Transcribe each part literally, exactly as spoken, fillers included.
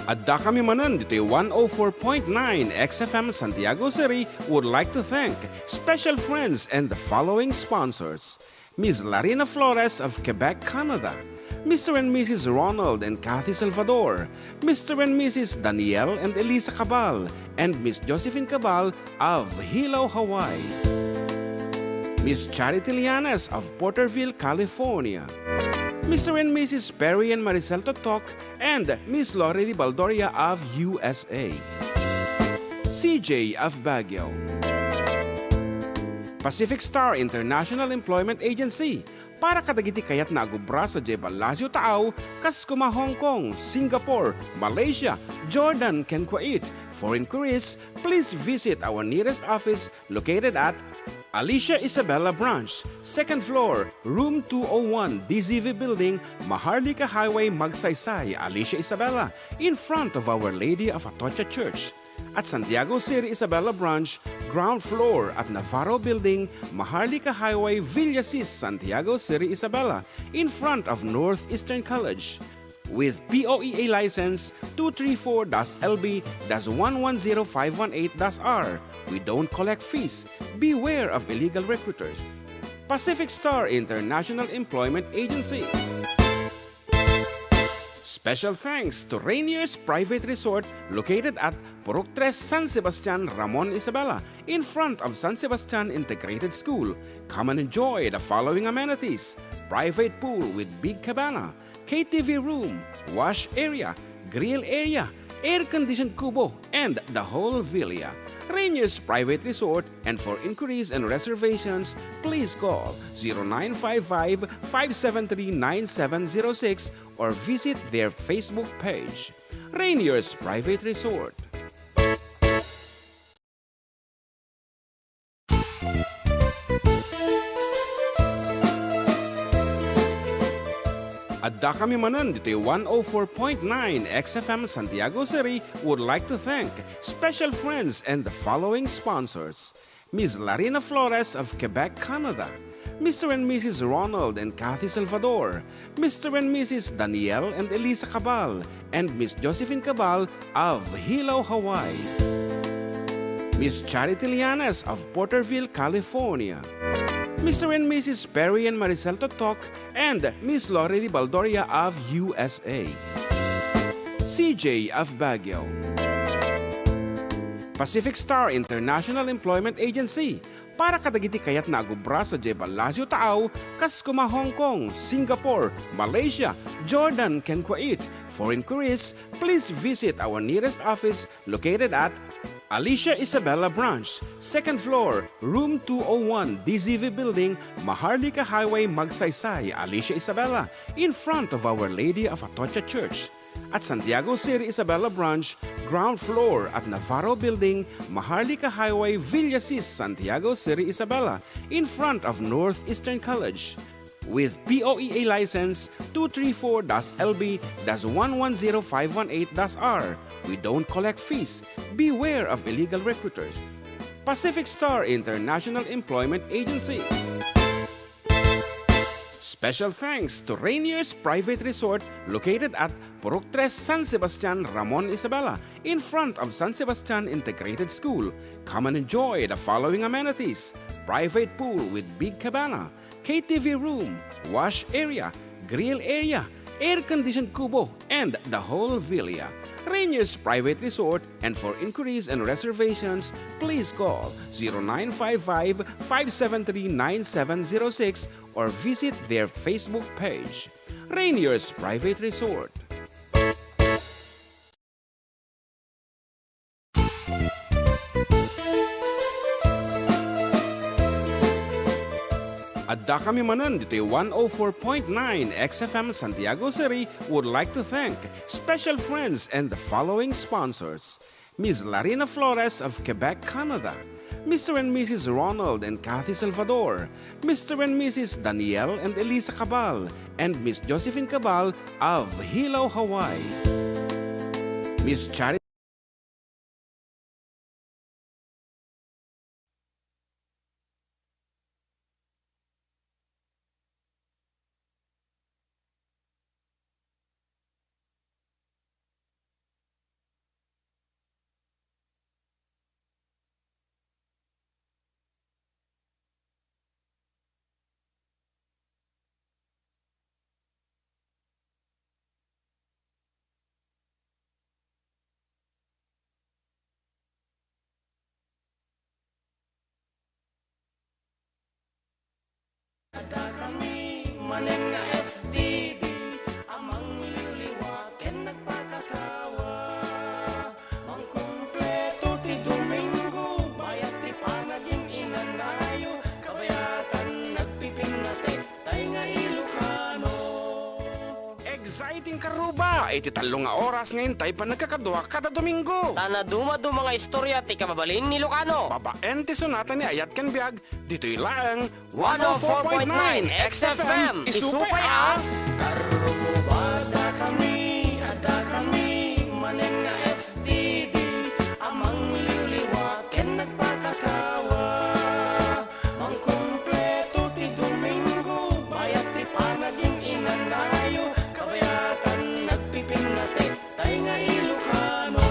Adda kami manen ditoy one oh four point nine X F M Santiago City would like to thank special friends and the following sponsors: Miss Larina Flores of Quebec, Canada, Mister and Missus Ronald and Kathy Salvador, Mister and Missus Daniel and Elisa Cabal, and Miss Josephine Cabal of Hilo, Hawaii, Miss Charity Llanes of Porterville, California, Mister and Missus Perry and Maricel Totok, and Miss Lorely Baldoria of U S A, C J of Baguio, Pacific Star International Employment Agency, para kadagiti kayatna a gubra sadiay Palacio Taaw, kas kuma Hong Kong, Singapore, Malaysia, Jordan, ken Kuwait. For inquiries, please visit our nearest office located at Alicia Isabela Branch, second floor, room two oh one, D Z V Building, Maharlika Highway, Magsaysay, Alicia Isabela, in front of Our Lady of Atocha Church. At Santiago City Isabela Branch, ground floor at Navarro Building, Maharlika Highway, Villasis, Santiago City Isabela, in front of Northeastern College. With P O E A license two three four dash L B dash one one zero five one eight dash R. We don't collect fees. Beware of illegal recruiters. Pacific Star International Employment Agency. Special thanks to Rainier's Private Resort, located at Purok Tres, San Sebastian, Ramon Isabela, in front of San Sebastian Integrated School. Come and enjoy the following amenities: private pool with big cabana, K T V room, wash area, grill area, air-conditioned kubo, and the whole villa. Rainier's Private Resort, and for inquiries and reservations, please call zero nine five five, five seven three, nine seven zero six or visit their Facebook page, Rainier's Private Resort. Adda kami manen ditoy one oh four point nine X F M Santiago City would like to thank special friends and the following sponsors: Miss Larina Flores of Quebec, Canada, Mister and Missus Ronald and Kathy Salvador, Mister and Missus Daniel and Elisa Cabal, and Miss Josephine Cabal of Hilo, Hawaii, Miss Charity Llanes of Porterville, California, Mister and Missus Perry and Maricel Totok, and Miss Lorely Baldoria of U S A, C J of Baguio, Pacific Star International Employment Agency, para kadagiti kayatna a gubra sadiay Palacio Taaw, kas kuma Hong Kong, Singapore, Malaysia, Jordan, ken Kuwait. For inquiries, please visit our nearest office located at Alicia Isabela Branch, second floor, room two oh one, D Z V Building, Maharlika Highway, Magsaysay, Alicia Isabela, in front of Our Lady of Atocha Church. At Santiago City Isabela Branch, ground floor at Navarro Building, Maharlika Highway, Villasis, Santiago City Isabela, in front of Northeastern College. With P O E A license two three four dash L B dash one one zero five one eight dash R. We don't collect fees. Beware of illegal recruiters. Pacific Star International Employment Agency. Special thanks to Rainier's Private Resort, located at Purok Tres, San Sebastian, Ramon Isabela, in front of San Sebastian Integrated School. Come and enjoy the following amenities: private pool with big cabana, K T V room, wash area, grill area, air-conditioned kubo, and the whole villa. Rainier's Private Resort, and for inquiries and reservations, please call zero nine five five, five seven three, nine seven zero six or visit their Facebook page, Rainier's Private Resort. Adda kami manen ditoy one oh four point nine X F M Santiago City would like to thank special friends and the following sponsors: Miss Larina Flores of Quebec, Canada, Mister and Missus Ronald and Kathy Salvador, Mister and Missus Daniel and Elisa Cabal, and Miss Josephine Cabal of Hilo, Hawaii, Miss Charity Manen nga F D D, a mangliwliwa ken nagpakatawa. Mangkumpleto ti Domingo, bayat ti panagin-inanayo, kabayatan nagpipinnatek, tay nga Ilocano. Exciting karuba! Iti tallo nga oras nga intay panagkakadua kada Domingo. Ta nadumaduma nga istorya ti kababalin ni Ilocano. Babaen ti sonata ni Ayat ken Biag, ditoy laeng one oh four point nine X F M, isupay a Karruba, adda kami, adda kami, manen nga F D D, a mangliwliwa ken nagpakatawa. Mangkumpleto ti Domingo, bayat ti panagin-inanayo, kabayatan nagpipinnatek, tay nga Ilocano.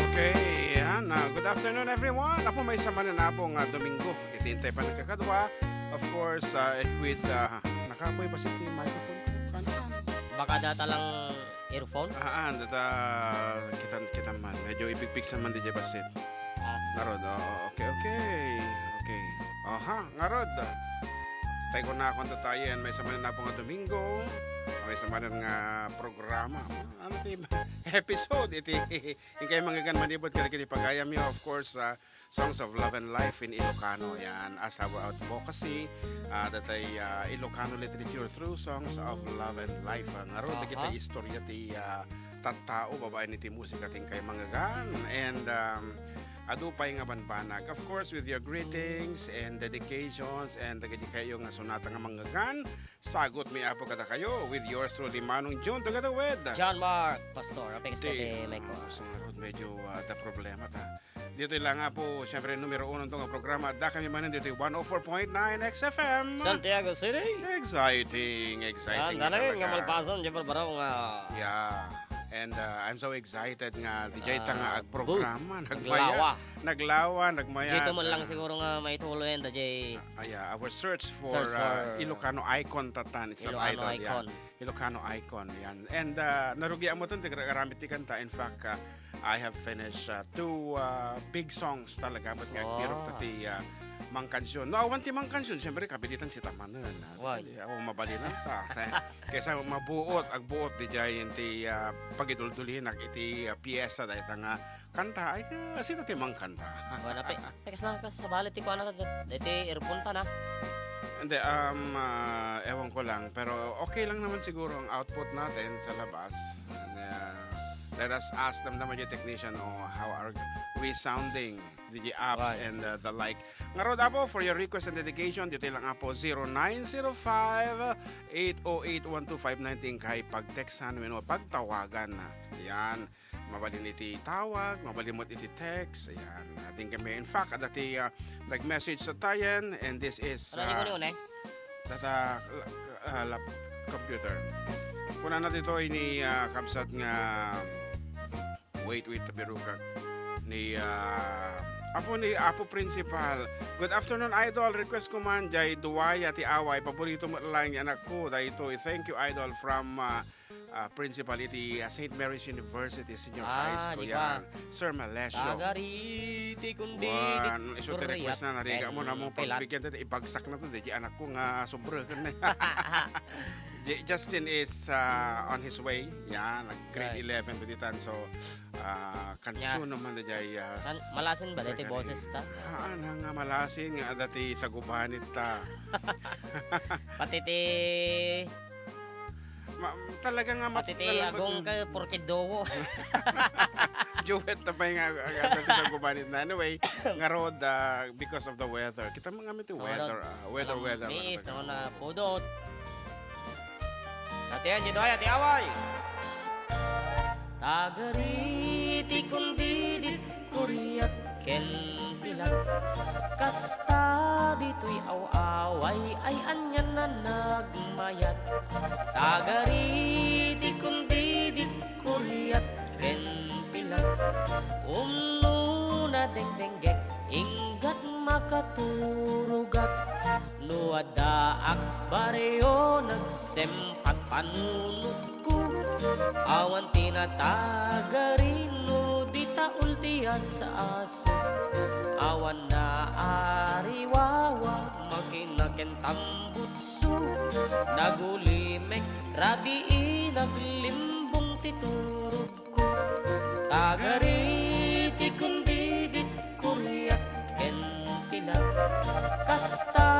Okay, yan. Ah, good afternoon, everyone. Apo, maysa manen, Apo, nga Domingo. Iti intay panagkakadua. Of course, ah, with, ah, nakapoy ba si microphone ko? Kano? Baka data lang earphone? Ah, ah, data, kitan, kitan man. Medyo ibigpigsan man di bassit. Ah. Ngarud, oo, okay, okay. Okay. Aha, ngarud. Tay ko na akong tatayen, maysa manen, Apo, nga Domingo. Maysa manen nga programa. Ano ti episode? Iti, inkay manggagan manipud kadagiti pagayamyo, of course, ah, Songs of Love and Life in Ilocano, yan, as our advocacy, ah, datay, ah, Ilocano literature through songs of love and life. Ah, ngarud, aha, dagiti istorya ti, ah, tattao babaen iti musika ti inkay manggagan. And, um, adu pay nga banbanag. Of course, with your greetings and dedications and dagiti kayo nga sonata nga manggagan, sagut mi, Apo, kadakayo with yours truly, Manong Jun, together with John Mark Pastor, apekes ti, ti Mike ko. Ah, so, ngarud, medyo, ah, da problema ta. Ditoy lang, Apo, siyempre, numero uno to nga programa. Adda kami manen ditoy one oh four point nine X F M. Santiago City. Exciting, exciting. Yan, talaga nga talaga. Malpason, di ba, bro, nga Yeah. And, uh, I'm so excited nga, di jay ta nga Ah, agprograma, booth. Nagmaya, Naglawa. Naglawa, nagmaya. Dito man lang siguro nga maituloy yan, da jay Ah, yeah, our search for, Search uh, for Ilocano icon tatan. It's not Ilocano idol, yeah. Icon. Ilocano icon, yan. And, uh, narugian mo ton, ti aramid ti kanta. In fact, uh, I have finished, uh, two, uh, big songs talaga, but nga Oh. agbirok ta ti, uh, mangkansion. No, awan ti mangkansion, siyempre, kapilitan sita manen, ah. Why? Di, oh, mabalin ta. Kaysa mabuot, agbuot, di jay ti, ah, pagiduldulinak iti, ah, piyesa, dayta nga kanta, ay, ah, sino ti mangkanta? Wala, pe-, pekas lang, kas sabali ti kuana, deti earphone ta na. Hindi, um, ah, ewan ko lang, pero okay lang naman siguro ang output natin sa labas. And, ah, let us ask them naman yung technician, oh, how are we sounding? D J apps Right. and, uh, the like. Ngarud, Apo, for your request and dedication, dito lang, Apo, zero nine zero five, eight oh eight, one two five nine, ti inkay pagteksan wenno pagtawagan. Yan. Mabalin iti tawag, mabalin met iti text. Ayan. Ating kami. In fact, adda ti, uh, nag-message satayen, and this is, Ano yung uh, una-una, eh? data, uh, lap-, computer. Kunana ditoy ni, uh, kabsat nga Wait, wait, tabirukak. Ni, ah, Apo ni Apo Principal. Good afternoon, Idol. Request ko man, jay Duwaya ti Away. Paborito met lang ni anakko daytoy. Thank you, Idol. From, ah, ah, Principal iti, ah, Saint Mary's University Senior High Ah, School di ba? Yan. Sir Malesio. Tagariti kundi Wan, isu ti request na, narigat mo na mo pagbigyan ti ibagsak na to, di anakko nga sobra ken. J-, Justin is, uh, on his way. Yan, nag-grade Right. eleven to ditan. So, uh, kansuno man da jay, uh, Kan-, malasin ba dati boses ta? Haan, nga malasin nga dati sa gubanit ta. Pati ti Ma-, talaga nga mat-, Pati ti talaga agong ka porke duo. Duet na pa nga, nga, nga dati sa gubanit na. Anyway, nga road, uh, because of the weather. Kita mo nga may ti So, weather, ano, ah, weather, alam, weather, miis, weather. Naman na pudot. Sa tiyan, dito ay, ati away. Tagariti kundi dit kuriat ken pilat. Kasta ditoy aw-away ay anian a nagmayat. Tagariti kundi dit kuriat ken pilat. Umno nadengdenggek, inggat makaturogak. No addaak barrio, nagsempat panunotko. Awan ti natagari no di taul ti as-aso. Awan naariwawa, makina ken tambutso. Nagulimek, rabii, naglimbong ti turogko. Tagari ti kundidit, kuriat ken pilat. Kasta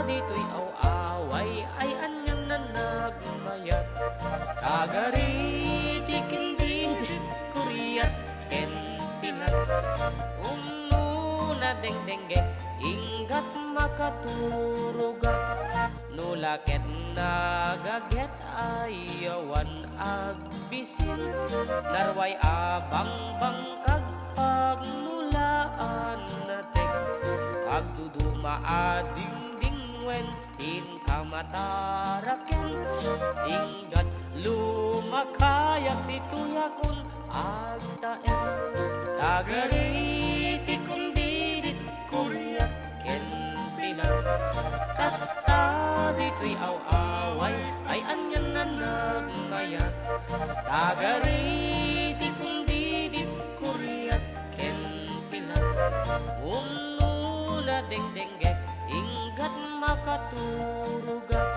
ditoy aw-away ay anian a nagmayat. Tagari ti kundidit, kuriat ken pilat. Umno nadengdengngek, inggat makaturogak. No la ket nagaget, ay awan agbisin. Narway a bangbangkag pagmulaan natek. Agduduma a dingdingwen, inka mataraken. Inggat lumakayak ditoy akon agtaeng. Tagari ti kundidit, kuriat ken pilat. Kasta ditoy aw-away ay anian a nagmayat. Tagari ti kundidit, kuriat ken pilat. Umno nadengdengngek, inggat makaturogak.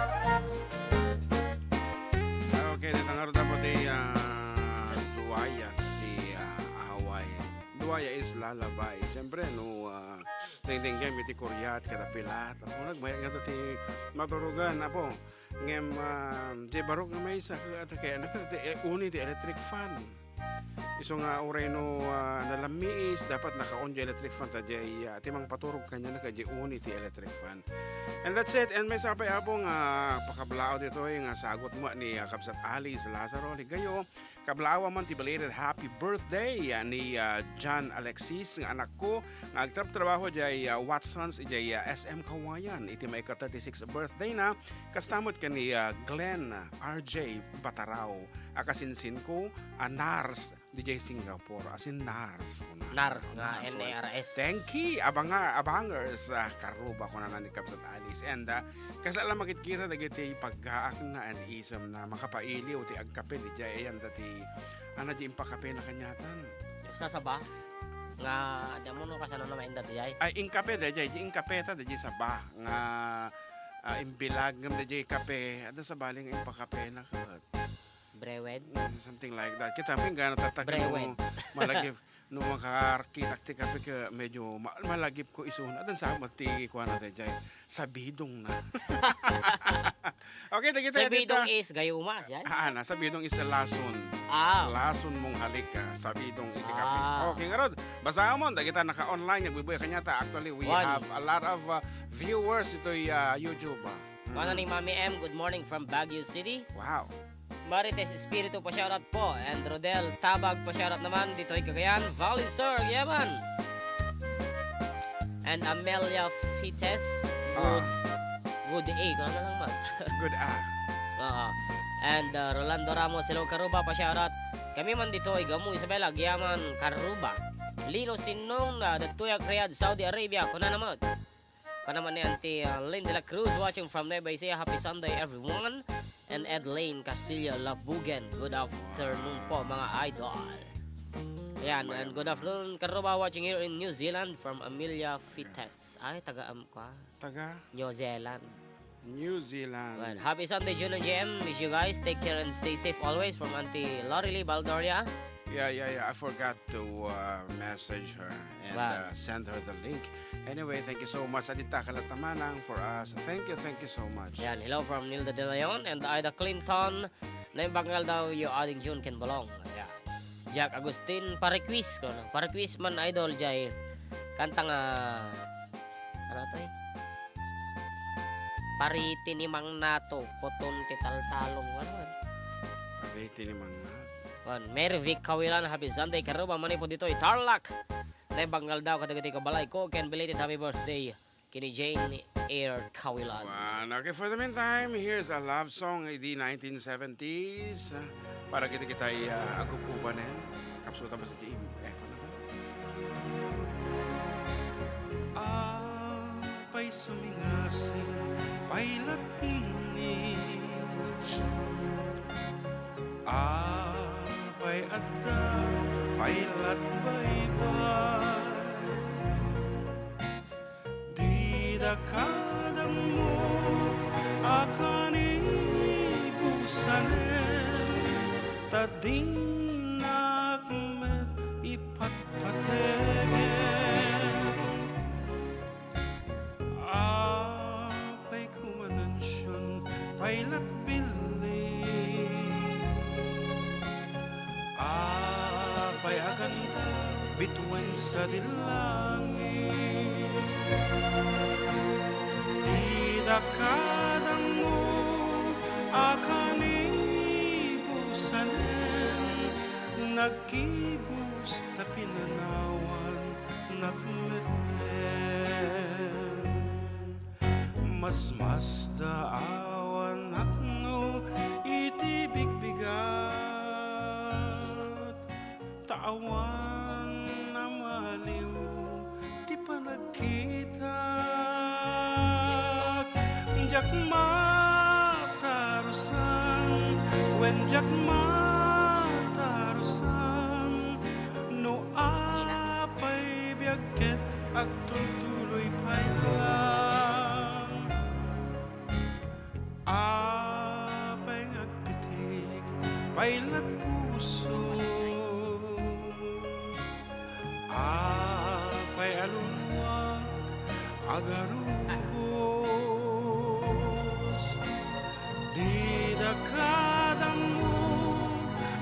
Ah, okay, dita ngarud, Apo, ti, ah, duaya ti, ah, away. Duaya is lullaby. Siyempre, no, ah, dengdengngem iti kuriat kada pilat. Apo, nagmayat nga ti maturugan, Apo. Ngem, ah, di barok nga maysa, ket, ket, ket, ket, eh, uni ti electric fan. Isu nga uray no, ah, nalammiis, dapat naka-on ti electric fan, ta jay, ah, ti mangpaturog kaniana ket jay uni ti electric fan. And that's it. And maysa pay, Apo, nga pakablaaw ditoy nga sagut met ni, ah, Kabsat Alice Lazaro Ligayo. Kablaawan man ti belated happy birthday, ah, ni, ah, John Alexis nga anakko nga agtrabtrabaho jay, ah, Watsons idiay, ah, S M Kawayan iti maika thirty-six birthday na. Kasta met ken ni, ah, Glenn R J Batarao a kasinsinko a nurse didiay Singapore, as in nurse, kuna. Nurse nga, nurse, N A R S. Thank you, abanga-, abangers, ah, karuba, kunana ni Kabsat Alice. And, ah, kasla makitkita dagiti paggaakna and isemna, makapailiw ti agkape, diay, ayan, dati, ana, di impakapena kaniatan. Sa saba? Nga, adda mo no kasano na mainda diay? Ay, inkape, diay, di inkapeta, diay saba. Nga, ah, imbilag ngem diay kape, adda sabali nga impakapena ket. Brewed? Mm, something like that. Kita mo yung gana tatak Brewed. No malagip, no makarkitak ti kape ka medyo ma-, malagip ko isun. At ang sama ti kuwan natin dyan, sabidong na. Okay, dagita. Sabidong is gayuma, yan? Ah, na, sabidong is lason. Ah. Lason mong halik ka, sabidong iti kape. Ah. Okay, ngarud, basta mo, dagita naka-online, nagbibuya kanya ta. Actually, we have a lot of, uh, viewers ito'y, uh, YouTube, ah. Kuwan ni Mami M, good morning from Baguio City. Wow. Marites Espiritu, pa-shoutout po. And Rodel Tabag, pa-shoutout naman ditoy Cagayan Valley Sur, Yaman. And Amelia Fites, good, good A, kung ano lang ba? Good A. Oo. And, uh, Rolando Ramos, hello, Karuba, pa-shoutout. Kami man ditoy, Gamu, Isabela, Giyaman, Karuba. Lino Sinong, uh, ditoy Riyadh, Saudi Arabia, kuna naman. Kanaman ni Auntie, uh, Lynn de la Cruz watching from Nueva Ecija. Happy Sunday, everyone. And Ed Lane Castillo Labugen. Good afternoon po, mga idol. Ayan, and good afternoon, Karuba, watching here in New Zealand from Amelia Fites. Ay, taga, um, kwa? Taga? New Zealand. New Zealand. Well, happy Sunday, June and J M. Miss you guys. Take care and stay safe always from Auntie Lorely Baldoria. Yeah, yeah, yeah. I forgot to, uh, message her and, uh, send her the link. Anyway, thank you so much. Adita kalatamanang for us. Thank you, thank you so much. Yan, hello from Nilda De Leon and Ida Clinton. Naimbag nga aldaw, yo ading June ken Balong. Yeah. Jack Agustin, pa-request ko, no? Pa-request man, idol, jay kanta nga, ano to, eh? Pariti ni Mang Nato, kuton ti taltalong, ano man? Pariti ni Mang Nato. Wan, Mary Vic Kawilan, happy Sunday, Karuba, manipud ditoy Tarlac. Naimbag nga aldaw kadagiti kabalayko, ken belated happy birthday ken ni Jane Eyre Kawilan. Wan, okay, for the meantime, here's a love song idi nineteen seventies, ah, para kita kita, ah, agugubanen. Kapsutan mo sa J M. Echo naman. Apay sumingasing, pay lat ini. Apay adda pay latbaybay? Dida kadammo a kanibusanen, ta dinak met ipatpategen. Apay kumanansion pay latbilli? Apay aganta bituen sadi langit? Dida kadammo a kanibusanen, naggibus ta pinanawan nak metten. Masmasdaawanak no iti bigbigat, ta awan a maliw ti panagkitak. Diak matarusan, wen diak matarusan, no apay biag ket agtultuloy pay lang. Apay nga agpitik pay lat puso? Apay a luluak agarubos? Dida kadammo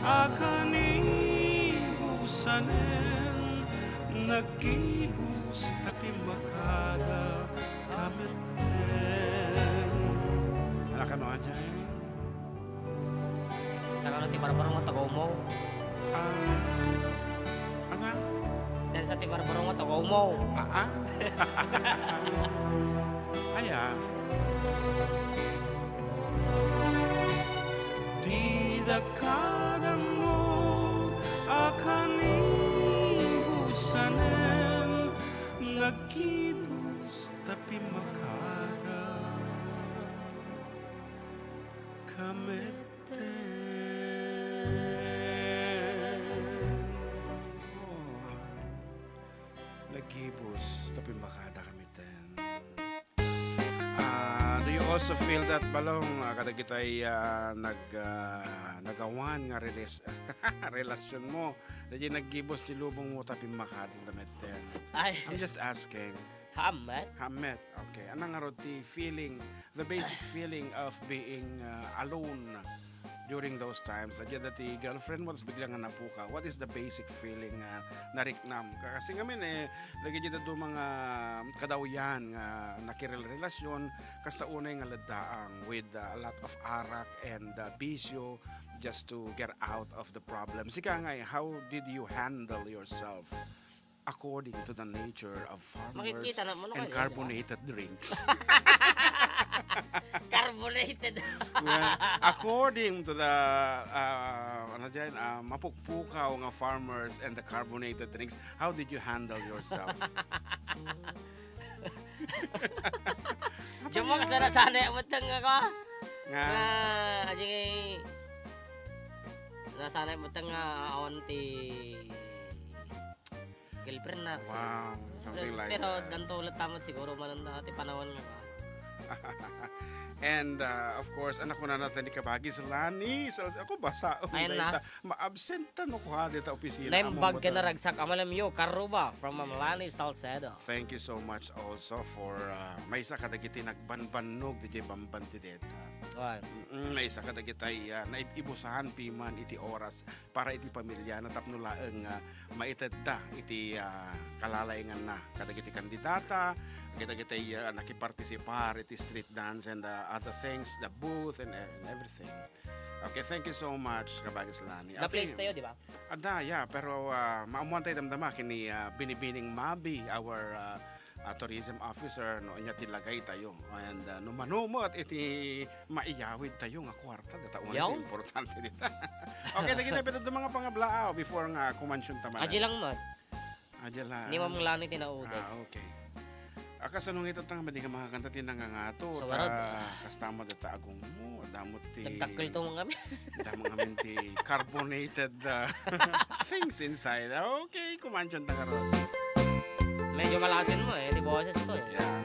a kanibusanen, naggibus ta pimmakada ka metten. Ala, kano a diay? Takano ti barbaro nga taga Umaw? Ah, ana? Dansa ti barbaro nga taga Umaw. Ah, ah? Aya? Dida kadammo a kanibusanen, naggibus ta pimmakada ka metten. Oy, naggibus ta pimmakada ka metten. Ah, do you also feel that, Balong, ah, kadagitay, ah, nag-, ah, nagawan nga relas-, relasyonmo? Dagiti naggibus ti lubongmo ta pimmakada ka metten. Ay. I'm just asking. Hamet? Hamet. Okay. Ania ngarud ti feeling, the basic feeling of being, uh, alone during those times? Adda dati girlfriendmo, tas bigla nga napukaw. What is the basic feeling nga nariknam? Kasi ngamin, eh, dagiti dadduma nga kadawyan nga nakirel-, relasyon, kasta unay nga laddaang with, uh, a lot of arak and, uh, bisyo just to get out of the problem. Sika ngay, how did you handle yourself? According to the nature of farmers Makikita na mo na and kayo, carbonated drinks. Carbonated. Well, according to the, uh, ano dyan, uh, mapukpukaw nga farmers and the carbonated drinks, how did you handle yourself? Diyan mo kasi nasanay mo tang ako. Nga. Nga, aji, nasanay mo tang, ah, awan ti girlfriend na. Wow, something like Pero that. Pero danto ulit tamat siguro man ang, ah, ti panawan nga ba? And, uh, of course, anak ko na natin ni Kabagis Lani. So, ako basa. Ayun na. Maabsent ta no kuha dita opisina. Naimbag ken naragsak a malamyo, Karuba, from Ma'am Lani Salcedo. Thank you so much also for, uh, maysa kadagiti nagbanbannog diay bamban ti deta. Wan. Mm, maysa kadagitay, uh, naibusahan piman iti oras para iti pamilyana tapno laeng nga maitedda iti, ah, kalalainganna kadagiti kandidata, kadagiti, ah, nakipartisipar iti street dance and, ah, other things, the booth and, and everything. Okay, thank you so much, Kabagis Lani. Okay. Na-place tayo, di ba? Adda, yeah, pero, ah, maammuan tayo damdama kini, ah, Binibining Mabi, our, ah, ah, tourism officer, no, ania ti lagay tayo. And, ah, no mano met iti maiyawid tayo nga kuarta, data una ti importante dita. Okay, dagiti pay dadduma nga pangablaaw before nga kumansion ta manen. Aji lang met. Aji lang. Ni Ma'am Lani ti naudo. Ah, okay. A, kasano nga ita nga madi nga makakanta ti nangangato? So, ta ngarud, ah, kasta mo data agongmo, damo ti Nagdakkel to mo kami. Damo ngamin ti carbonated, ah, things inside. Okay, kumantian ta ngarud. Medyo malasin mo eh, ti boses ko eh. Yeah.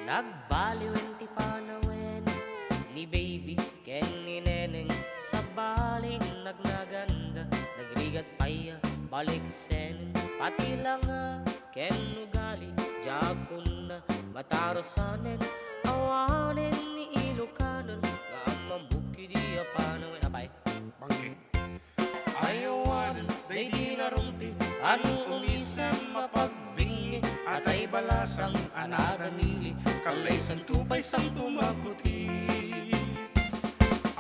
Nagbaliwen ti panawen ni Baby ken ni Neneng, sabali nagnaganda, nagrigat pay a baliksenen, pati langa ken ugali, diak kunna matarasanen, awanen ni Ilokanon nga ammamok idi a panawen. Apay? Bangkeng. Ay awanen daydi narumpi, ano umisem mapagbingi, atay balasang a nadamili, kallaysanto pay santo makuti.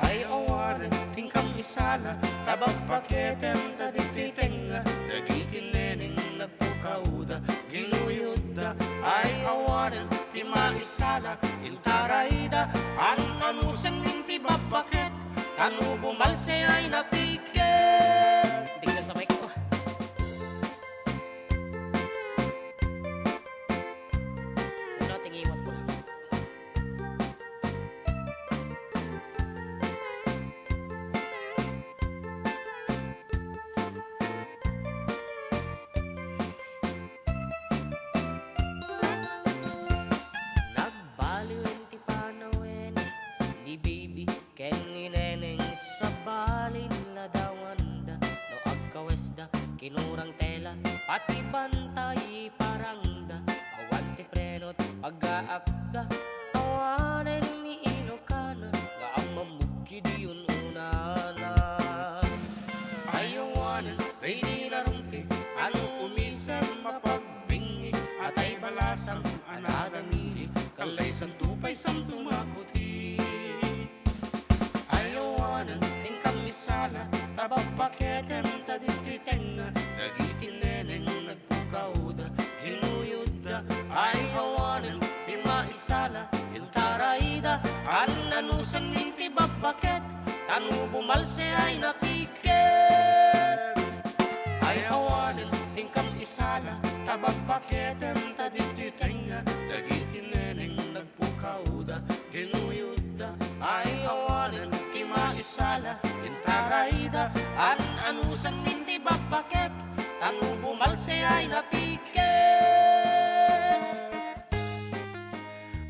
Ay awanen ti inkam isala, ta babbaketem ta ditoy tengnga, dagiti neneng nagpukawda, ginuyodda. Ay awanen ti maisala, intarayda, an-anusen min ti babbaket, ta no bumalse ay napiket. Bigla sa mic ko. Wala, tingiwan ko lang. Nagbaliwen ti panawen ni Baby ken ni Neneng, sabali ladawanda no agkawesda, kinurang tela, pati bantay parangda, awan ti preno't pagaakda, awanen ni Ilokana nga ammamok idi un-unana. Ay awanen daydi narumpi, ano umisem mapagbingi, atay balasang a nadamili, kallaysanto pay santo makuti. Ay awanen ti inkam isala, ta babbaketem ta ditoy tengnga, dagiti neneng nagpukawda, ginuyodda. Ay awanen ti maisala, intarayda, an-anusen min ti babbaket, ta no bumalse ay napiket. Ay awanen ti inkam isala, ta babbaketem ta ditoy tengnga, dagiti neneng nagpukawda, ginuyodda. Ay awanen ti maisala, intarayda, an-anusen min ti babbaket, ta no bumalse ay napiket.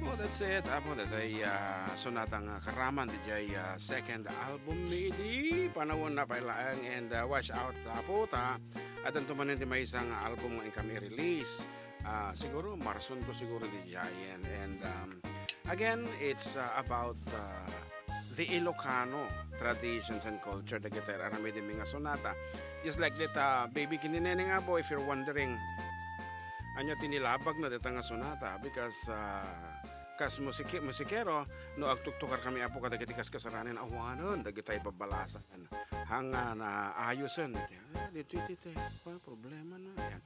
Oh, that's it. Apo, daytoy, ah, sonata nga karaman diay, ah, second album mi idi panawen na pay laeng, and, ah, watch out, apo, ta addanto manen ti maysa nga album nga inkami i-release. Ah, siguro, Marson ko siguro diayen. And, um, again, it's, uh, about, uh, the Ilocano traditions and culture dagiti aramidmi nga sonata. Just like that, uh, Baby ken ni Neneng, apo, if you're wondering, ania ti nilabagna dita nga sonata, because, uh, kas musiki-, musikero, no agtuktukarkami, apo, kadagiti kaskasaranen, awanen dagiti babbalasang. Hangna, ayosen. Ah, ditoy, ditoy. Wala problema na. Ayan.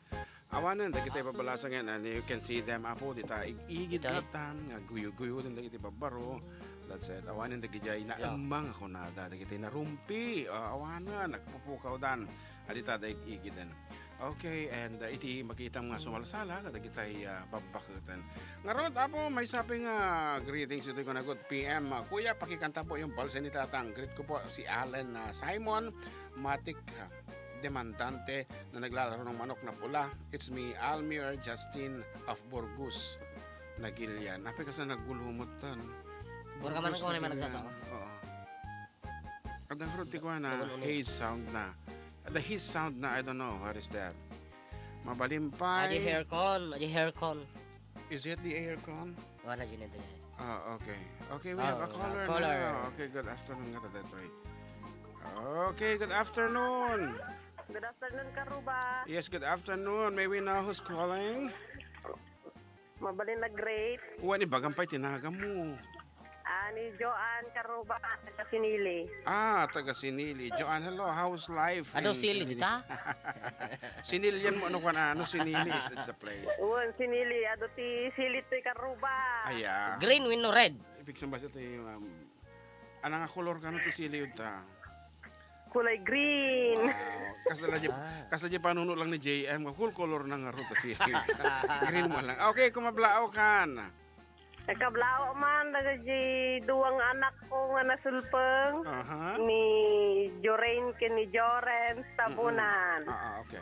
Awanen dagiti babbalasang, and you can see them, apo, dita ig-igid. Dita. Latan, nga guyo-guyoden dagiti babbaro. That's it. Awanen dagiti ay naemmang a kunada, dagiti narumpi. Ah, awanen, nagpupukawdan. Adita da ig-igiden. Okay, and, uh, iti makitam nga sumalsala kadagitay, uh, babbaketen. Ngarud, apo, maysa pay nga greetings iti kunagud, P M, uh, Kuya, pakikanta po yung balse ni Tatang. Greet ko po si Allen, uh, Simon Matik, uh, demandante na naglalaro ng manok na pula. It's me, Almir Justin of Burgos, Nagilian. Apay, kasla naggulumot tan. Burgos, Nagilian. Oo. Adda ngarud ti kuana, haze sound na. Adda haze sound na, I don't know, what is that? Mabalin pay. Adi aircon, adi aircon. Is it the aircon? Wala, Jeanette, yan. Ah, okay. Okay, we have a caller now. Okay, good afternoon nga ta daytoy. Okay, good afternoon. Good afternoon, Karuba. Yes, good afternoon. May we know who's calling? Mabalin a great. Wen, ibagan pay ti naganmo. Ah, ni Joanne Karuba, taga Sinili. Ah, taga Sinili. Joanne, hello. How's life in Sinili? Sinilian mo, ano ka na? Ano, Sinili is, it's the place. Wen, Sinili. Adu ti sili ti Karuba. Aya. Green wenno red? Ibig sabihin ti, um, anang a kolor kano ti sili ta? kulay green. Wow. Kasla di, Ah. kasla di panuno lang ni J M, nga cool color na nga ro, kasi green mo lang. Okay, kumablaaw kan. Nakablaaw man, daga di duwang anak ko nga nasulpeng, Aha. ni Jorain ken ni Joren, Mm-mm. Tabunan. Ah, ah, okay.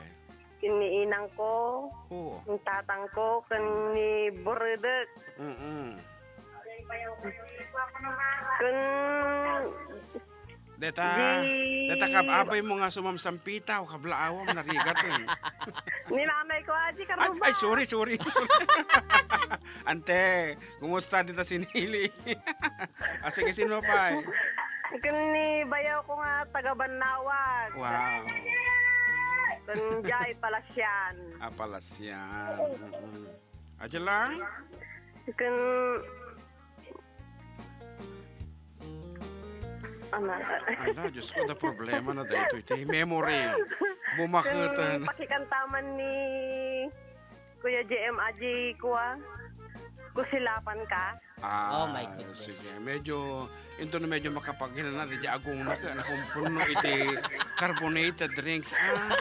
Ken ni inang ko, Oo. ni tatang ko, ken ni Burudek. Mm-mm. Ken Deta, Di- deta kab-, abay mo nga sumamsampita o kablaawam, narigat, eh. Ni nanay ko, aji, Ay, karuba. ay, sorry, sorry. Ante, kumusta dita sinili? Ah, sige, sino pa, eh? Ken ni bayaw ko nga taga Bannawag. Wow. Ken Jai Palasian. Ah, Palasian. Mm-mm. Aja lang? Ken, ano? Ala, Diyos ko, da problema na daytoy ti memory. Bumaketen. Ken pakikantaman ni Kuya J M aji kua. Kusilapan ka. Ah, Oh my goodness. sige. Medyo, into na medyo makapaghinana, di agong na, nakumpuno iti carbonated drinks. Ah.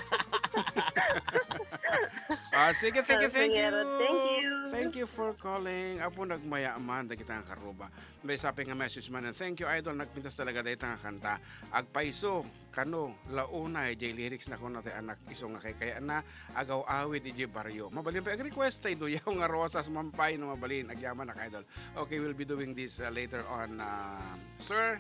Ah, sige, thank you, Hello, thank you. Sir. Thank you. Thank you for calling. Apo, nagmaya man, dagita nga karuba. May sabi nga message man, and thank you, idol, nagpintas talaga dayta nga kanta. Agpayso, kano, launay, jay lyrics na kuno ti anak, isu nga kaykayaanna, agaw-awid, ijay barrio. Mabalin pa, ag-request, tay Duyaw nga Rosas, man pay, no mabalin, agyaman na, idol. Okay, we'll be doing this, uh, later on, uh, sir.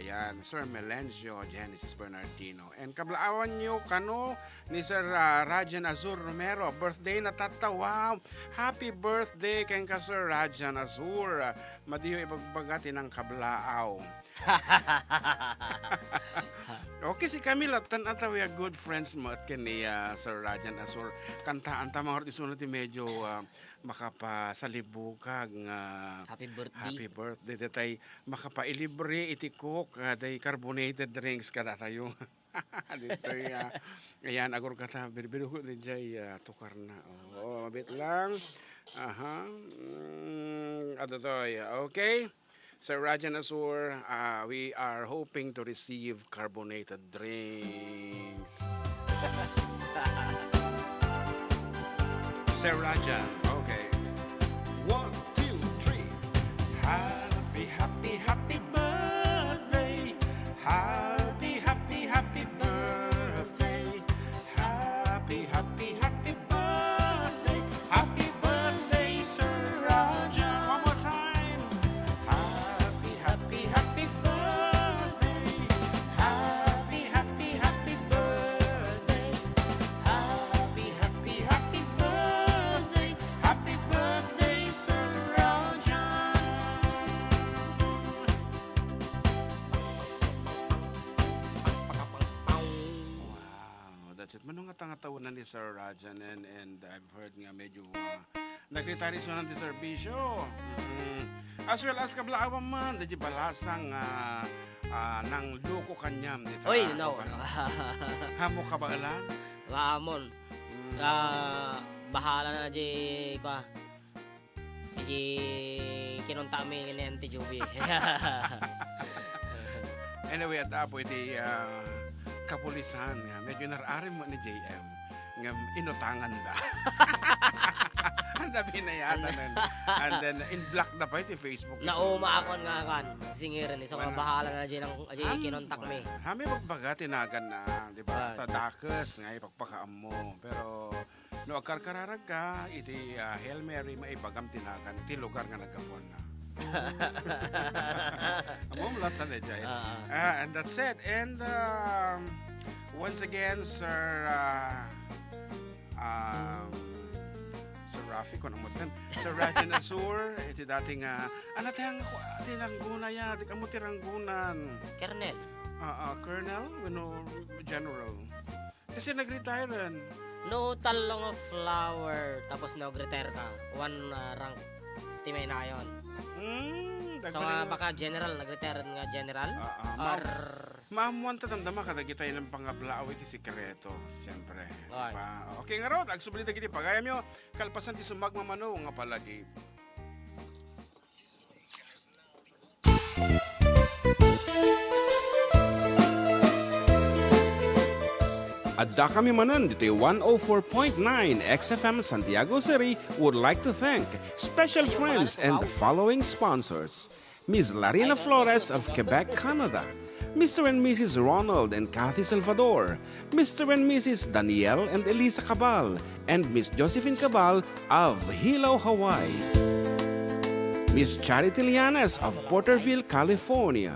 Ayan, Sir Melencio Genesis Bernardino. And kablaawan nyo kano ni Sir, ah, Rajan Azur Romero. Birthday na tatta. Wow! Happy birthday kenka, Sir Rajan Azur. Ah, madiyo ibagbaga ti nangkablaaw. Okay, si Camila, tan-, ata we are good friends mo at ken ni, ah, Sir Rajan Azur. Kantaan ta, mga artista na ti medyo, ah, makapasalibukag nga Happy birthday. Happy birthday. Detay makapailibre iti Coke, ah, day carbonated drinks kadatayo. Ditoy, ah, ayan, agur kata, birbirugo ni jay, ah, tukar na. Oo, bit lang. Aha. Mm, ato to, yeah. Okay. Sir Rajan Azur, ah, we are hoping to receive carbonated drinks. Sir Rajan, okay. One, two, three. Happy, happy, happy birthday. Happy, happy, happy birthday. Happy, happy, happy birthday. Happy birthday, Sir Rajan. One more time. Happy, happy, happy birthday. Happy, happy, happy birthday. Happy, happy, happy birthday. Happy birthday, Sir Rajan. Wow, that's it. Mano nga tangatawanan ni Sir Rajan, and, and I've heard nga medyo, ah, nag-retire isu ti serbisyo. Mm. As well as kablaawan man, di balasang, ah, ah, nangluko kaniam, di ta, Oy, no, ano ba? No. Hamo kabaelan? Maamon. Mm. Ah, bahala na di, kwa, Iti kinunta mi ni Auntie Juby. Anyway, at apo iti, ah, kapulisan nga medyo nararim mo ni J M nga inutangan da. Ang labi na yata nun. And then, in-block na pa iti Facebook. Nauma akon nga kan, singirin. So, Wala. Bahala na dyan ang, dyan Ham-, kinontak mi. Hami magbaga ti nagan na, di ba? Ah. Ta dakes nga ipagpakaammo. Pero, no agkarkararag ka, iti, ah, Hail Mary, maibagam ti nagan, ti lugar nga naggapuanna. Ammom latta, Jay. Ah. Ah, and that's it. And, um, once again, Sir, ah, um, Sir Rafi, kung amutan. Sir Rajan Azur, iti dating, ah, ano, ti ang, ti Rangguna ya, ti kamu ti Ranggunan. Colonel. Ah, ah, Colonel, wenno General. Kasi nag-retire yan. No, talong of flour, tapos nag-retire ka. One, ah, rank ti mainayon. Mm, So, nga dagmay na. Baka general, nag-retire nga general? Ah, ah, Or ma-, maamuan ta damdama kadagitay lang pangablaaw iti sikreto, siyempre. Ay. Di ba? Okay, ngarud, agsubli dagiti pagayamyo, kalpasan ti sumagmamano nga palagi. Addakami manen ditoy one oh four point nine X F M Santiago City would like to thank special friends and the following sponsors: Miss Larina Flores of Quebec, Canada, Mister and Missus Ronald and Kathy Salvador, Mister and Missus Daniel and Elisa Cabal, and Miss Josephine Cabal of Hilo, Hawaii, Miss Charity Llanes of Porterville, California,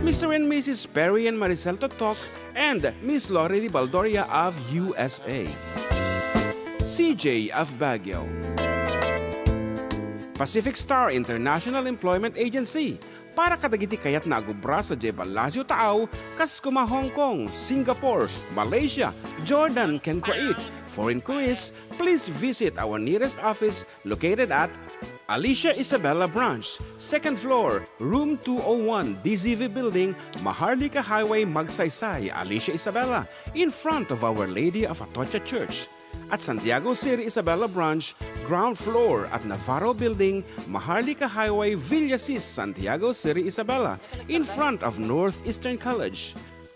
Mister and Missus Perry and Maricel Totok, and Miss Lori Baldoria of U S A, C J of Baguio, Pacific Star International Employment Agency, para kadagiti kayatna a agubra sadiay Palacio Taaw, kas kuma Hong Kong, Singapore, Malaysia, Jordan, ken Kuwait. For inquiries, please visit our nearest office located at Alicia Isabela Branch, second floor, room two oh one, D Z V Building, Maharlika Highway, Magsaysay, Alicia Isabela, in front of Our Lady of Atocha Church. At Santiago City Isabela Branch, ground floor at Navarro Building, Maharlika Highway, Villasis, Santiago City Isabela, in front of Northeastern College.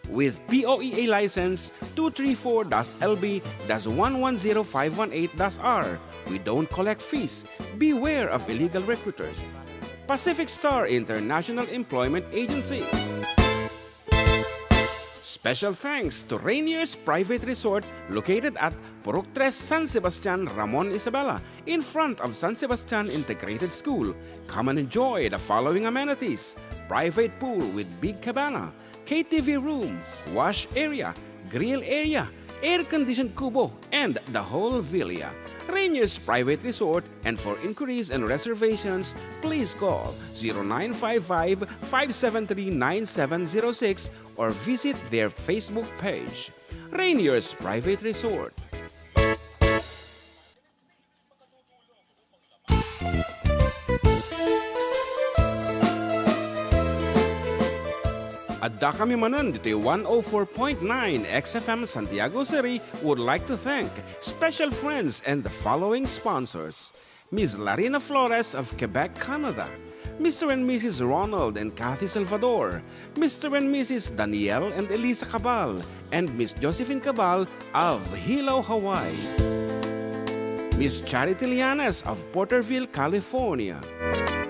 With P O E A license two three four dash L B dash one one zero five one eight dash R. We don't collect fees. Beware of illegal recruiters. Pacific Star International Employment Agency. Special thanks to Rainier's Private Resort, located at Purok Tres, San Sebastian, Ramon Isabela, in front of San Sebastian Integrated School. Come and enjoy the following amenities: private pool with big cabana, K T V room, wash area, grill area, air-conditioned kubo, and the whole villa. Rainier's Private Resort, and for inquiries and reservations, please call zero nine five five, five seven three, nine seven zero six or visit their Facebook page, Rainier's Private Resort. Addakami manen ditoy one oh four point nine X F M Santiago City would like to thank special friends and the following sponsors: Miss Larina Flores of Quebec, Canada, Mister and Missus Ronald and Kathy Salvador, Mister and Missus Daniel and Elisa Cabal, and Miss Josephine Cabal of Hilo, Hawaii, Miss Charity Llanes of Porterville, California,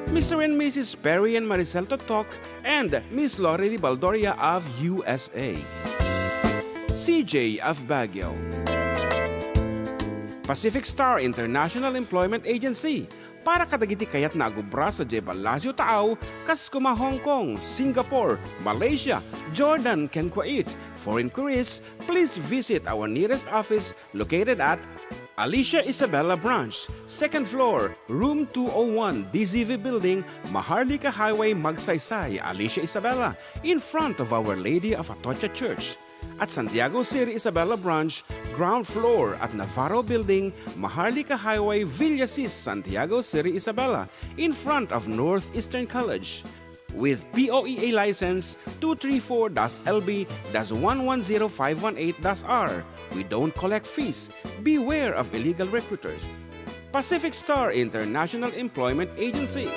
Mister and Missus Perry and Maricel Totok, and Miss Lori Baldoria of U S A, C J of Baguio, Pacific Star International Employment Agency, para kadagiti kayatna a agubra sadiay Palacio Taaw, kas kuma Hong Kong, Singapore, Malaysia, Jordan, ken Kuwait. For inquiries, please visit our nearest office located at Alicia Isabela Branch, second floor, room two oh one, D Z V Building, Maharlika Highway, Magsaysay, Alicia Isabela, in front of Our Lady of Atocha Church. At Santiago City Isabela Branch, ground floor at Navarro Building, Maharlika Highway, Villasis, Santiago City Isabela, in front of Northeastern College. With P O E A license two three four dash L B dash one one zero five one eight dash R, we don't collect fees. Beware of illegal recruiters. Pacific Star International Employment Agency.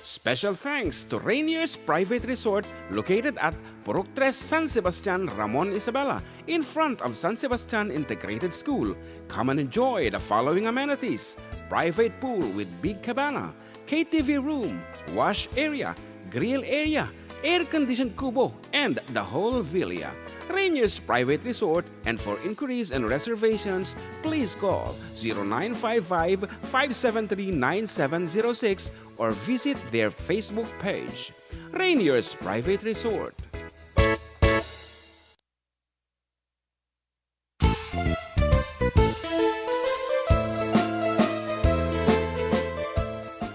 Special thanks to Rainier's Private Resort, located at Purok Tres, San Sebastian, Ramon Isabela, in front of San Sebastian Integrated School. Come and enjoy the following amenities: private pool with big cabana, K T V room, wash area, grill area, air-conditioned kubo, and the whole villa. Rainier's Private Resort, and for inquiries and reservations, please call zero nine five five, five seven three, nine seven zero six or visit their Facebook page, Rainier's Private Resort.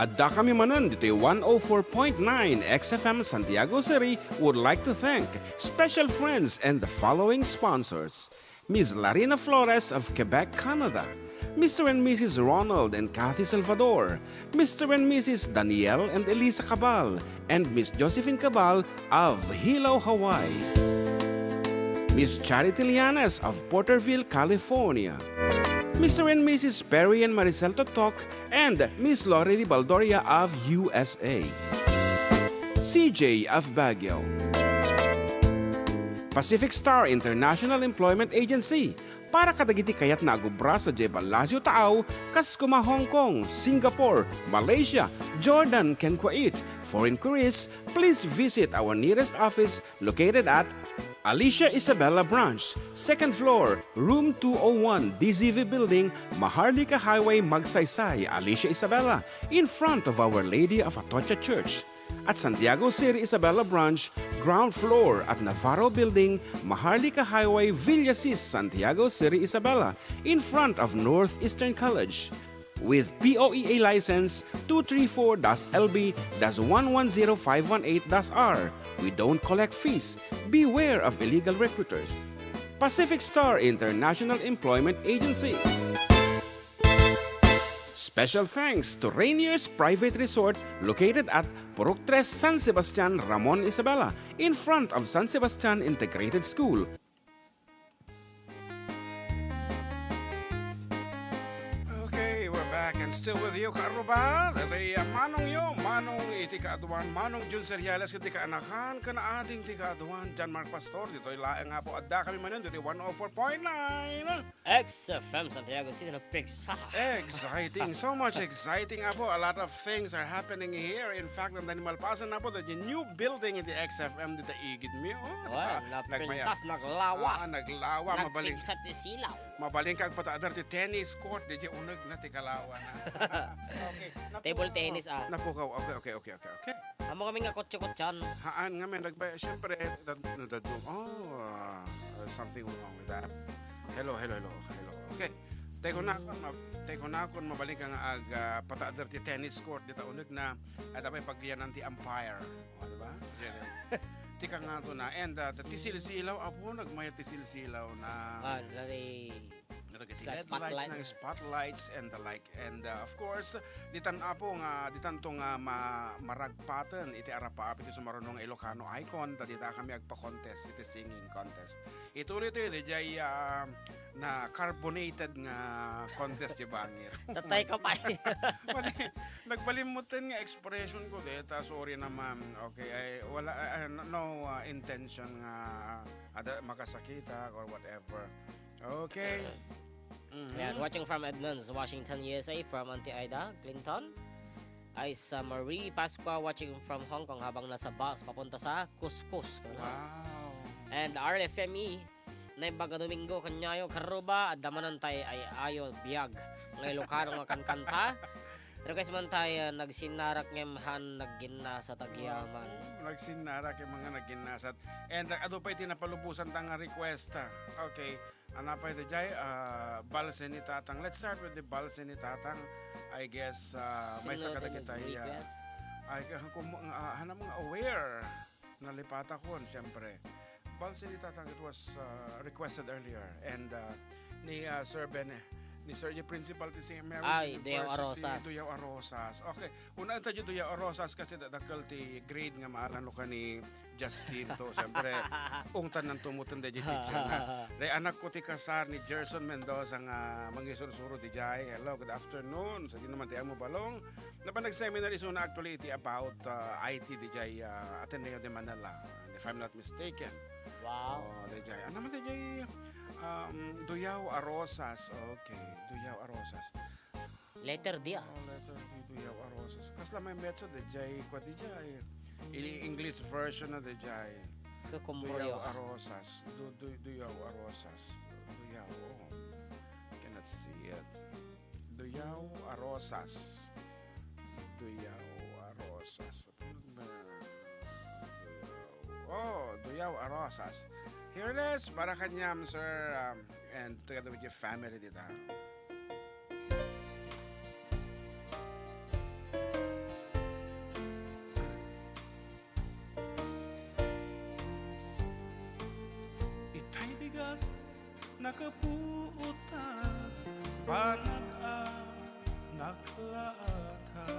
Addakami manen ditoy one oh four point nine X F M Santiago City would like to thank special friends and the following sponsors: Miss Larina Flores of Quebec, Canada, Mister and Missus Ronald and Kathy Salvador, Mister and Missus Daniel and Elisa Cabal, and Miss Josephine Cabal of Hilo, Hawaii, Miss Charity Llanes of Porterville, California, Mister and Missus Perry and Maricel Totok, and Miss Lori Baldoria of U S A, C J of Baguio, Pacific Star International Employment Agency para kadagiti kayatna a gubra sadiay Palacio Taaw, kas kuma Hong Kong, Singapore, Malaysia, Jordan, ken Kuwait. For inquiries, please visit our nearest office located at Alicia Isabela Branch, second floor, room two oh one, D Z V Building, Maharlika Highway, Magsaysay, Alicia Isabela, in front of Our Lady of Atocha Church. At Santiago City Isabela Branch, ground floor at Navarro Building, Maharlika Highway, Villasis, Santiago City Isabela, in front of Northeastern College. With P O E A license two three four dash L B dash one one zero five one eight dash R. We don't collect fees. Beware of illegal recruiters. Pacific Star International Employment Agency. Special thanks to Rainier's Private Resort located at Purok Tres, San Sebastian, Ramon Isabela, in front of San Sebastian Integrated School. Okay, we're back and still with you, Karuba. Dati, uh, manong yo, manong iti kaaduan, manong Jun Seriales, iti kaanakan, ken ading ti kaaduan, John Mark Pastor, ditoy laeng nga po, adda kami manen, ditoy one oh four point nine. X F M Santiago City, nagpigsa. Exciting. So much exciting, apo. A lot of things are happening here. In fact, ang Danimal Pasan na po, the new building in the X F M dito igid mi. Oh, di ba? Well, napintas, naglawa. Ah, naglawa. Mabaling, nagpigsa ti silaw. Mabaling kag pataadar ti tennis court, di di uneg na ti kalawa na. Okay. Table tennis, ah. Napukaw. Okay, okay, okay, okay, okay. Amo kami nga kutsi-kutsian. Haan nga men, nagba-, siyempre, dad-, nadadum-, oh, ah, something wrong with that. Hello, hello, hello, hello. Okay. Tay kunakon, ma-, tay kunakon, mabalin ka nga ag, ah, pataadar ti tennis court, dita uneg na, at apay pagyanan ti umpire. O, di ba? Ti kangato na. And, ah, ti silsilaw, apo, nagmayat ti silsilaw na. Ah, dati Nalagay ti Sa LED lights, spotlight. Ng spotlights and the like. And, uh, of course, ditan, apo, nga, ditan to nga ma-, maragpaten iti arapaap iti sumaruno nga Ilocano icon, ta dita kami agpa-contest iti singing contest. Ituloy to, di jay, ah, na carbonated nga contest di bangir. Tatay ka pa. Mali, nagbalimmutan nga expression ko dita. Sorry naman. Okay, ay, wala, ah, no, no, ah, intention nga, ah, ada, makasakita or whatever. Okay. Mhm. Ayan, watching from Edmonds, Washington, U S A, from Auntie Ida Clinton. Ay sa Marie Pascua, watching from Hong Kong habang nasa bus papunta sa Kuskus. Wow. And R F M E, Naimbag a Domingo, kanyayo, karuba, adda manen tay ay ayo, biag, nga Ilocano nga kankanta. Request man tay, ah, nagsinnarak ngem han nagginnasat agyaman. Wow, nagsinnarak ngem han nagginnasat. And, uh, adu pay ti napalubosan ta nga request, ah. Okay. Ano pay dayjay? Ah, balse ni Tatang. Let's start with the balse ni Tatang. I guess, ah, maysa kadagiti, ah, request. Ay, kung, ah, hanam nga aware. Nalipatakon, siyempre. Balse ni Tatang, it was, ah, requested earlier. And, ah, ni, ah, Sir Ben, ni Sir J Principal ti Saint Mary's Ay, Duyaw a University, Rosas. Duyaw a Rosas. Okay. Una, anta di Duyaw a Rosas kasi da-, dakkel ti grade nga maalan no ka ni Justin to. Siyempre, ungtan nan tumutan di teacher na. Day anak ko ti kasar ni Gerson Mendoza nga mangisursuro di jay. Hello, good afternoon. Sa di naman ti amo balong. Napan nag-seminar isuna actually iti about, uh, I T di jay, uh, Ateneo de Manila, if I'm not mistaken. Wow. Oh, di jay. Ano man di jay, um, Duyaw a Rosas. Okay, Duyaw a Rosas. Letter D, ah. Oh, letter D, Duyaw a Rosas. Kasla may metso di jay, kwa di jay. Ini English version na di jay. Kukumbryo, Duyaw a ah. Rosas. Du-, du-, Duyaw a Rosas. Duyaw, oh. Cannot see it. Duyaw a Rosas. Duyaw a Rosas. Oh, Duyaw a Rosas. Here it is, para kaniam, sir, um, and together with your family dita. Itay bigat nakapuot a banag a naklaat a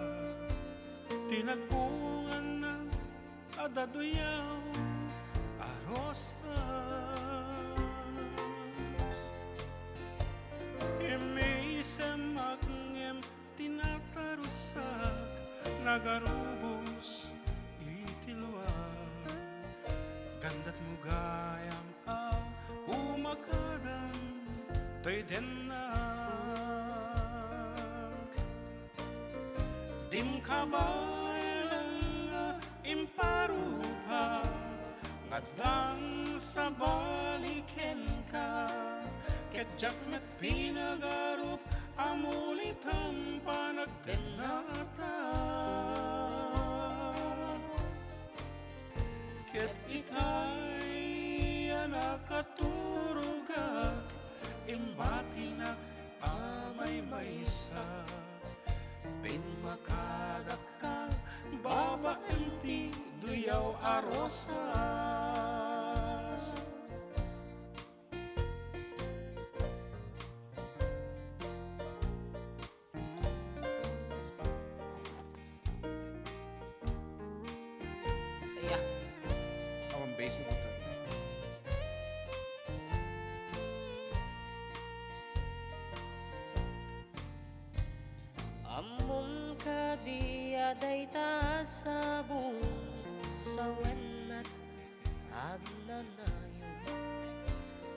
ti nagbunganna a daduyaw a rosas. Immisemak ngem tinatarusak, nagarubos iti luak. Dakno gayam a pumakadan toy dennak. Dim kabaelan nga imparupa, nga addan sabali kenka, ket diak met pinagarup a mulitan panagdennata. Ket itay a nakaturogak, imbatinak a maymaysa. Pimmakadakka babaen ti duyaw a rosas. Yeah. Awan basic ito. Ammom kadi a dayta a sabong sawennak agnanayon?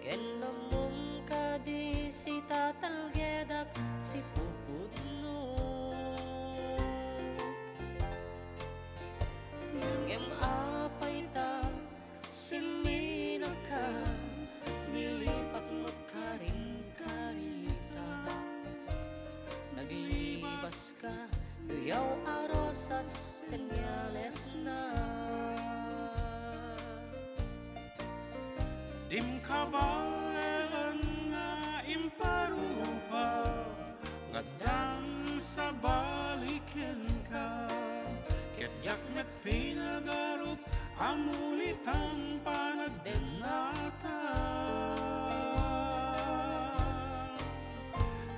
Ken ammom kadi sitatalgedak sipupudno? Ngem apay ta simminaka, nilipat met karin karita? Naglibas ka, duyaw a rosas, senyales na. Dim kabaelan nga imparupa, nga addan sabali kenka, ket diak met pinagarup a mulitan panagdennata.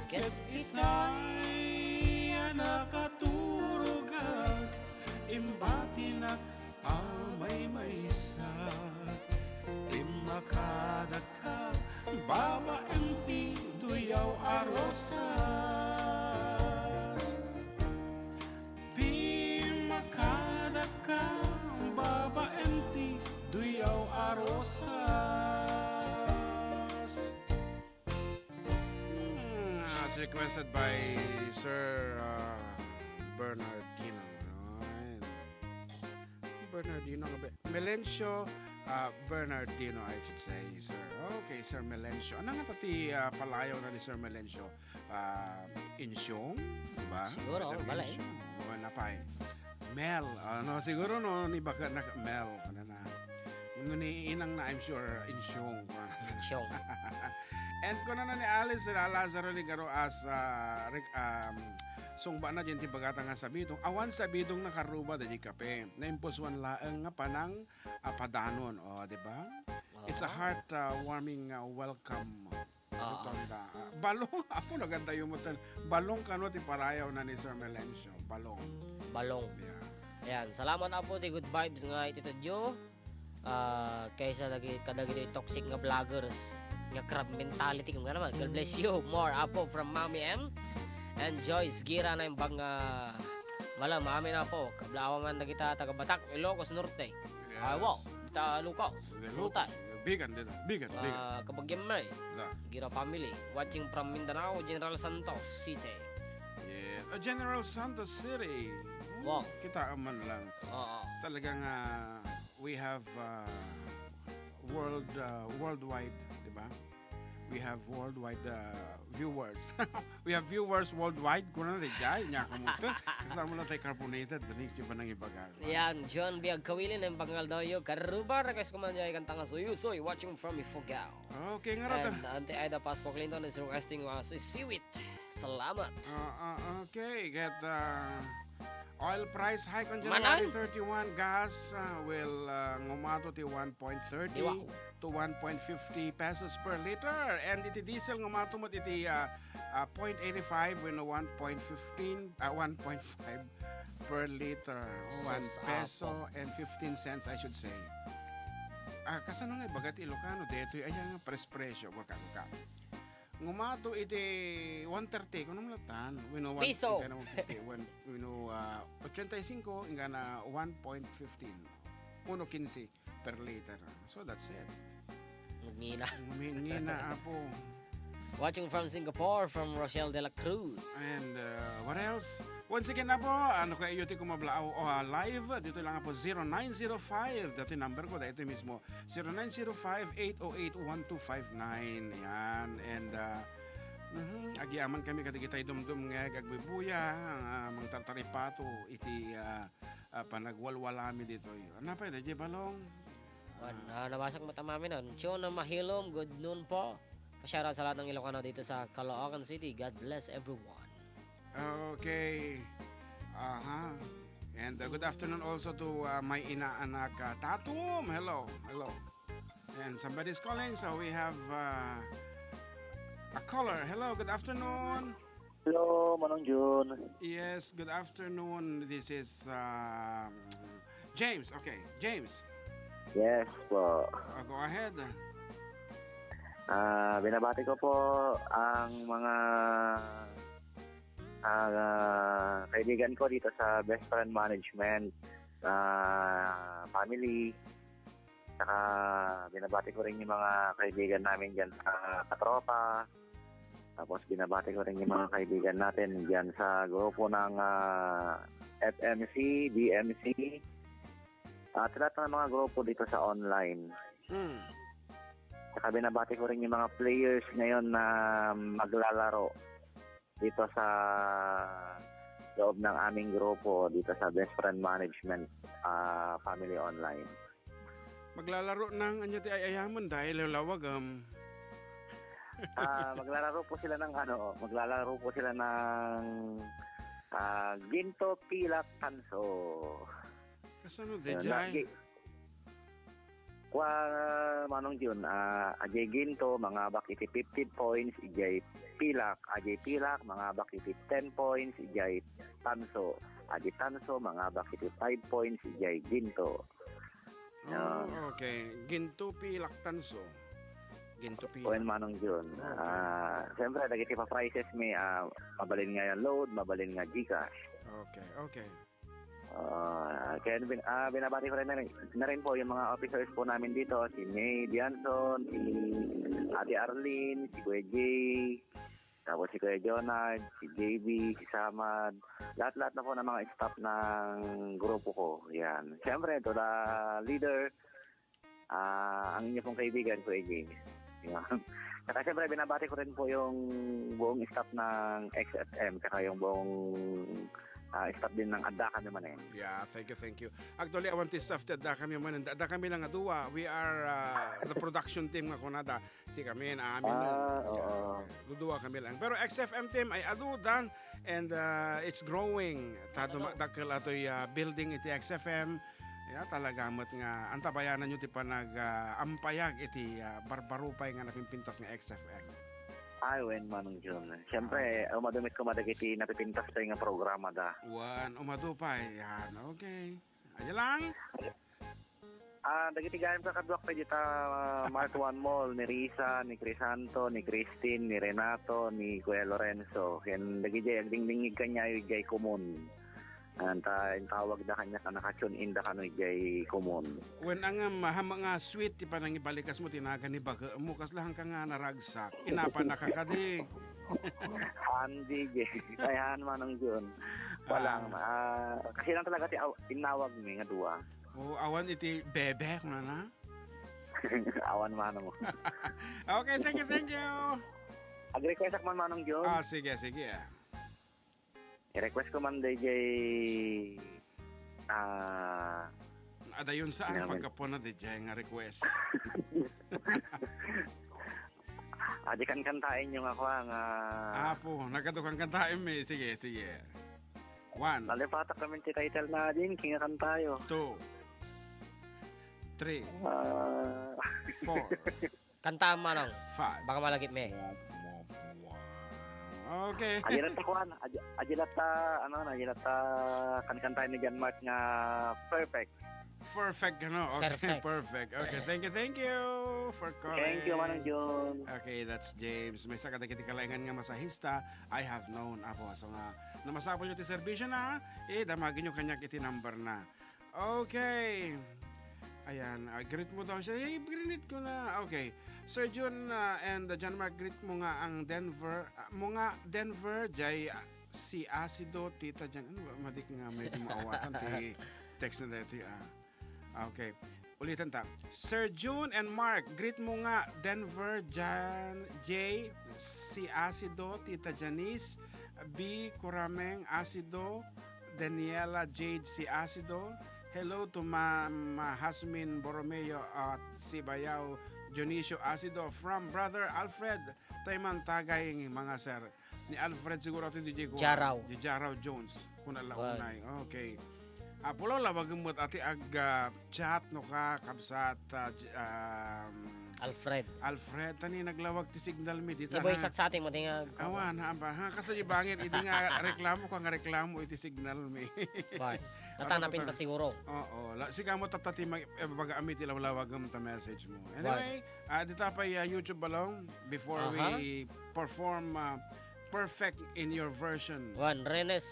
Ket itay a nakaturogak, imbatinak a maymaysa. Pimmakadakka babaen ti duyaw a rosas. Pimmakadakka babaen ti duyaw a rosas. Hmm, as requested by Sir, uh, Bernardino. Ayun. Bernardino nga ba? Melencio, uh, Bernardino, I should say, sir. Okay, Sir Melencio. Ano nga pati, uh, palayaw na ni Sir Melencio? Ah, Insyong, di ba? Siguro, Sir balay. Insyong. O, napay. Mel, ano, siguro no, ni baka na, Mel, ano na. Yung ni Inang na, I'm sure, Insyong. Insyong. And kuna na ni Alice, sila Lazaro Ligaro as, ah, reg-, um, sungba na dyan ti bagata nga sabidong. Awan sabidong na karuba, dadi kape. Naimpusuan laeng nga panang, ah, padanon. O, di ba? It's a Oo. heart, ah, warming, ah, welcome. Ah, ah. Rotonda. Ah, balong, apo, naganda yung mutan. Balong kano ti parayaw na ni Sir Melencio. Balong. Balong. Yeah. Ayan, salamat, Apo, ti good vibes nga ititudyo. Ah, kaysa dagi-, kadagiti toxic nga vloggers nga crab mentality, kung nga naman. God bless you. More, Apo, from Mommy M. And Joyce Gira na yung bang, ah, malam, amin, Apo. Kablawa man na kita, taga Batak, Ilocos Norte. Yes. Ay, wow. Dita Lucas. Dita Lucas. Bigan, dita. Bigan, bigan. Ah, Kabagyang May. Da. Gira family. Watching from Mindanao, General Santos City. Yeah. Ah, General Santos City. Hmm, Wow. kita man lang. Oo. Talagang, ah, we have, ah, world, ah, worldwide, di ba? We have worldwide, uh, viewers. We have viewers worldwide. Kuna na, di jay. Nya, kamuto. Kasla mo lang tayo carbonated. Dali, di ba nang ibagal? Yan, John Biag Kawilin, ang pangal daw yun. Karuba, request ko man jay, kanta nga Suyusoy, watching from Ifugao. Okay, nga rata. And Auntie Ida Pasco Clinton is requesting, uh, si Siwit. Salamat. Ah, ah, okay. Get, uh, Oil price hike on January Manang? thirty-one, gas, ah, will, ah, ngumato ti one point thirty Di wa. to one point fifty pesos per liter. And iti diesel ngumato met iti, ah, ah, point eighty-five wenno one point fifteen, ah, one point five per liter. Sus, One peso apo. and fifteen cents, I should say. Ah, kasano nga ibaga ti Ilocano? Detoy aya nga prespresyo, baka, baka. Ngumato iti one thirty, kuno malatan. Wenno one, Piso. Ingana one fifty, one, wenno, ah, ochenta y cinco, ingana one point fifteen. uno quince per liter. So that's it. Ngina. Ngina, apo. Watching from Singapore, from Rochelle de la Cruz. And, uh, what else? Once again, apo, ano kaya iti kumablaaw, o, ah, live, dito lang, apo, zero nine zero five, dito yung number ko, dito mismo, zero nine zero five, eight oh eight, one two five nine. Yan. And, uh, mhm, agyamankami kadagiti dumdumngeg, agbubuya, ah, mangtartaripato iti, ah, ah, panagwalwalami ditoy. Napay, DJ Balong? Wan, ah, nabasag mo tamamin, ah. Chona Mahilom, good noon po. Pa-shoutout sa lahat ng Ilocano dito sa Caloocan City. God bless everyone. Okay. Aha. And, uh, good afternoon also to, uh, my inaanak, uh, Tatum. Hello. Hello. And somebody's calling, so we have, uh, a caller. Hello, good afternoon. Hello, Manong Jun. Yes, good afternoon. This is, um, James. Okay, James. Yes po. Uh, go ahead. Ah, binabati ko po ang mga, ah, kaibigan ko dito sa Best Friend Management, ah, family. Saka binabati ko rin yung mga kaibigan namin dyan sa Katropa. Tapos binabati ko rin yung mga kaibigan natin dyan sa grupo ng, ah, F M C, D M C, at lahat ng mga grupo dito sa online. Hmm. Saka binabati ko rin yung mga players ngayon na maglalaro dito sa loob ng aming grupo, dito sa Best Friend Management, ah, Family Online. Maglalaro ng anya ti ay-ayaman dahil lawag, um. Ah, maglalaro po sila ng ano, maglalaro po sila ng, ah, Ginto, Pilak, Tanso. Kasano, Ayun, Dejay? lagi. Kwa, Manong Jun, ah, ajay Ginto, mangabak iti fifteen points, ijay Pilak, ajay Pilak, mangabak iti ten points, ijay Tanso, ajay Tanso, mangabak iti five points, ijay Ginto. Oh, Yan. Okay. Ginto, Pilak, Tanso. Ginto, Pilak. Wen, Manong Jun. Okay. Ah, siyempre, dagiti pa-prizes mi, ah, mabalin nga load, mabalin nga Gcash. Okay, okay. Ah, kaya bin-, ah, binabati ko rin na rin, na rin po yung mga officers po namin dito, si May Dianson, si Ate Arlene, si Kuya Jay, tapos si Kuya Jonard, si J B, si Samad, lahat-lahat na po ng mga staff ng grupo ko. Yan. Siyempre, to the leader, ah, ang inyo pong kaibigan, Kuya James. Yan. Saka siyempre, binabati ko rin po yung buong staff ng X F M, saka yung buong, ah, staff din ng Adda Kami Manen. Yeah, thank you, thank you. Actually, awan ti staff ti Adda Kami Manen. Adda kami lang a dua. We are, ah, the production team nga kunada. Si kami, amin. Ah, Yeah, oo. Okay. Dudua kami lang. Pero X F M team ay adu, dan, and, ah, it's growing. Ta Adu. dumadakkel atoy, ah, building iti X F M. Ya, talaga met nga antabayanan nyo ti panag, ah, ampayag iti, ah, barbarupay nga napimpintas nga X F M. Ay, wen, Manong Jun. Siyempre, Ah. umadumit ko madagiti napipintas pay nga programa da. Wan, umadu pay. Yan, okay. Aja lang. Ah, dagiti gayam kakaduak pay dita, ah, Mark One Mall, ni Risa, ni Crisanto, ni Christine, ni Renato, ni Kuya Lorenzo. Ken dagiti agdingdingngeg kaniayo idiay komon. Anta, intawag da kaniak a naka-tune in da kano idiay komon. Wen, angam, maham nga sweet ti panangibalikas mo, ti nagan ni baga mo, kasla hangka nga naragsak. Inapan na ka kadi. Andi, je. Ayan, Manong Jun. Walang, Ah. ah, kasi lang talaga ti aw-, inawag mi nga dua. Oo, awan iti bebe, kunana? Awan, Manong. Okay, thank you, thank you. Ag-request ak man, Manong Jun. Ah, sige, sige. I-request ko man, D J, ah, Adayon sa ang Naman. pagkapuan na D J nga request. Adi kan kantaen nyo nga kuha nga Apo, nagkado kan kantaen mi. Sige, sige. One. Nalipatak kami ti title na din, kingakantayo. Two. Three. Ah. Four. Kanta, Manong. Five. Baka malagip mi. Womp, womp, womp. Okay. Adi latta kuan, adi, adi latta, ano, adi latta kankantaen ni John Mark nga Perfect. Perfect, ano? Okay, Perfect. perfect. Okay, thank you, thank you for calling. Thank you, Manong Jun. Okay, that's James. Maysa kadagiti kalaingan nga masahista, I have known. Apo, so nga, no masapul nyo ti serbisyo na, eh, damagin nyo kaniak iti number na. Okay. Ayan, ah, greet mo daw siya. Hey, greet ko na. Okay. Sir Jun, ah, and, ah, John Mark, greet mo nga ang Denver. Ah, mo nga Denver, jay, ah, si Asido, Tita Jan. Ano ba? Madik nga may maawatan. Ti text na dito, ah. Okay. Ulitan ta. Sir Jun and Mark, greet mo nga Denver, Jan, Jay, si Asido, Tita Janice, B, Kurameng, Asido, Daniela, Jade, si Asido. Hello to Ma-, Ma Hasmin Borromeo at si Bayaw Dionisio Asido from Brother Alfred Tayman Tagay, mga sir. Ni Alfred siguro ito, D J ko. Jaraw. Di Jaraw Jones. Kuna la Wan. Unay. Okay. Ah, pulaw lawag mo ati ag, ah, chat no ka, kabsat, ah, J-, um, Alfred. Alfred, tani naglawag ti signal mi dita. Di ba na isat sa ating matingag? Awan, ha, ba? Ha, kasi di bangin, idi nga reklamo ka nga reklamo iti signal mi. Wan. Nata Ano napin ba? Ta siguro. Oo, la, siga mo tatati mag, eh, baga ami ti lawlawag mo ta message mo. Wan. Anyway, ah, dita pa, ah, YouTube along before Aha. We perform, ah, Perfect in Your Version. Wan, Renes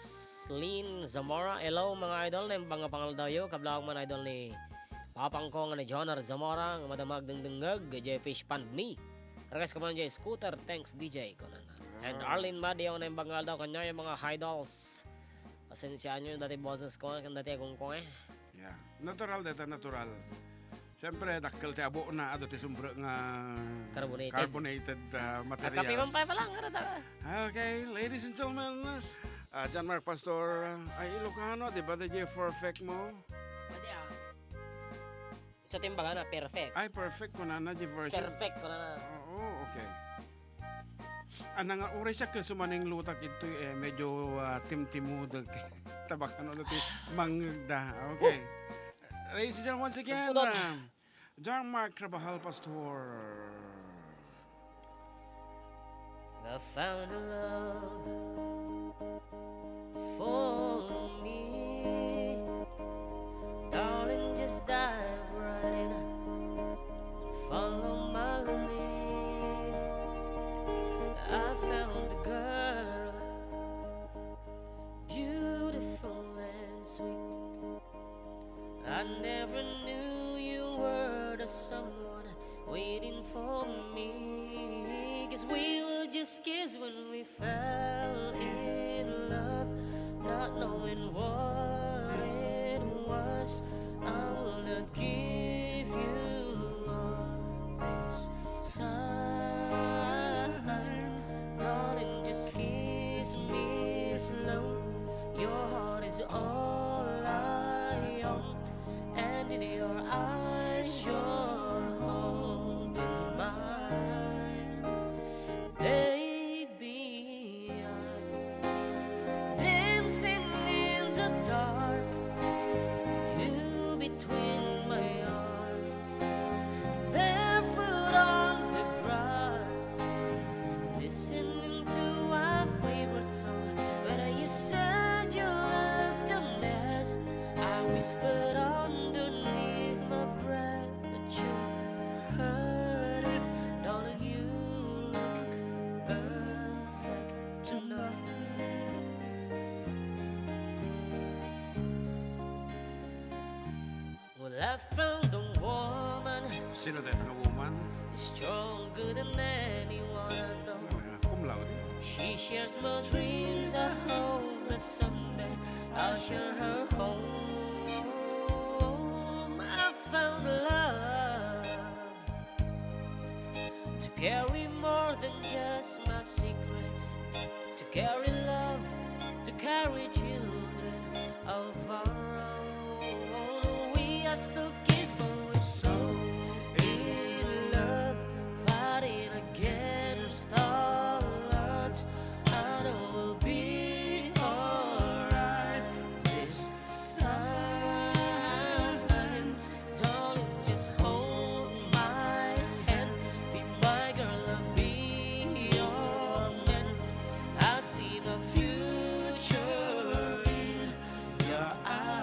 Lynn Zamora. Hello, mga idol. Naimbag nga pangaldawyo. Kablawag man, idol, ni Papangko nga ni Jonar Zamora, nga madamag dengdengngeg, jay fish pond mi. Request ko man jay scooter. Thanks, D J. Kunana. And Ah. Arlene Madio, naimbag nga aldaw, kaniayo, mga idols. Pasensiaanyo, dati boses ko, kan dati agong ko, eh. Yeah. Natural deta, natural. Siyempre, dakkel ti abo na, adu ti sumbre nga Carbonated. Carbonated, ah, materials. Nagkape man pay pala, nga rata. Okay, ladies and gentlemen, ah, John Mark Pastor, ah, ay Ilocano, di ba, di perfect mo? Pwede, ah. Sa timbangan na, perfect. Ay, perfect ko na, na, di version. Perfect ko na. Oo, okay. Ana nga, uray siya, ket sumaning lutak ito, eh, medyo, ah, timtimudek. Tabakan ulit, eh, mangda. Okay. Ladies and gentlemen, once again, Nagpudot. Ah, John Mark Carvajal Pastor. I found a love for me. Darling, just dive right in. Follow my lead. I found a girl, beautiful and sweet. I never knew you were the someone waiting for me. 'Cause we were just kids when we fell in love, not knowing what it was. I will not give you up this time. Darling, just kiss me slow. Your heart is all I own, and in your eyes, you're holding mine. Baby, I'm dancing in the dark, you between my arms, barefoot on the grass, listening to our favorite song. But you said you looked a mess. I whispered underneath my breath, but you heard it. Darling, you look perfect tonight. Well, I found a woman. Sino tayo nga woman? Stronger than anyone I know. Ano nga? Cum laude? She shares my dreams. I hope that someday I'll share her home. I found love to carry more than just my secrets, to carry love, to carry children of our own. We are still kids, but we're so in love, fighting against all odds. I know we'll be alright this time. Darling, just hold my hand. Be my girl, I'll be your man. I see my future in your eyes.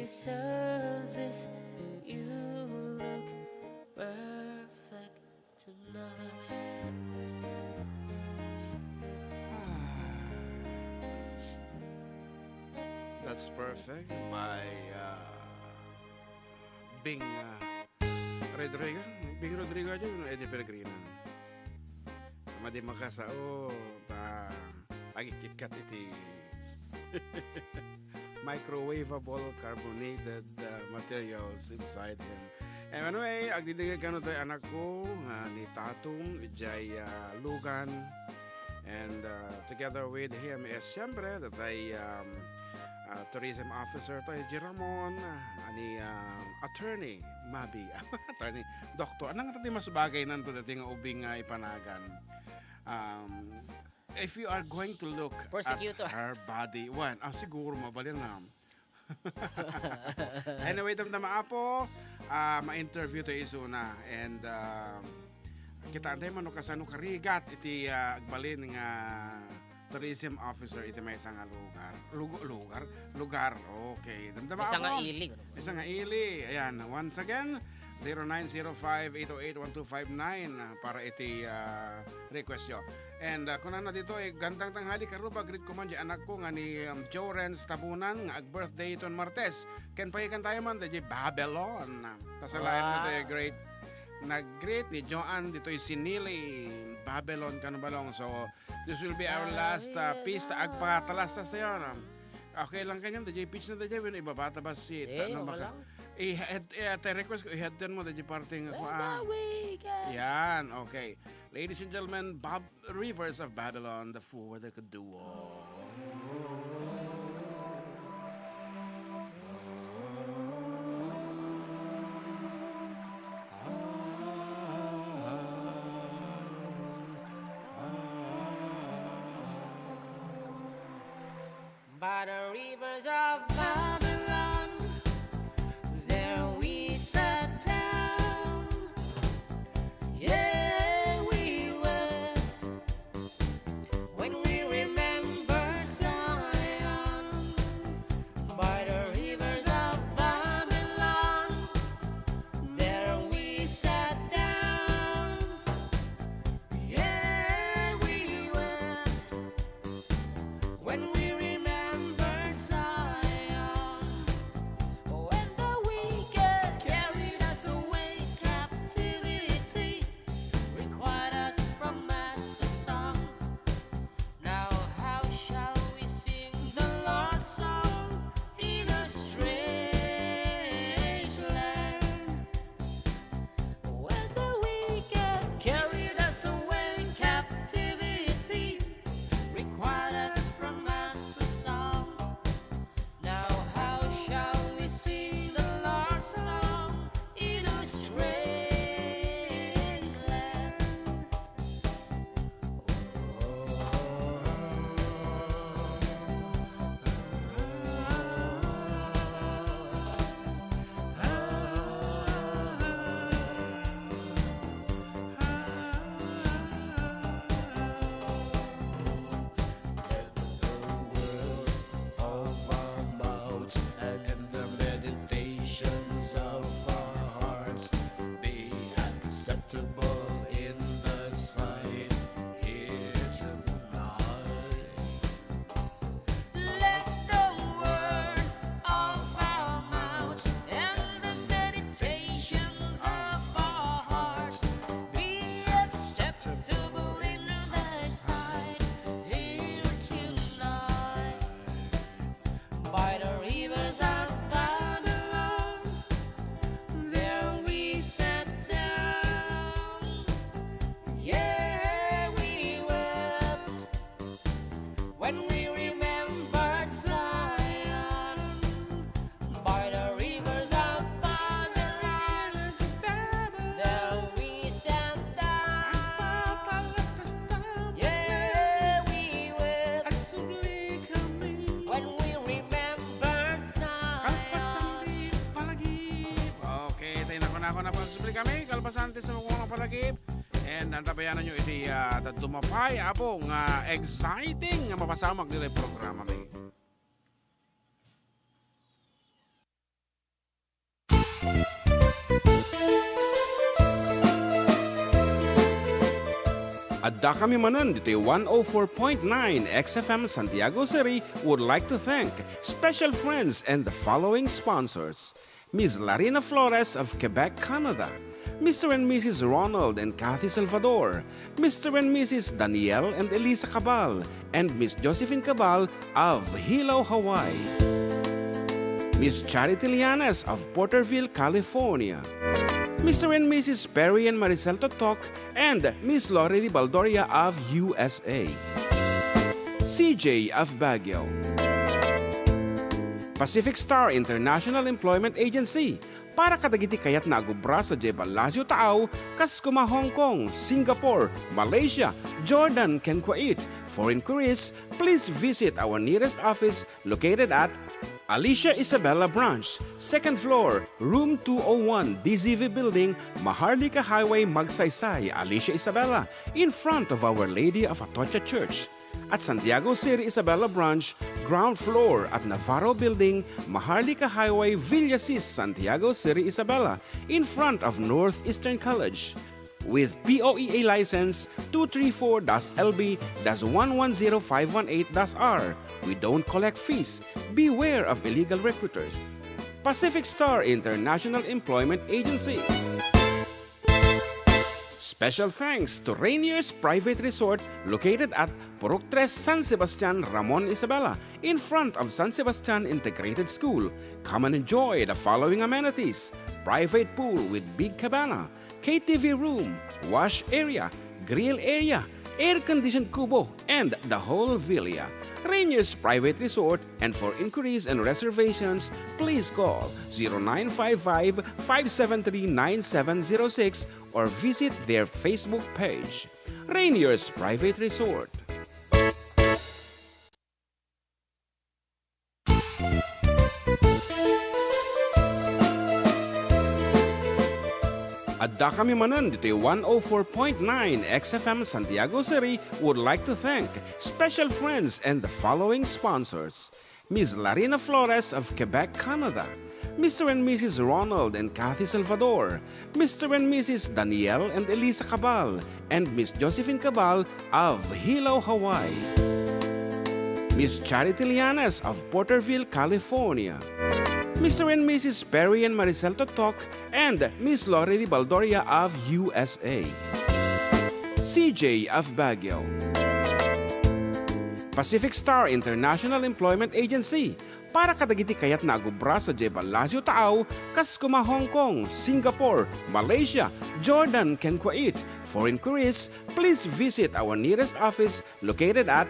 Deserve this. You look perfect tonight. That's Perfect by uh, Bing uh, Rodrigo. Bing Rodrigo aja, Eddie Peregrina. Madi makasao ta agikitkat iti microwavable carbonated uh, materials inside him. Anyway, agdidingig kano tayo anak ko, uh, ni Tatum, Jay uh, Lugan, and uh, together with him is siyempre that I um, uh, tourism officer tayo, G. Ramon, uh, ani uh, attorney, Mabi. Attorney, doktor. Anong tati mas bagay nanto dati nga ubing nga ipanagan? Um, if you are going to look Prosecutor. at her body, one, ah, siguro mabalin na. Anyway, damdama apo, ah, ma-interview tayo isuna. And ah, kitaan tayo mano kasano karigat iti ah, agbalin nga tourism officer iti maysa nga lugar. Lugo, lugar? Lugar. Okay. Damdama Isa nga apo. Ili. Isa nga Ili. Ayan. Once again, zero nine zero five eight oh eight one two five nine para iti ah, request yo. And uh, kunana dito, eh, gandang tanghali, Karuba, greet ko man di anak ko nga ni um, Joe Renz Tabunan nga ag-birthday iton Martes. Ken pagikan tayo man, di Babylon. Kasalayan mo Wow. tayo, great. Nag-greet ni Joanne ditoy Sinili, Babylon, Kanubalong. So, this will be our last uh, pista. Agpatalastas tayo, no? Okay lang kanyan, di Peach na tayo, ibabata ba si... Eh, ano, okay baka- lang. I-head, eh, ate, request ko, i-head mo, di parte nga When kuan. the weekend. Yan, okay. Ladies and gentlemen, Bob Rivers of Babylon, the Four the Duo. By the rivers of Babylon, there we sat down. Yeah, we wept when we remember Zion. By the rivers of Babylon, there we sat down. Yeah, we wept when we remember Zion. When the wicked carried us away captivity, required us from us a song. Now how shall we sing the Lord's song in a strange land? When the wicked carried us away in captivity, required us from us a song. Now how shall we sing the Lord's song in a strange land? Let the words of our mouths and the meditations of our hearts be acceptable in the sight here tonight. Let the words of our mouths and the meditations of our hearts be acceptable in thy sight here tonight. By the rivers of Babylon, there we sat down. Yeah, we wept when we remembered Zion. By the rivers of Babylon, there we sat down. Yeah, we wept when we remembered Zion. Kalpasan ti palagip. Okay, tayo na ko na ako na pagsubli kami. Kalpasan ti sumukong ang palagip. And antabayanan nyo iti uh, dadduma pay, apo, nga exciting nga mapasamak dito programa mi. Adda kami manen ditoy one oh four point nine X F M Santiago City would like to thank special friends and the following sponsors: Miss Larina Flores of Quebec, Canada, Mister and Missus Ronald and Kathy Salvador, Mister and Missus Daniel and Elisa Cabal, and Miss Josephine Cabal of Hilo, Hawaii, Miss Charity Lianes of Porterville, California, Mister and Missus Perry and Maricel Totok, and Miss Lorely Baldoria of U S A, C J of Baguio, Pacific Star International Employment Agency, para kadagiti kayatna a agubra sadiay Palacio Taaw, kas kuma Hong Kong, Singapore, Malaysia, Jordan, ken Kuwait. For inquiries, please visit our nearest office located at Alicia Isabela Branch, second floor, room two oh one, D Z V Building, Maharlika Highway, Magsaysay, Alicia Isabela, in front of Our Lady of Atocha Church. At Santiago City Isabela Branch, ground floor at Navarro Building, Maharlika Highway, Villasis, Santiago City Isabela, in front of Northeastern College. With P O E A license two three four dash L B dash one one zero five one eight dash R. We don't collect fees. Beware of illegal recruiters. Pacific Star International Employment Agency. Special thanks to Rainier's Private Resort, located at Purok Tres, San Sebastian, Ramon Isabela, in front of San Sebastian Integrated School. Come and enjoy the following amenities: private pool with big cabana, K T V room, wash area, grill area, air-conditioned kubo, and the whole villa. Rainier's Private Resort, and for inquiries and reservations, please call zero nine five five, five seven three, nine seven zero six or visit their Facebook page, Rainier's Private Resort. Adda kami manen ditoy one oh four point nine X F M Santiago City would like to thank special friends and the following sponsors: Miss Larina Flores of Quebec, Canada, Mister and Missus Ronald and Kathy Salvador, Mister and Missus Daniel and Elisa Cabal, and Miss Josephine Cabal of Hilo, Hawaii, Miss Charity Lianes of Porterville, California, Mister and Missus Perry and Maricel Totok, and Miss Lorely Baldoria of U S A, C J of Baguio, Pacific Star International Employment Agency, para kadagiti kayatna a agubra sadiay Palacio Taaw, kas kuma Hong Kong, Singapore, Malaysia, Jordan, ken Kuwait. For inquiries, please visit our nearest office located at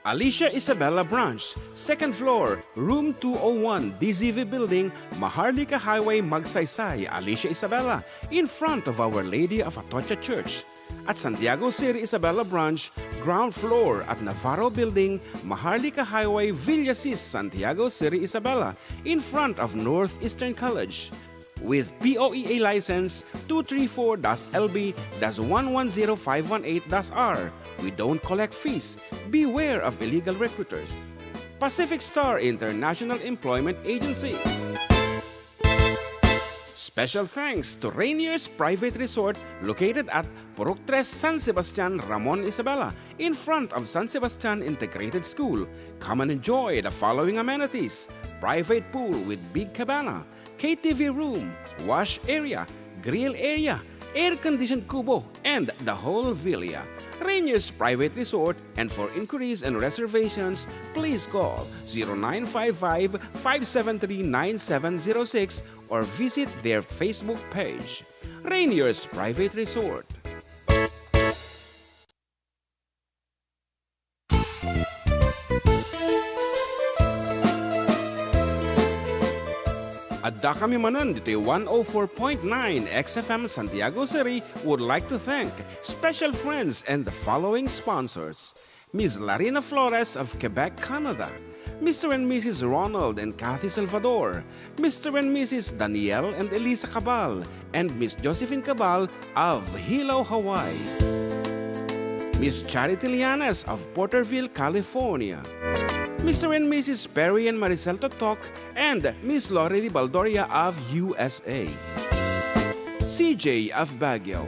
Alicia Isabela Branch, second floor, room two oh one, D Z V Building, Maharlika Highway, Magsaysay, Alicia Isabela, in front of Our Lady of Atocha Church. At Santiago City Isabela Branch, ground floor at Navarro Building, Maharlika Highway, Villasis, Santiago City Isabela, in front of Northeastern College. With P O E A license two three four dash L B dash one one zero five one eight dash R, we don't collect fees. Beware of illegal recruiters. Pacific Star International Employment Agency. Special thanks to Rainier's Private Resort, located at Purok Tres, San Sebastian, Ramon Isabela, in front of San Sebastian Integrated School. Come and enjoy the following amenities: private pool with big cabana, K T V room, wash area, grill area, air-conditioned kubo, and the whole villa. Rainier's Private Resort, and for inquiries and reservations, please call zero nine five five, five seven three, nine seven zero six or visit their Facebook page, Rainier's Private Resort. Adda kami manen ditoy one oh four point nine X F M Santiago City would like to thank special friends and the following sponsors: Miss Larina Flores of Quebec, Canada, Mister and Missus Ronald and Kathy Salvador, Mister and Missus Daniel and Elisa Cabal, and Miss Josephine Cabal of Hilo, Hawaii, Miss Charity Lianes of Porterville, California, Mister and Missus Perry and Maricel Totok, and Miss Lorely Baldoria of U S A, C J of Baguio,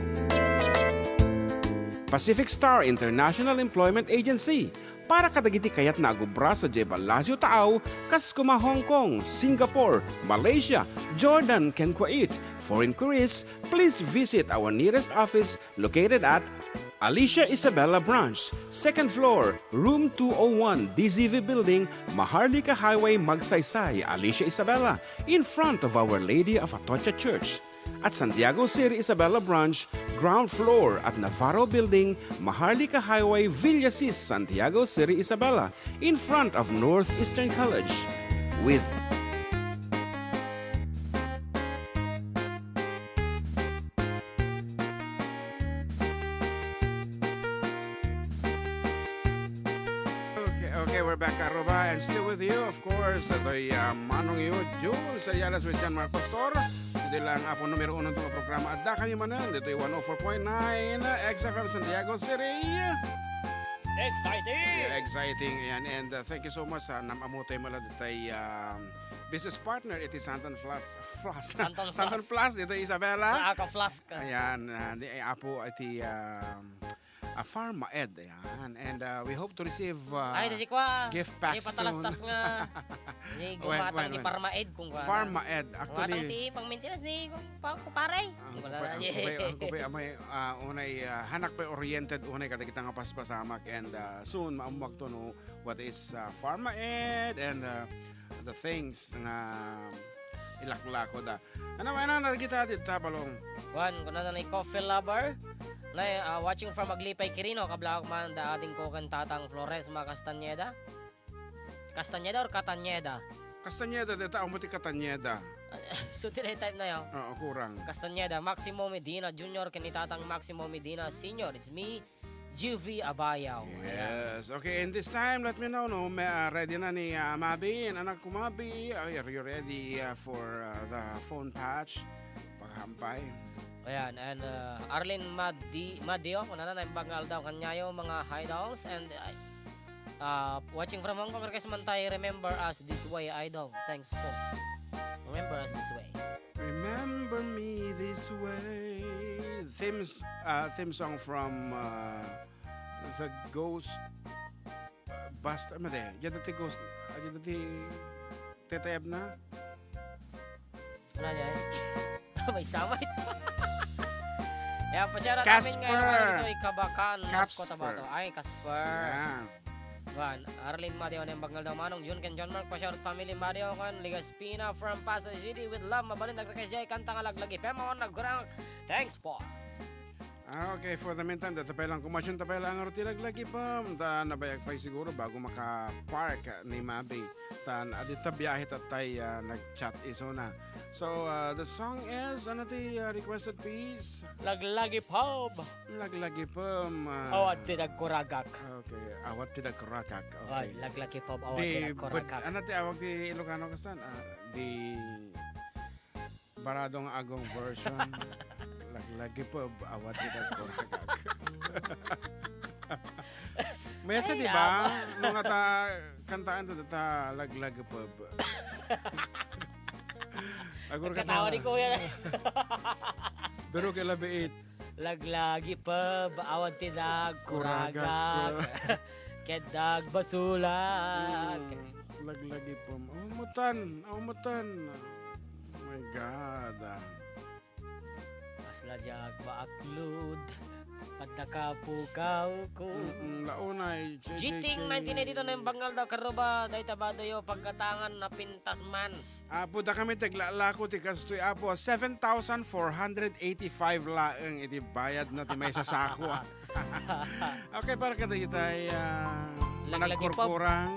Pacific Star International Employment Agency para kadagiti kayatna a gubra sadiay Palacio Taaw, kas kuma Hong Kong, Singapore, Malaysia, Jordan, ken Kuwait. For inquiries, please visit our nearest office located at Alicia Isabela Branch, second floor, room two oh one, D Z V Building, Maharlika Highway, Magsaysay, Alicia Isabela, in front of Our Lady of Atocha Church. At Santiago City Isabela Branch, ground floor at Navarro Building, Maharlika Highway, Villasis, Santiago City Isabela, in front of Northeastern College. With Okay, okay, we're back, Aruba, and still with you, of course, daytoy, ah, manong yu, Jun Sayales with John Mark Pastor. Ditoy lang, ah, po, numero uno nga programa. Adda kami manen, ditoy one oh four point nine X F M Santiago City. Exciting! Yeah, exciting. Ayan, and, uh, thank you so much sa nam-amotayo met la ditoy, um, business partner iti Santan Flask. Flask. Santan Santan Flask. Flask, ditoy Isabela. Sa aka flask. Ayan, ah, di, eh, apo iti, um, a Pharma Ed, ayan. And, uh, we hope to receive, uh, Ay, dadi kwa. Gift pack Di patalastas soon. Nga. Di When, gumatang when, di when? Pharma Ed kung kuwan. Pharma Ed, Gumatang actually. Ti pang maintenance ni kung pa-, kumpare. Ang Wala kupay, na ang di. Kupay, ang kupay, amay, ah, unay, ah, hanak pay oriented, unay kadagita nga paspasamak, and, uh, soon, maammuagto no what is, uh, Pharma Ed and, uh, the things nga ilaklako da. Ano, ano, ano, kita di tabalong? Juan, kuna na ni Coffee Lover. Na, ah, watching from Aglipay, Quirino, kablawak man da ading ko ken Tatang Flores, mga Castañeda. Castañeda or Cataneda? Castañeda, deta, amo ti Cataneda. So, tinay type na yun. Oo, kurang. Castañeda, Maximo Medina Junior, ken ni Tatang Maximo Medina Senior. It's me, Juvie Abayaw. Ayan. Yes. Okay, and this time, let me know, no, may, ah, ready na ni, ah, Mabi, an anak ko, Mabi. Are you ready, ah, for, ah, the phone patch? Paghampay. Ayan, and, ah, Arlene Madi-, Madio, kunana, naimbag nga aldaw kaniayo, mga idols, and, ah, ah, watching from Hong Kong, request man tayo, Remember Us This Way, idol. Thanks po. Remember Us This Way. Remember me this way. Themes, uh, theme song from, uh, the Ghost, uh, Buster. Madi, diyan ti Ghost, ah, diyan ti Tetayab na. Wala niya eh. May samay. Kaya pa-shoutout namin ngayon Casper. Dito, Ikabakan, Casper. Cotabato. Ay, Casper. Yan. Juan, Arlene Mateo, naimbag nga aldaw manong Jun ken John Mark, pa-shoutout family Mario kan Legaspi na from Pasay City with love. Mabalin nag-request jay kanta nga Laglagi Pema on nagkurang. Thanks po. Ah, okay, for the meantime, data pay lang, kumasyon ta pay lang ti Laglagi Pem. Ta nabayag pay siguro bago maka-park ni Mabi. Tan, adi ta biyahe ta tay, ah, nag-chat isuna. So, uh, the song is, ano ti, uh, requested piece? Laglagi Pub. Laglagi Pub, uh, Awat ti nagkuragak. Okay, Awat ti nagkuragak. Okay. Ay, Laglagi Pub, Awat ti nagkuragak. Ano ti awag ti Ilocano kastan? Ah, di Baradong Agong version. Laglagi Pub, Awat ti nagkuragak. Maysa, di ba? Nung ata kantaan to, ta Laglagi Pub. Agor ka Katawa tawa. Ni Kuya. Pero kay labiit. Laglagi Pub, Awat ti nagkuragak. Kuragak. Ket nagbasulak. Mm, Laglagi Pub. Aw, matan. Aw, matan. Oh my God. Kasla diak maaklod. Pagdakapukaw ko. Mm-mm, launay, J J K. Jiting nineteen eighty-two, naimbag nga aldaw, karuba, dayta badayo, pagkatangan, napintas man. Apo, dakami ti aglalako ti kastoy, Apo, seven thousand four hundred eighty-five laeng iti bayad na ti maysa sako, ah. Okay, para kadagitay, ah, Laglagi Pub. Managkurkurang.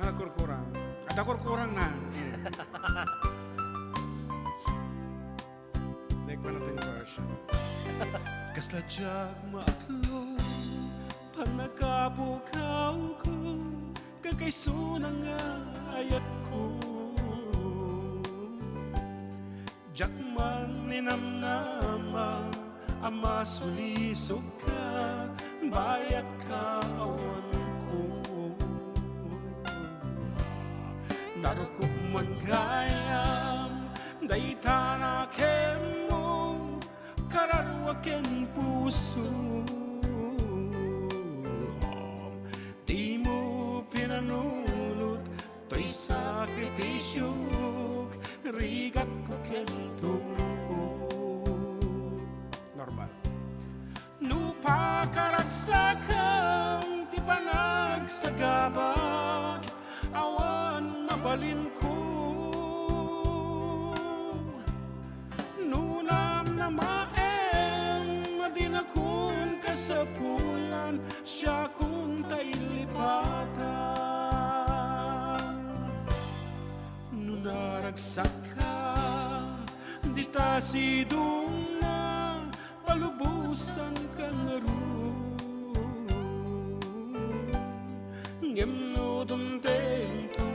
Managkurkurang. Adda kurkurang na. Like pa natin version. Kasla diak maaklod, pannakapukaw ko, kakaisuna nga ayatko. Diak man ninamnama a masulisog ka, bayat ka awan ko. Narukop man gayam dayta nakemmo, kararua ken pusom. Dimo pinanunot toy sakrifisiok, rigatko ken tuok. Normal. No pakaragsakem ti panagsagabak, awan mabalinko. No namnamaem a dinakon kasapulan, siakon ta illipatan. No naragsakka, dita sidongna, palubosanka ngarud. Ngem no dumtengto,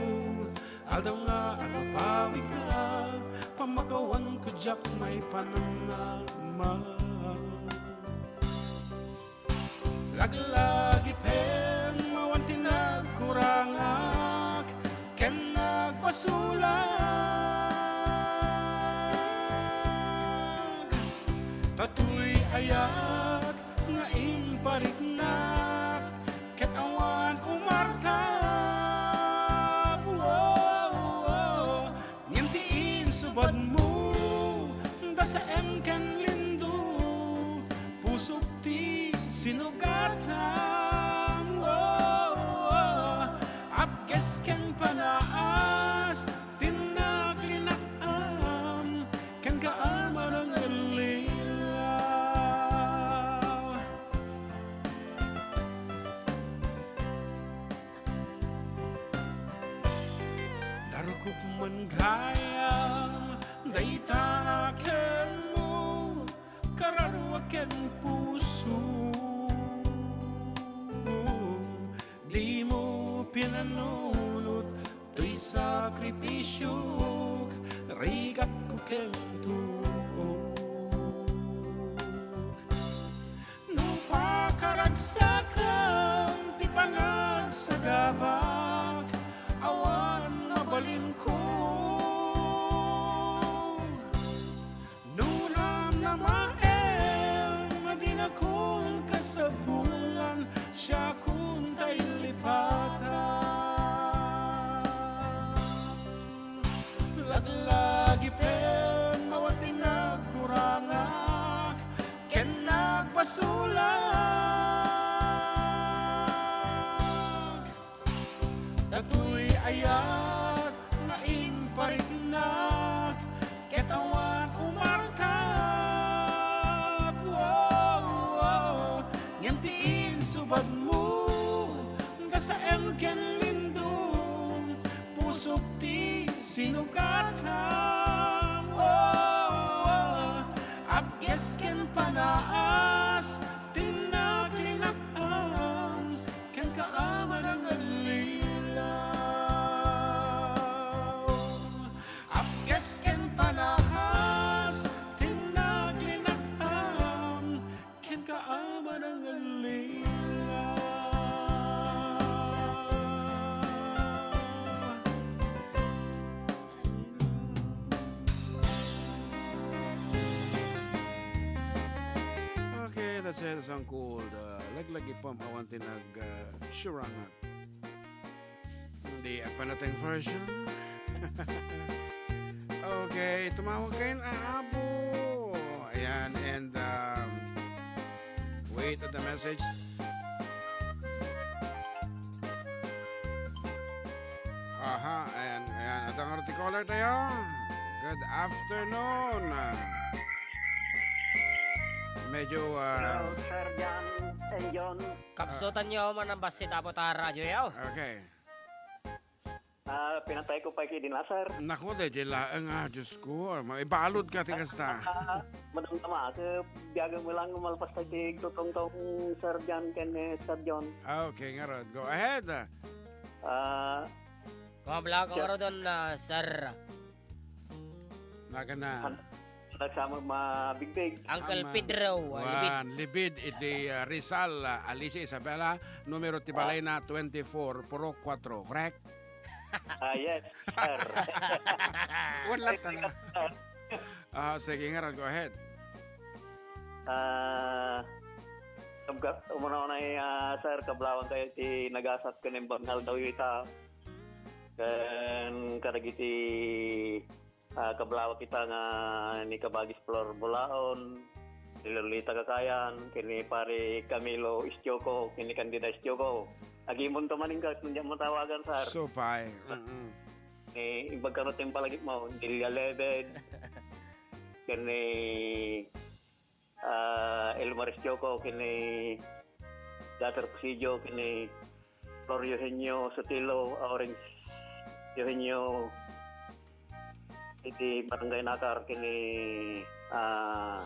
aldaw nga agpapawika, pammakawanko diak maipananama. Laglagipen, awan ti nagkurangak ken nagbasolak. Ta toy ayat nga impariknak, ket awan umartap. Ngem ti insubadmo, dasaem ken lindong, pusok ti sinugatam. Oh, oh, oh. Apges ken panaas, tinnak linak-am, kenka a manangallilaw. Narukop man gayam dayta nakenmo, kararua ken pusom. Dimo pinanunot toy sakrifisiok, rigatko ken tuok. No pakaragsakem ti panagsagabak, awan mabalinko. No namnamaem a dinakon kasapulan, siakon ta illipatan. Laglagipen, awan ti nagkurangak ken nagbasolak. Datoy ayat nga impariknak, ket awan umartap. Oh, oh. Ngem ti insubadmo, dasaem ken lindong, pusok ti sinugatam. Oh, oh. Apges ken panaas, tinnak linak-am, kenka a manangallilaw. Apges ken panaas, tinnak linak-am, kenka a manangallilaw. Okay, that's it. A song called, uh, Laglagipem, awan ti nag, uh, Shurangat. Hindi, agpanating version. Okay, tumawag kayo na abo. Ayan, and, um, wait at the message. Aha, ayan, ayan. Adda nga ti caller tayo. Good afternoon. Medyo, uh, Hello, Sir John and John. Kapsutan yo man ang basit apo ta radyo yo. Okay. Ah, pinatay ko pa kay din, ah, sir. Naku, dayjay laeng, ah, Diyos ko. Maibalod ka, ti kasta. Ah, madamdama, ah, sa biyagan mo lang, malpas tayo ti tutungtong, Sir John, ken, eh, Sir John. Ah, okay, ngarud. Go ahead. Ah, Kung abla ko Sir. Ngarud, ah, sir. Magana. An-, nagsama mabigbig. Uncle Ama. Pedro, ah, Libid. Wan, Libid, iti, ah, Rizal, ah, Alicia Isabela, numero ti balay na twenty-four, Purok four, correct? Ah, yes, sir. Wala Ay, tana. Sir. Ah, sige, ngarud, go ahead. Ah, kabga-, umuna-unay, ah, sir, kablawang kayo ti nagasat ken imbag nga aldaw ita. Ken kadagiti, ah, kablawak ita nga ni Kabagis Flor Bulaon, ni Lolita Kakayan, ken ni Pare Camilo Istioco, ken ni Candida Istioco. Agimonto manen ket, no diak matawagan, sir. Supay. Mm-mm. Ni, imbag kano ti impalagipmo, Delia Lebed, ken ni ah, Elmar Estioco, ken ni Dater Presidio, ken ni Flor Eugenio Sotelo, Orange Eugenio, iti Barangay Nakar, ken ni, ah,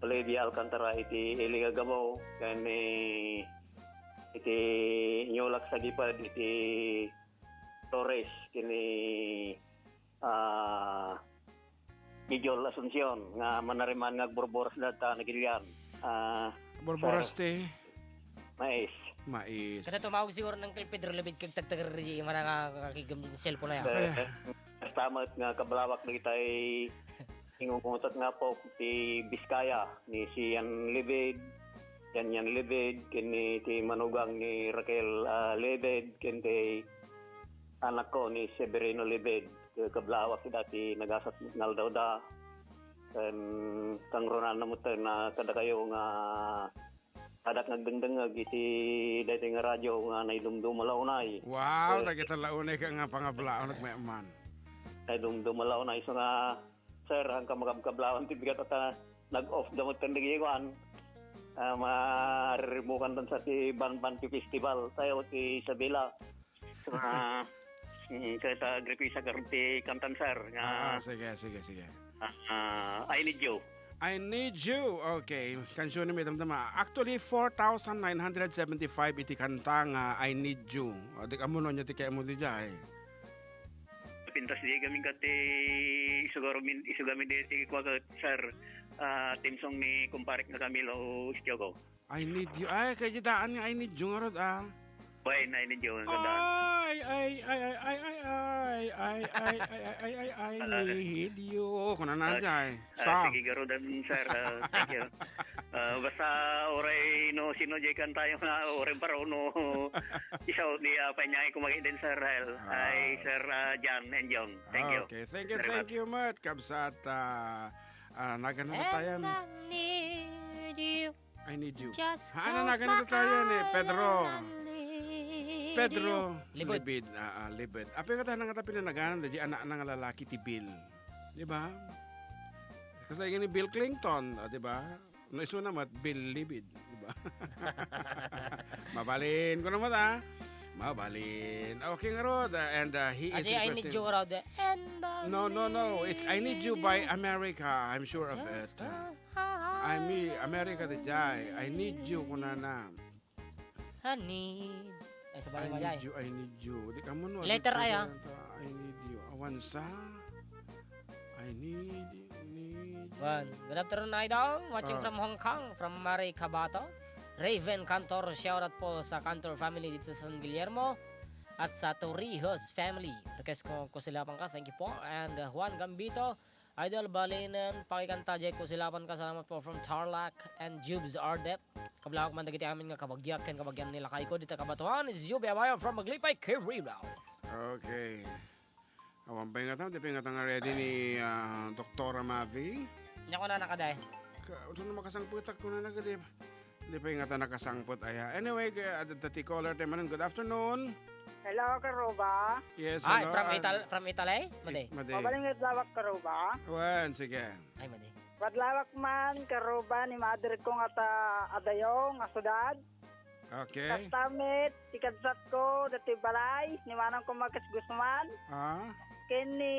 Olivia Alcantara, iti Iliga Gamo, ken ni iti Inulak Sagipad, iti Torres, ken ni, ah, Kijol Asuncion, nga manariman nga agburburas da ta nagilian. Ah, Burburas sir, ti mais. Mais. Kada tumawag siguro ng kay Pedro Labid kag tagtagar di mana nga kakigam din cellphone na yan. Sir, basta met nga kablawak dagitay ingungutat nga po ti Biskaya ni Sian Libid, Yan Yan Libid, ken ni ti manugang ni Raquel, ah, Libid, ken ti anakko ni Severino Libid. Kablawak ida ti nagasat nga aldaw da. Ken kangrunaan na met na kadakayo nga adak nga agdengdengngeg iti daytoy nga radio nga naidumduma la unay. Wow, eh, dagita la unay ka nga pangablaon, nagmayaman. Naidumduma la unay, so nga, sir, ang kamakabkablawan ti bigat at, ah, nag-off da met ken dagiti kuan. Ah, maririmukan dan sa ti Banban ti festival. Tayo ti Isabela. Ah, mm, kaya ta agripisa karon ti kantan, sir, nga, ah, ah, sige, sige, sige. Ah, ah, I Need You. I Need You. Okay. Kansyonmi, damdama. Actually, four thousand nine hundred seventy-five iti kanta nga I Need You. O, di ka mo, no, nya ti kaya mo di jay. Pintas di kami kati isugamin, isugamin di ti kwa ka, sir, ah, theme song ni kumparek na Camilo Estioco. I need you. Ay, kay di daan nga I need you nga rod, ah. Why na I need you nga daan? Ay, ay, ay, I need you. Kuna na, ah, jay. Ah, sige, garudan, sir. Ah, thank you. Ah, basta oray no sino jay kantayo nga oray baro no isa o di, ah, panyay kumagi din, Sir Hel. Ah. Ay, Sir, ah, John and John. Thank you. Okay, thank you, very much. Thank you, Mat. Kabsat, ah, ah, nagana na tayo. And I need you. I need you. Just haan na close nagana my tayo ni eyes Pedro. And I need Pedro you. Libid. Libid. Ah, ah, Libid. Apay nga tayo nga tayo pinanaganan, di anak na nga lalaki ti Bill. Di ba? Kasi ni Bill Clinton, ah, di ba? No, isu na met, Bill Libid, di ba? Mabalin ko naman, ah. Mabalin. Okay, nga rod, ah, and, ah, he is requesting. Adi, I need you, nga rod, eh. And I need you. No, no, no. It's I Need You by America. I'm sure of it. Just a I mean, America, di jay. I need you, kunana. I need. Ay, sabagay, I need you, I need you. Di ka mo, no? Letter I, ah. I need you. Awan sa. I need, need you. One. Good afternoon, Idol. Watching from Hong Kong, from Mari Cabato. Raven Cantor, shout out po sa Cantor family dito sa San Guillermo. At sa Torrijos family. Request ko, Kusilapan Ka. Thank you po. And, uh, Juan Gambito, Idol, balinen, pakikanta, jay Kusilapan Ka. Salamat po from Tarlac and Jubes Ardep. Kablawak man dagiti amin nga kabagiak ken kabagian ni lakayko dita kabatuan, it's Jube Amaya from Maglipay, Quirino. Okay. Awan pay ngata, di pay ngata nga ready ni, ah, Doktora Mavi. Nya ko na nakada, eh. Ka-, ano na makasangputak ko na nagadi? Di pay ngata nakasangput, aya. Anyway, ka-, adda ti caller tayo manen. Good afternoon. Hello, Karuba. Yes, hello. Ay, from Ital-, from Italy? Madi. Madi. Mabalin nga adlawak, Karuba. Wen, sige. Ay, madi. Adlawak man, Karuba, ni mother ko nga ta adayo nga sudad. Okay. Kasta met, ti kabsat ko, dati balay, ni Manang ko Marcos Guzman. Ah. Ken ni,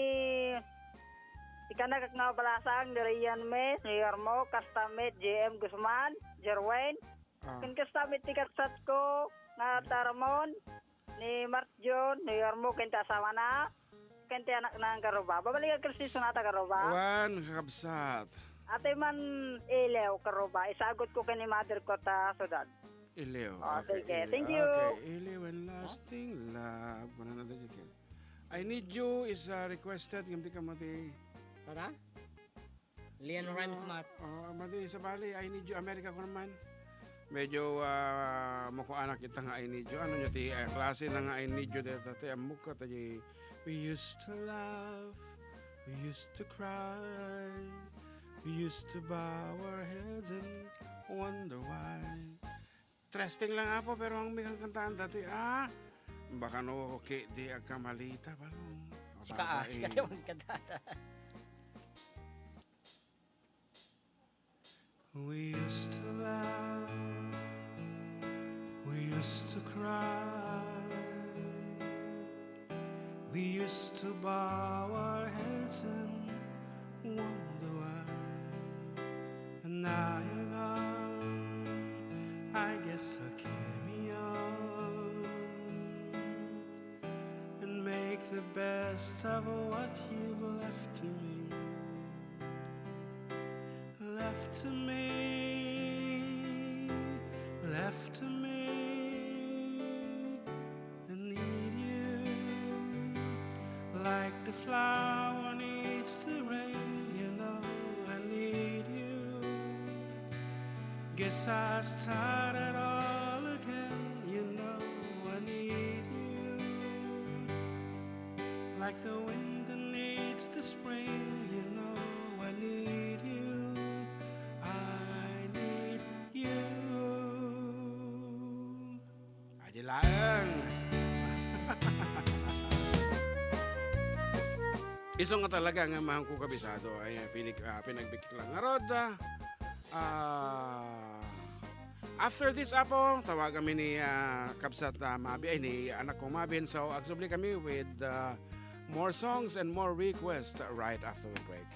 ti kanagak nga balasang, ni Rian Mes, ni Yermo, kasta met, J M Guzman, Jerwin. Ah. Ken kasta met ti kabsat ko, nga ta Ramon, ni Mark John, ni Yermo, ken ti asawana, ken ti anakna nga Karuba. Babalikan ko ti sonata, Karuba. Wen, kakabsat. Ati man iliw, Karuba. Isagot ko ken ni mother ko ta sudad. Iliw. Oh, okay, sige. Iliw. Thank you. Okay, iliw and lasting love. Kuna na da, Jekyll. I need you is, uh, requested. Ngem di ka mati. Kada? Leann Rimes, Matt. Oh, madi, sabali, "I Need You America" ko naman. Medyo, ah, makuanak ita nga "I Need You." Ano nyo ti, ah, klase na nga "I Need You" deta? Ti ammok ka, ti, "We used to laugh, we used to cry, we used to bow our heads and wonder why." Interesting lang, Apo, pero ang may kantaan dati, ah, baka no, okay, di agkamalita, balong. Sika, ah, babae. Sika, di magkantata. We used to laugh, we used to cry, we used to bow our heads and wonder why. And now you're gone, I guess I'll carry on and make the best of what you've left to me. Left to me, left to me. I need you like the flower needs the rain, you know I need you. Guess I started all again, you know I need you. Like the winter needs the spring, you know I need you. I need you. Adi laeng. Isu nga talaga nga mahang ko kabisado. Ay, pinig-, ah, pinagbikit lang. Ngarod, ah, ah, after this, Apo, tawag kami ni, ah, Kabsat, ah, Mabi, ay, ni anak ko Mabin. So, agsubli kami with, ah, more songs and more requests right after we break.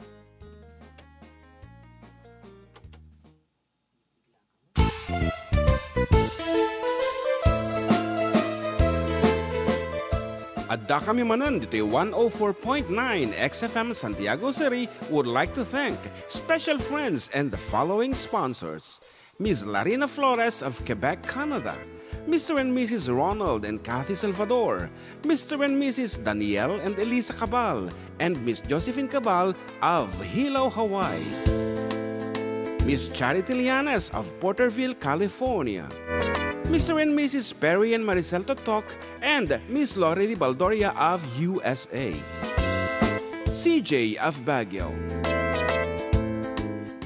Adda kami manen ditoy one oh four point nine X F M Santiago City would like to thank special friends and the following sponsors: Miss Larina Flores of Quebec, Canada, Mister and Missus Ronald and Kathy Salvador, Mister and Missus Daniel and Elisa Cabal, and Miss Josephine Cabal of Hilo, Hawaii. Miss Charity Lianes of Porterville, California. Mister and Missus Perry and Maricel Totok and Miss Lorely Baldoria of U S A. C J of Baguio.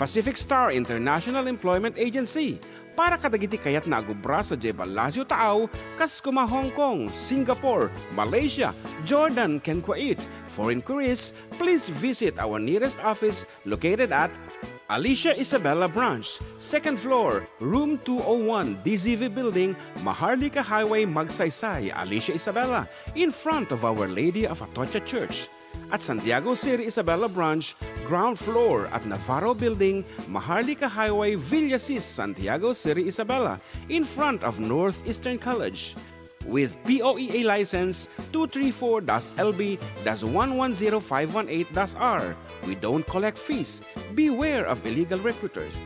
Pacific Star International Employment Agency, para kadagiti kayatna agubra sadiay ballasiw taaw, kas kuma Hong Kong, Singapore, Malaysia, Jordan, ken Kuwait. For inquiries, please visit our nearest office located at Alicia Isabela Branch, second floor, room two oh one, D Z V Building, Maharlika Highway, Magsaysay, Alicia Isabela, in front of Our Lady of Atocha Church. At Santiago City Isabela Branch, ground floor at Navarro Building, Maharlika Highway, Villasis, Santiago City Isabela, in front of Northeastern College. With P O E A license two three four dash L B dash one one zero five one eight dash R, we don't collect fees. Beware of illegal recruiters.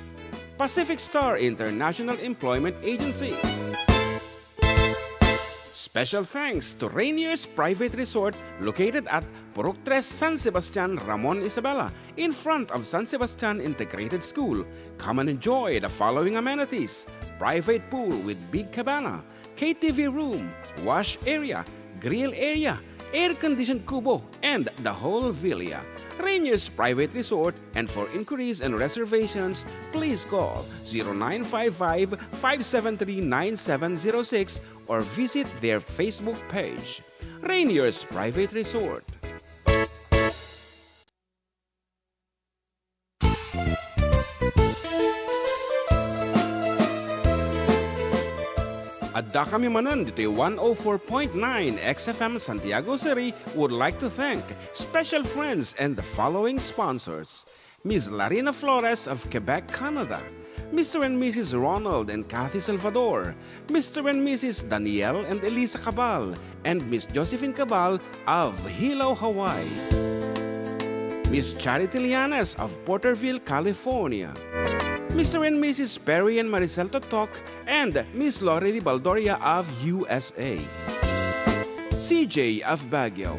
Pacific Star International Employment Agency. Special thanks to Rainier's Private Resort, located at Purok Tres, San Sebastian, Ramon Isabela, in front of San Sebastian Integrated School. Come and enjoy the following amenities: private pool with big cabana, K T V room, wash area, grill area, air-conditioned kubo, and the whole villa. Rainier's Private Resort, and for inquiries and reservations, please call zero nine five five, five seven three, nine seven zero six or visit their Facebook page, Rainier's Private Resort. Adda kami manen ditoy one oh four point nine X F M Santiago City would like to thank special friends and the following sponsors: Miss Larina Flores of Quebec, Canada, Mister and Missus Ronald and Kathy Salvador, Mister and Missus Daniel and Elisa Cabal, and Miss Josephine Cabal of Hilo, Hawaii, Miss Charity Lianes of Porterville, California, Mister and Missus Perry and Maricel Totok, and Miss Lorely Baldoria of U S A, C J of Baguio,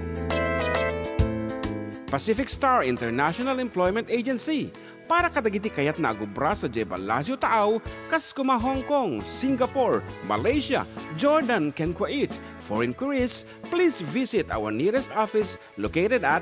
Pacific Star International Employment Agency, Para kadagiti kayatna a gubra sadiay Palacio Taaw, kas kuma Hong Kong, Singapore, Malaysia, Jordan, ken Kuwait. For inquiries, please visit our nearest office located at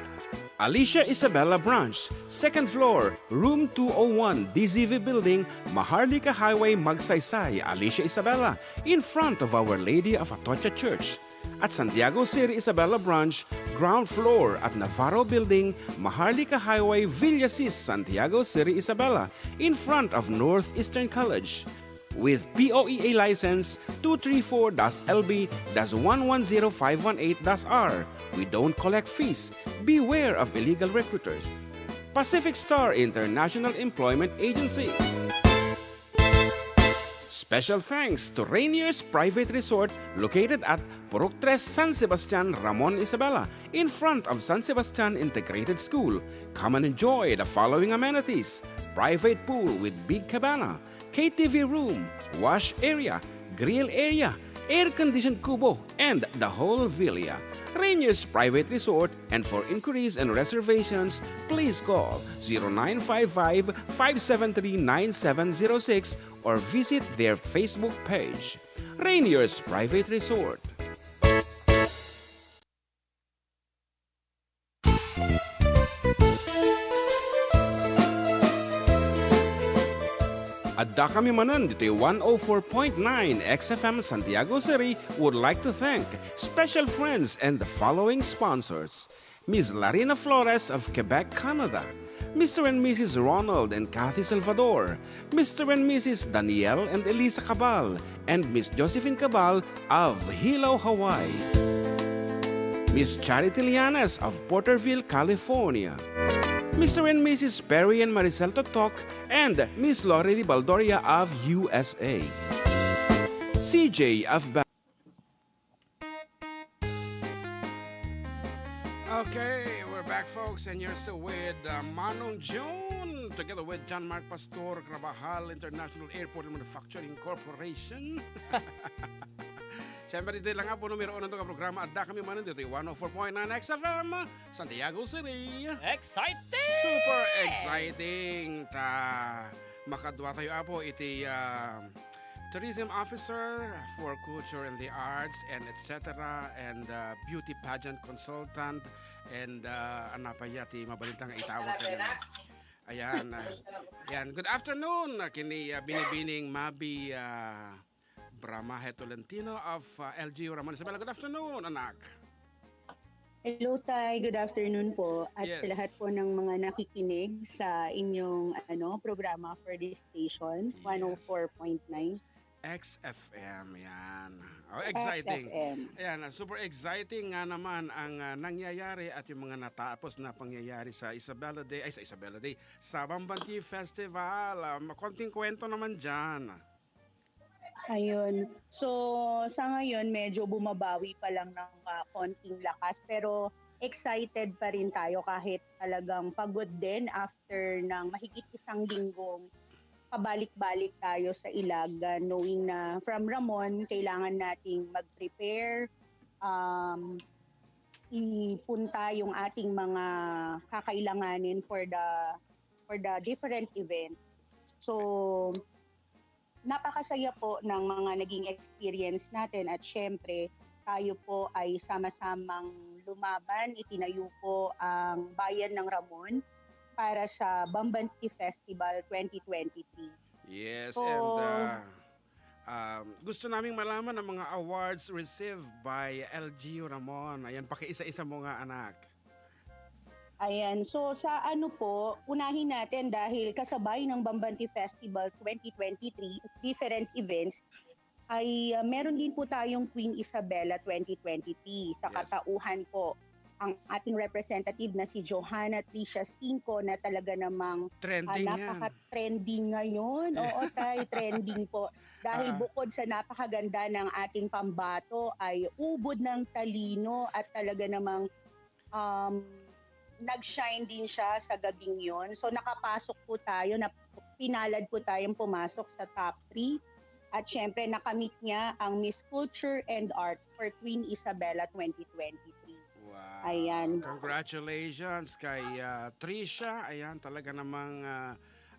Alicia Isabela Branch, second floor, room two oh one, D Z V Building, Maharlika Highway, Magsaysay, Alicia Isabela, in front of Our Lady of Atocha Church. At Santiago City Isabela Branch, ground floor at Navarro Building, Maharlika Highway, Villasis, Santiago City Isabela, in front of Northeastern College. With P O E A license two three four dash L B dash one one zero five one eight dash R, we don't collect fees. Beware of illegal recruiters. Pacific Star International Employment Agency. Special thanks to Rainier's Private Resort located at Purok Tres, San Sebastian, Ramon Isabela, in front of San Sebastian Integrated School. Come and enjoy the following amenities: private pool with big cabana, K T V room, wash area, grill area, air-conditioned kubo, and the whole villa. Rainier's Private Resort, and for inquiries and reservations, please call zero nine five five, five seven three, nine seven zero six or visit their Facebook page. Rainier's Private Resort. Adda kami manen ditoy one oh four point nine X F M Santiago City would like to thank special friends and the following sponsors: Miss Larina Flores of Quebec, Canada, Mister and Missus Ronald and Kathy Salvador, Mister and Missus Daniel and Elisa Cabal, and Miss Josephine Cabal of Hilo, Hawaii, Miss Charity Lianes of Porterville, California, Mister and Missus Perry and Maricel Totok, and Miss Lorely Baldoria of U S A, C J of Ba- Okay, we're back, folks, and you're still with, uh, Manong June, together with John Mark Pastor, Carabajal International Airport and Manufacturing Corporation. Siyempre, dito lang nga po, numero uno itong programa. Adda kami manen dito, one oh four point nine X F M, Santiago City. Exciting! Super exciting! Ta, makadua tayo, apo, iti, ah, tourism officer for culture and the arts and et cetera, and, uh, beauty pageant consultant, and, uh, ano pa ya ti mabalinta nga itawag kaniana? Ayan, uh, yan. Good afternoon, uh, kini, uh, Binibining Mabi, uh, Bramahe Tolentino of, uh, L G U Ramon Isabela. Good afternoon, anak. Hello, Tay. Good afternoon po. At sa Yes. lahat po ng mga nakikinig sa inyong, ano, programa for this station, Yes. one oh four point nine. X F M, yan. Oh, exciting. X F M. Ayan, ah, super exciting nga naman ang, ah, nangyayari at yung mga natapos na pangyayari sa Isabela Day, ay, sa Isabela Day, sa Bamban Tea Festival. Ah, ma-, konting kwento naman dyan. Ayun. So, sa ngayon, medyo bumabawi pa lang ng, ah, konting lakas, pero excited pa rin tayo kahit talagang pagod din after ng mahigit isang linggong pabalik-balik tayo sa Ilagan, knowing na from Ramon, kailangan nating mag-prepare, um, ipunta yung ating mga kakailanganin for the, for the different events. So, napakasaya po ng mga naging experience natin at syempre, tayo po ay sama-samang lumaban, itinayo po ang Bayan ng Ramon para sa Bamban Tea Festival twenty twenty-three. Yes, So, and, uh, um, gusto naming malaman ang mga awards received by L G U Ramon. Ayan, pakiisa-isa mo nga, anak. Ayan. So, sa ano po, unahin natin dahil kasabay ng Bamban Tea Festival twenty twenty-three, different events, ay, ah, meron din po tayong Queen Isabella twenty twenty-three. Sa Yes. katauhan po, ang ating representative na si Johanna Tricia Cinco na talaga namang, ah, Trending yan. napaka-trending ngayon. Oo, Tay, trending po. Dahil Ah. bukod sa napakaganda ng ating pambato, ay ubod ng talino at talaga namang, um, nag-shine din siya sa gabing yon. So, nakapasok po tayo, na pinalad po tayong pumasok sa top three. At syempre, nakamit niya ang Miss Culture and Arts for Queen Isabella twenty twenty-three. Wow. Ayan. Congratulations kay, ah, Trisha. Ayan, talaga namang, ah,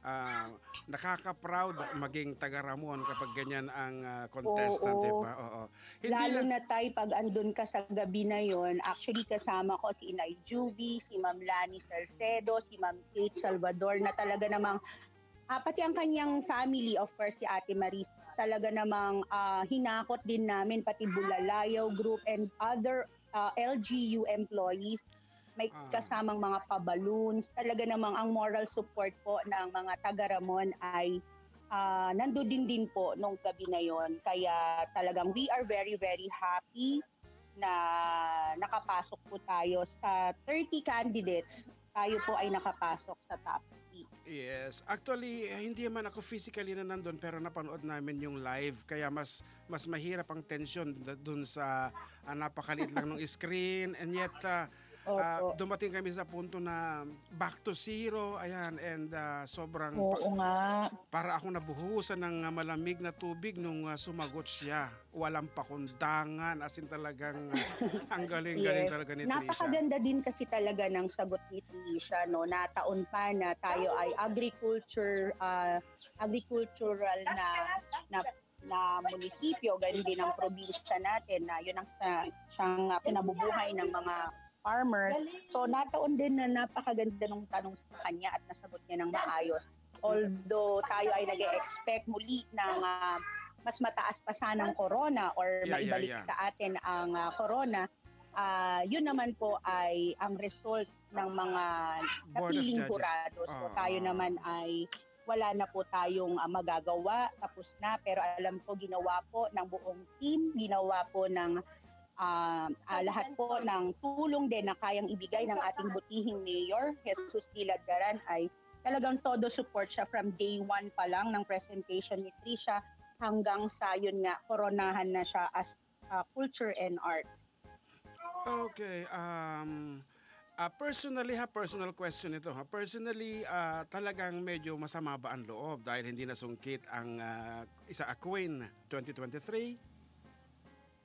ah, nakaka-proud maging taga Ramon kapag ganyan ang, ah, contestant, di Oo. ba? Oo. Hindi Lalo lang na, Tay, pag andun ka sa gabi na yon, actually, kasama ko si Inay Juvie, si Ma'am Lani Salcedo, si Ma'am Kate Salvador, na talaga namang, ah, pati ang kanyang family, of course, si Ate Marie, talaga namang, ah, hinakot din namin, pati Bulalayaw Group and other, ah, L G U employees. May Ah. kasamang mga pa-balloons. Talaga namang ang moral support po ng mga taga Ramon ay, ah, nandun din din po nung gabi na yon. Kaya talagang we are very, very happy na nakapasok po tayo sa thirty candidates. Tayo po ay nakapasok sa top three. Yes. Actually, eh, hindi man ako physically na nandun, pero napanood namin yung live. Kaya mas, mas mahirap ang tension d-, dun sa, ah, napakaliit lang ng screen. And yet, ah, ah, Opo. dumating kami sa punto na back to zero. Ayan. And, ah, sobrang pa-, Oo nga. para akong nabuhusan ng, ah, malamig na tubig nung, ah, sumagot siya. Walang pakundangan, as in talagang, ah, ang galing-galing Yes. talaga ni Trisha. Napakaganda din kasi talaga ng sagot ni Trisha, no? Nataon pa na tayo ay agriculture, ah, agricultural na, na, na munisipyo, ganun din ang probinsya natin na yun ang, ah, siyang, ah, pinabubuhay ng mga farmers. So, nataon din na napakaganda ng tanong sa kanya at nasagot niya ng maayos. Although tayo ay nag-e-expect muli ng, ah, mas mataas pa sanang corona or Yeah, yeah, maibalik yeah. sa atin ang, ah, corona, ah, yun naman po ay ang result ng mga Board of napiling Judges. jurado. So, tayo Ah. naman ay wala na po tayong, ah, magagawa, tapos na. Pero alam ko, ginawa po ng buong team, ginawa po ng, ah, ah, lahat po ng tulong din na kayang ibigay ng ating butihing Mayor, Jesus Diladaran, ay talagang todo support siya from day one pa lang ng presentation ni Trisha hanggang sa, yun nga, koronahan na siya as, ah, culture and arts. Okay, um, ah, personally ha, personal question ito ha. Personally, ah, talagang medyo masama ba ang loob dahil hindi nasungkit ang, ah, isa a queen twenty twenty-three?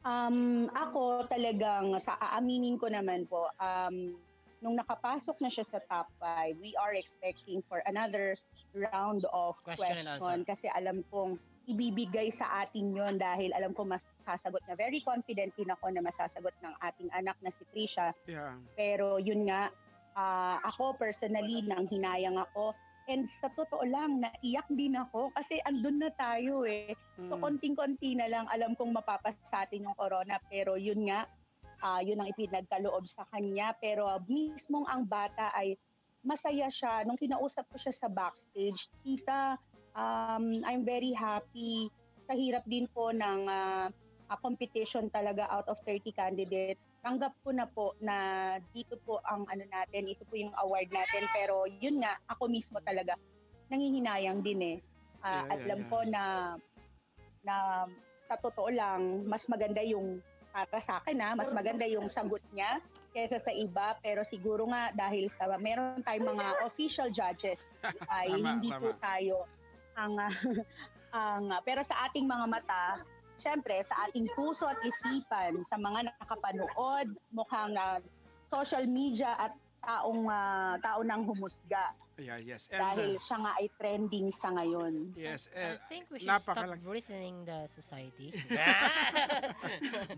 Um, ako talagang sa aaminin ko naman po, um, nung nakapasok na siya sa top five, we are expecting for another round of Question and question answer. kasi alam kong ibibigay sa atin yon dahil alam ko masasagot na, very confident din ako na masasagot ng ating anak na si Trisha. Yeah. Pero yun nga, ah, ako personally, nanghinayang ako. And sa totoo lang, naiyak din ako kasi andun na tayo eh. So, Mm. konting-konti na lang, alam kong mapapasa atin yung corona. Pero yun nga, ah, yun ang ipinagkaloob sa kanya. Pero mismong ang bata ay masaya siya. Nung kinausap ko siya sa backstage, "Tita, um, I'm very happy." Sa hirap din po ng, ah, ah, competition talaga out of thirty candidates, tanggap ko na po na dito po ang ano natin, ito po yung award natin. Pero yun nga, ako mismo talaga, nangihinayang din eh. Ah, Yeah, yeah, alam yeah. ko na, na sa totoo lang, mas maganda yung, para sa akin ah, mas maganda yung sagot niya kaysa sa iba. Pero siguro nga dahil sa meron tayong mga official judges, ay Tama, hindi po tama. tayo ang, ang, pero sa ating mga mata, syempre, sa ating puso at isipan, sa mga nakapanood, mukhang, ah, social media at taong, ah, tao nang humusga. Yeah, yes. And, Dahil uh, siya nga ay trending sa ngayon. Yes, I eh, think we should stop napakalag- burdening the society.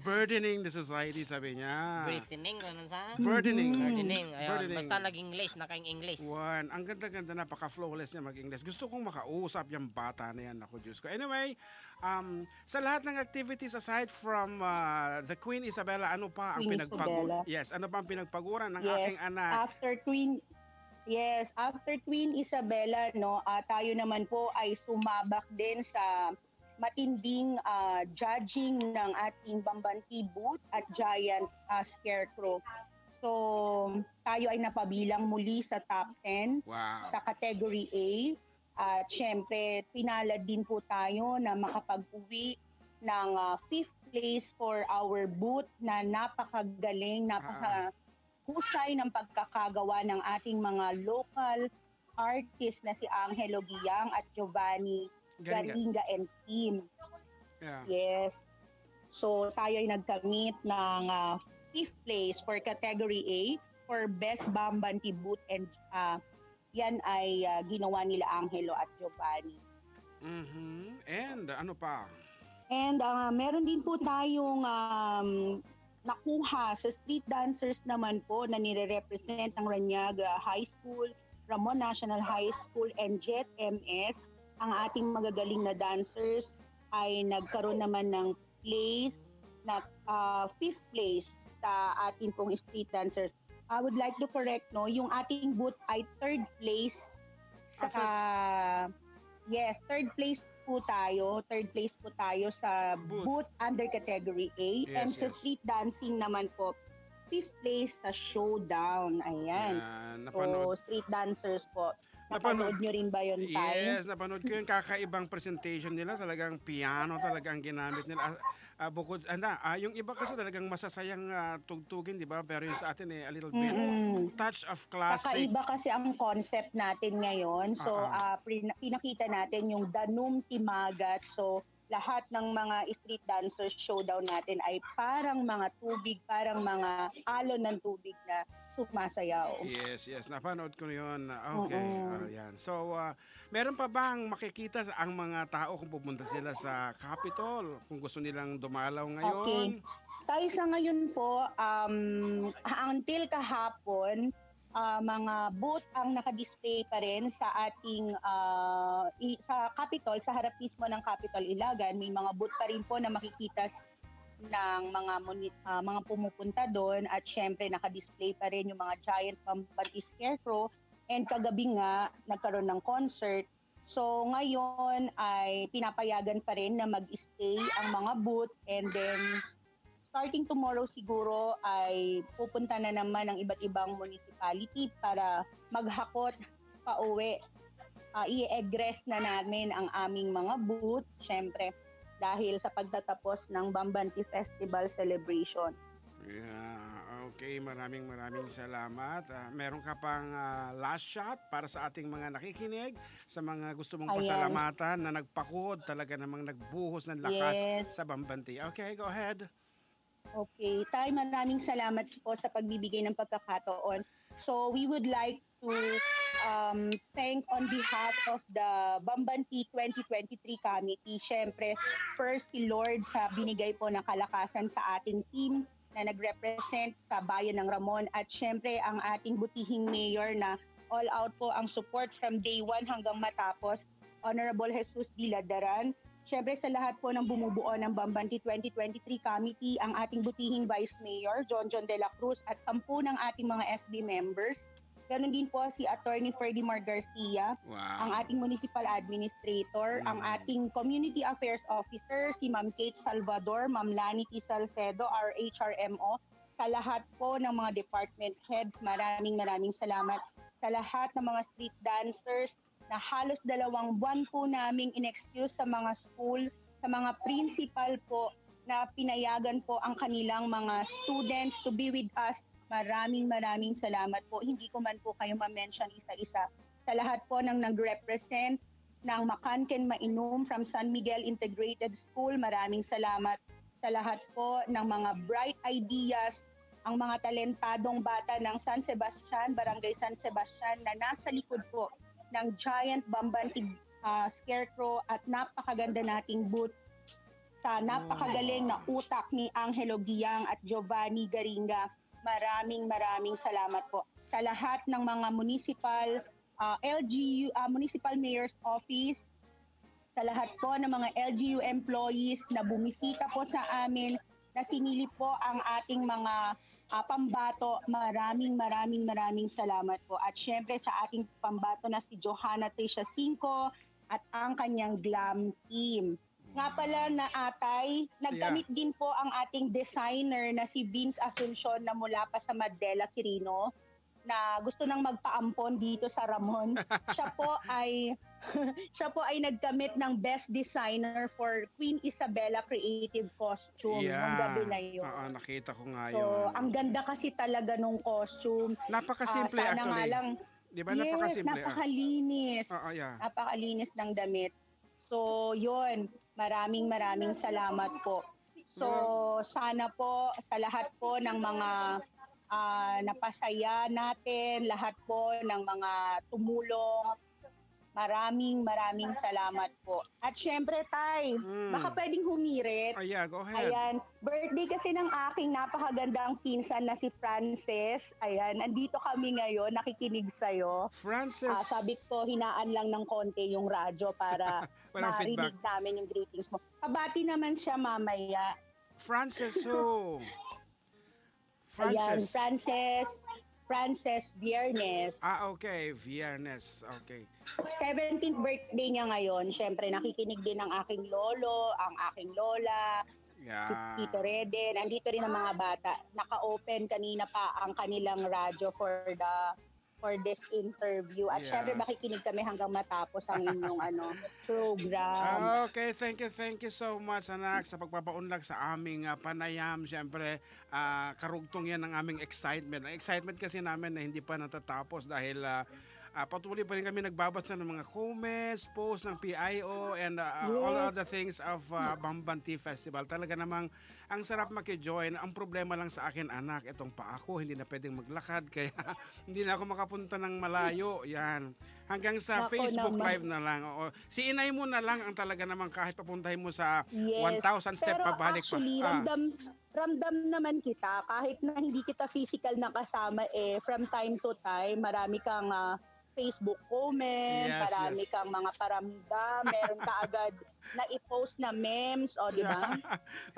Burdening the society, sabi niya. Burdening, ano sa? Burdening. Burdening. Ayun, Burdening. Basta nag-English, naka-English. One, ang ganda-ganda, napaka-flawless niya mag-English. Gusto kong makausap yung bata na yan. Ako, Diyos ko. Anyway, um, sa lahat ng activities aside from, uh, the Queen Isabella, ano pa ang Queen pinagpagu- Isabella. Yes, ano pa ang pinagpaguran ng Yes, aking anak? after Queen, yes, after Queen Isabella, no, ah, tayo naman po ay sumabak din sa matinding, ah, judging ng ating Bambanti Boot at Giant, ah, Scarecrow. So, tayo ay napabilang muli sa top ten Wow. sa Category A. At syempre, pinalad din po tayo na makapag-uwi ng, ah, fifth place for our boot na napakagaling, Ah. napakahusay ng pagkakagawa ng ating mga local artist na si Angelo Guiang at Giovanni Garinga. Garinga and team. Yeah. Yes. So, tayo ay nagkamit ng, ah, fifth place for Category A for Best Bambanti Boot and, ah, Yan ay, ah, ginawa nila Angelo at Giovanni. Mhm. And ano pa? And, ah, meron din po tayong, um, nakuha sa street dancers naman po na nire-represent ng Raniaga High School, Ramon National High School, and Jet M S. Ang ating magagaling na dancers ay nagkaroon naman ng place na, ah, fifth place sa ating pong street dancers. I would like to correct, no, yung ating booth ay third place sa, Ah, yes, third place po tayo. Third place po tayo sa Booth. Booth under category A. And Yes, sa yes. street dancing naman po, fifth place sa showdown. Ayan. Yan, So, napanood. Street dancers po. Napanood. Napanood nyo rin ba yun, Tay? Yes, napanood ko yung kakaibang presentation nila. Talagang piano talaga ang ginamit nila. Ah, ah, bukod, anda, ah, yung iba kasi talagang masasayang ah, tugtugin, di ba? Pero yung sa atin eh, a little bit Mm-mm. touch of classic. Kakaiba kasi ang concept natin ngayon. So, Ah, ah. ah, prin- pinakita natin yung Danum Timagat. So, lahat ng mga street dancers showdown natin ay parang mga tubig, parang mga alon ng tubig na sumasayaw. Yes, yes. Napanood ko yun. Okay. Oo. Ah, yan. So, ah, meron pa bang makikita sa- ang mga tao kung pupunta sila sa Capitol? Kung gusto nilang dumalaw ngayon? Tayo sa ngayon po, um, until kahapon, ah, mga booth ang nakadisplay pa rin sa ating, ah, i- sa Capitol, sa harap mismo ng Capitol Ilagan. May mga booth pa rin po na makikita s- ng mga muni- ah, mga pumupunta doon, at syempre nakadisplay pa rin yung mga giant Bambanti Scarecrow, and kagabi nga nagkaroon ng concert. So ngayon ay pinapayagan pa rin na mag-stay ang mga booth, and then starting tomorrow siguro ay pupunta na naman ang iba't ibang municipality para maghakot pauwi. Ah, i-egress na namin ang aming mga booth, syempre, dahil sa pagtatapos ng Bambanti Festival celebration. Yeah, okay. Maraming maraming salamat. Ah, meron ka pang ah, last shot para sa ating mga nakikinig, sa mga gusto mong Ayan. pasalamatan na nagpakuhod, talaga namang nagbuhos ng lakas Yes. sa Bambanti. Okay, go ahead. Okay. Tay, maraming salamat po sa pagbibigay ng pagkakataon. So, we would like to um, thank on behalf of the Bambanti twenty twenty-three Committee, syempre, first si Lord sa binigay po ng kalakasan sa ating team na nag-represent sa bayan ng Ramon, at syempre ang ating butihing mayor na all out po ang support from day one hanggang matapos, Honorable Jesus Diladaran. Syempre sa lahat po ng bumubuo ng Bambanti twenty twenty-three Committee, ang ating butihing Vice Mayor, John John de la Cruz, at sampu ng ating mga S B members. Ganun din po si Attorney Ferdimar Garcia, Wow. ang ating Municipal Administrator, ang Mm. ating Community Affairs Officer, si Ma'am Kate Salvador, Ma'am Lani T. Salcedo, our H R M O, sa lahat po ng mga department heads, maraming maraming salamat. Sa lahat ng mga street dancers na halos dalawang buwan po naming in-excuse sa mga school, sa mga principal po na pinayagan po ang kanilang mga students to be with us. Maraming maraming salamat po. Hindi ko man po kayo ma-mention isa-isa. Sa lahat po ng nag-represent ng Makanken Mainum from San Miguel Integrated School, maraming salamat. Sa lahat po ng mga bright ideas, ang mga talentadong bata ng San Sebastian, Barangay San Sebastian, na nasa likod po ng Giant Bambanti ah, Scarecrow at napakaganda nating booth sa napakagaling na utak ni Angelo Giang at Giovanni Garinga. Maraming maraming salamat po sa lahat ng mga municipal, ah, L G U, ah, Municipal Mayor's Office, sa lahat po ng mga L G U employees na bumisita po sa amin, na sinilip po ang ating mga ah, pambato. Maraming maraming maraming salamat po. At syempre sa ating pambato na si Johanna Tricia Cinco at ang kanyang glam team. Nga pala na, Atay, nagkamit din po ang ating designer na si Vince Asuncion na mula pa sa Mandela Quirino, na gusto nang magpaampon dito sa Ramon. Siya po ay siya po ay nagkamit ng Best Designer for Queen Isabella Creative Costume nung gabi na yun. Oo, nakita ko nga So, yun. ang ganda kasi talaga nung costume. Napakasimple Ah, sana nga actually. lang. Di ba? Yes, Napakasimple. Ah. napakalinis. Oo, yeah. Napakalinis ng damit. So, yun. Maraming maraming salamat po. So, sana po sa lahat po ng mga ah, napasaya natin lahat po ng mga tumulong. Maraming, maraming salamat po. At syempre, Tay, Mm. baka pwedeng humirit. Oh, yeah, go ahead. Ayan, birthday kasi ng aking napakagandang pinsan na si Frances. Ayan, nandito kami ngayon, nakikinig sa'yo. Frances. Ah, sabi ko, hinaan lang ng konti yung radyo para Walang marinig feedback. namin yung greetings mo. Pabati naman siya mamaya. Frances who? Ayan, Frances. Frances, Frances Viernes. Ah, okay. Viernes. Okay. Seventeenth birthday niya ngayon. Siyempre, nakikinig din ang aking lolo, ang aking lola, si Yeah. Tito Reden. Andito rin ang mga bata. Naka-open kanina pa ang kanilang radyo for the, for this interview. At syempre, Yes. makikinig kami hanggang matapos ang inyong, ano, program. Ah, okay. Thank you, thank you so much, anak, sa pagpapaunlak sa aming, ah, panayam. Siyempre, ah, karugtong yan ng aming excitement. Ang excitement kasi namin na hindi pa natatapos dahil, ah, ah, patuloy pa rin kami nagbabasa ng mga comments, posts ng P I O, and, ah, all Yes. other things of, ah, Bamban Tea Festival. Talaga namang ang sarap maki-join. Ang problema lang sa akin, anak, itong paa ko, hindi na pwedeng maglakad, kaya hindi na ako makapunta ng malayo. Yan. Hanggang sa Nako Facebook naman. Live na lang. Oo. Si inay mo na lang ang talaga namang kahit papuntahin mo sa Yes. one thousand step Pero pabalik pa. actually, Ah. ramdam, ramdam naman kita kahit na hindi kita physical na kasama eh. From time to time, marami kang, ah, Facebook comment, Yes, marami yes. kang mga paramdam, meron ka agad na i-post na memes, o, di ba?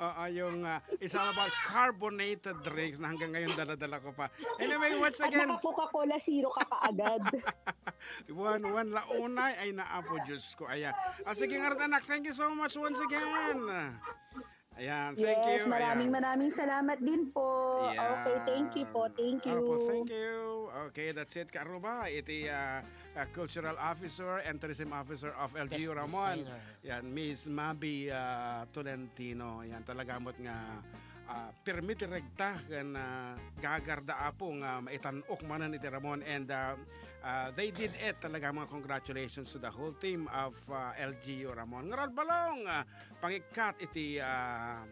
Oo, yung, ah, it's all about carbonated drinks na hanggang ngayon dala-dala ko pa. Anyway, once At again, naka-Coca-Cola Zero ka kaagad. One, one launay, ay naapo, Diyos ko. Ayan. Ah, sige nga, anak, thank you so much once again. Ayan, thank Yes, you. maraming, Ayan. maraming salamat din po. Okay, thank you po. Ayan. Thank you. Opo, thank you. Okay, that's it, Kaaruba. Iti, ah, ah, Cultural Officer and Tourism Officer of L G U Guest Ramon. Designer. Yan, Miss Mabi, ah, Tolentino. Yan, talaga mo't nga, ah, pirmi ti regta ken, ah, gagarda, Apo, nga maitan-ok manen iti Ramon. And, ah, ah, they did it. Talaga, mga congratulations to the whole team of, ah, L G U Ramon. Ngarud, Balong, ah, pangikkat iti, ah,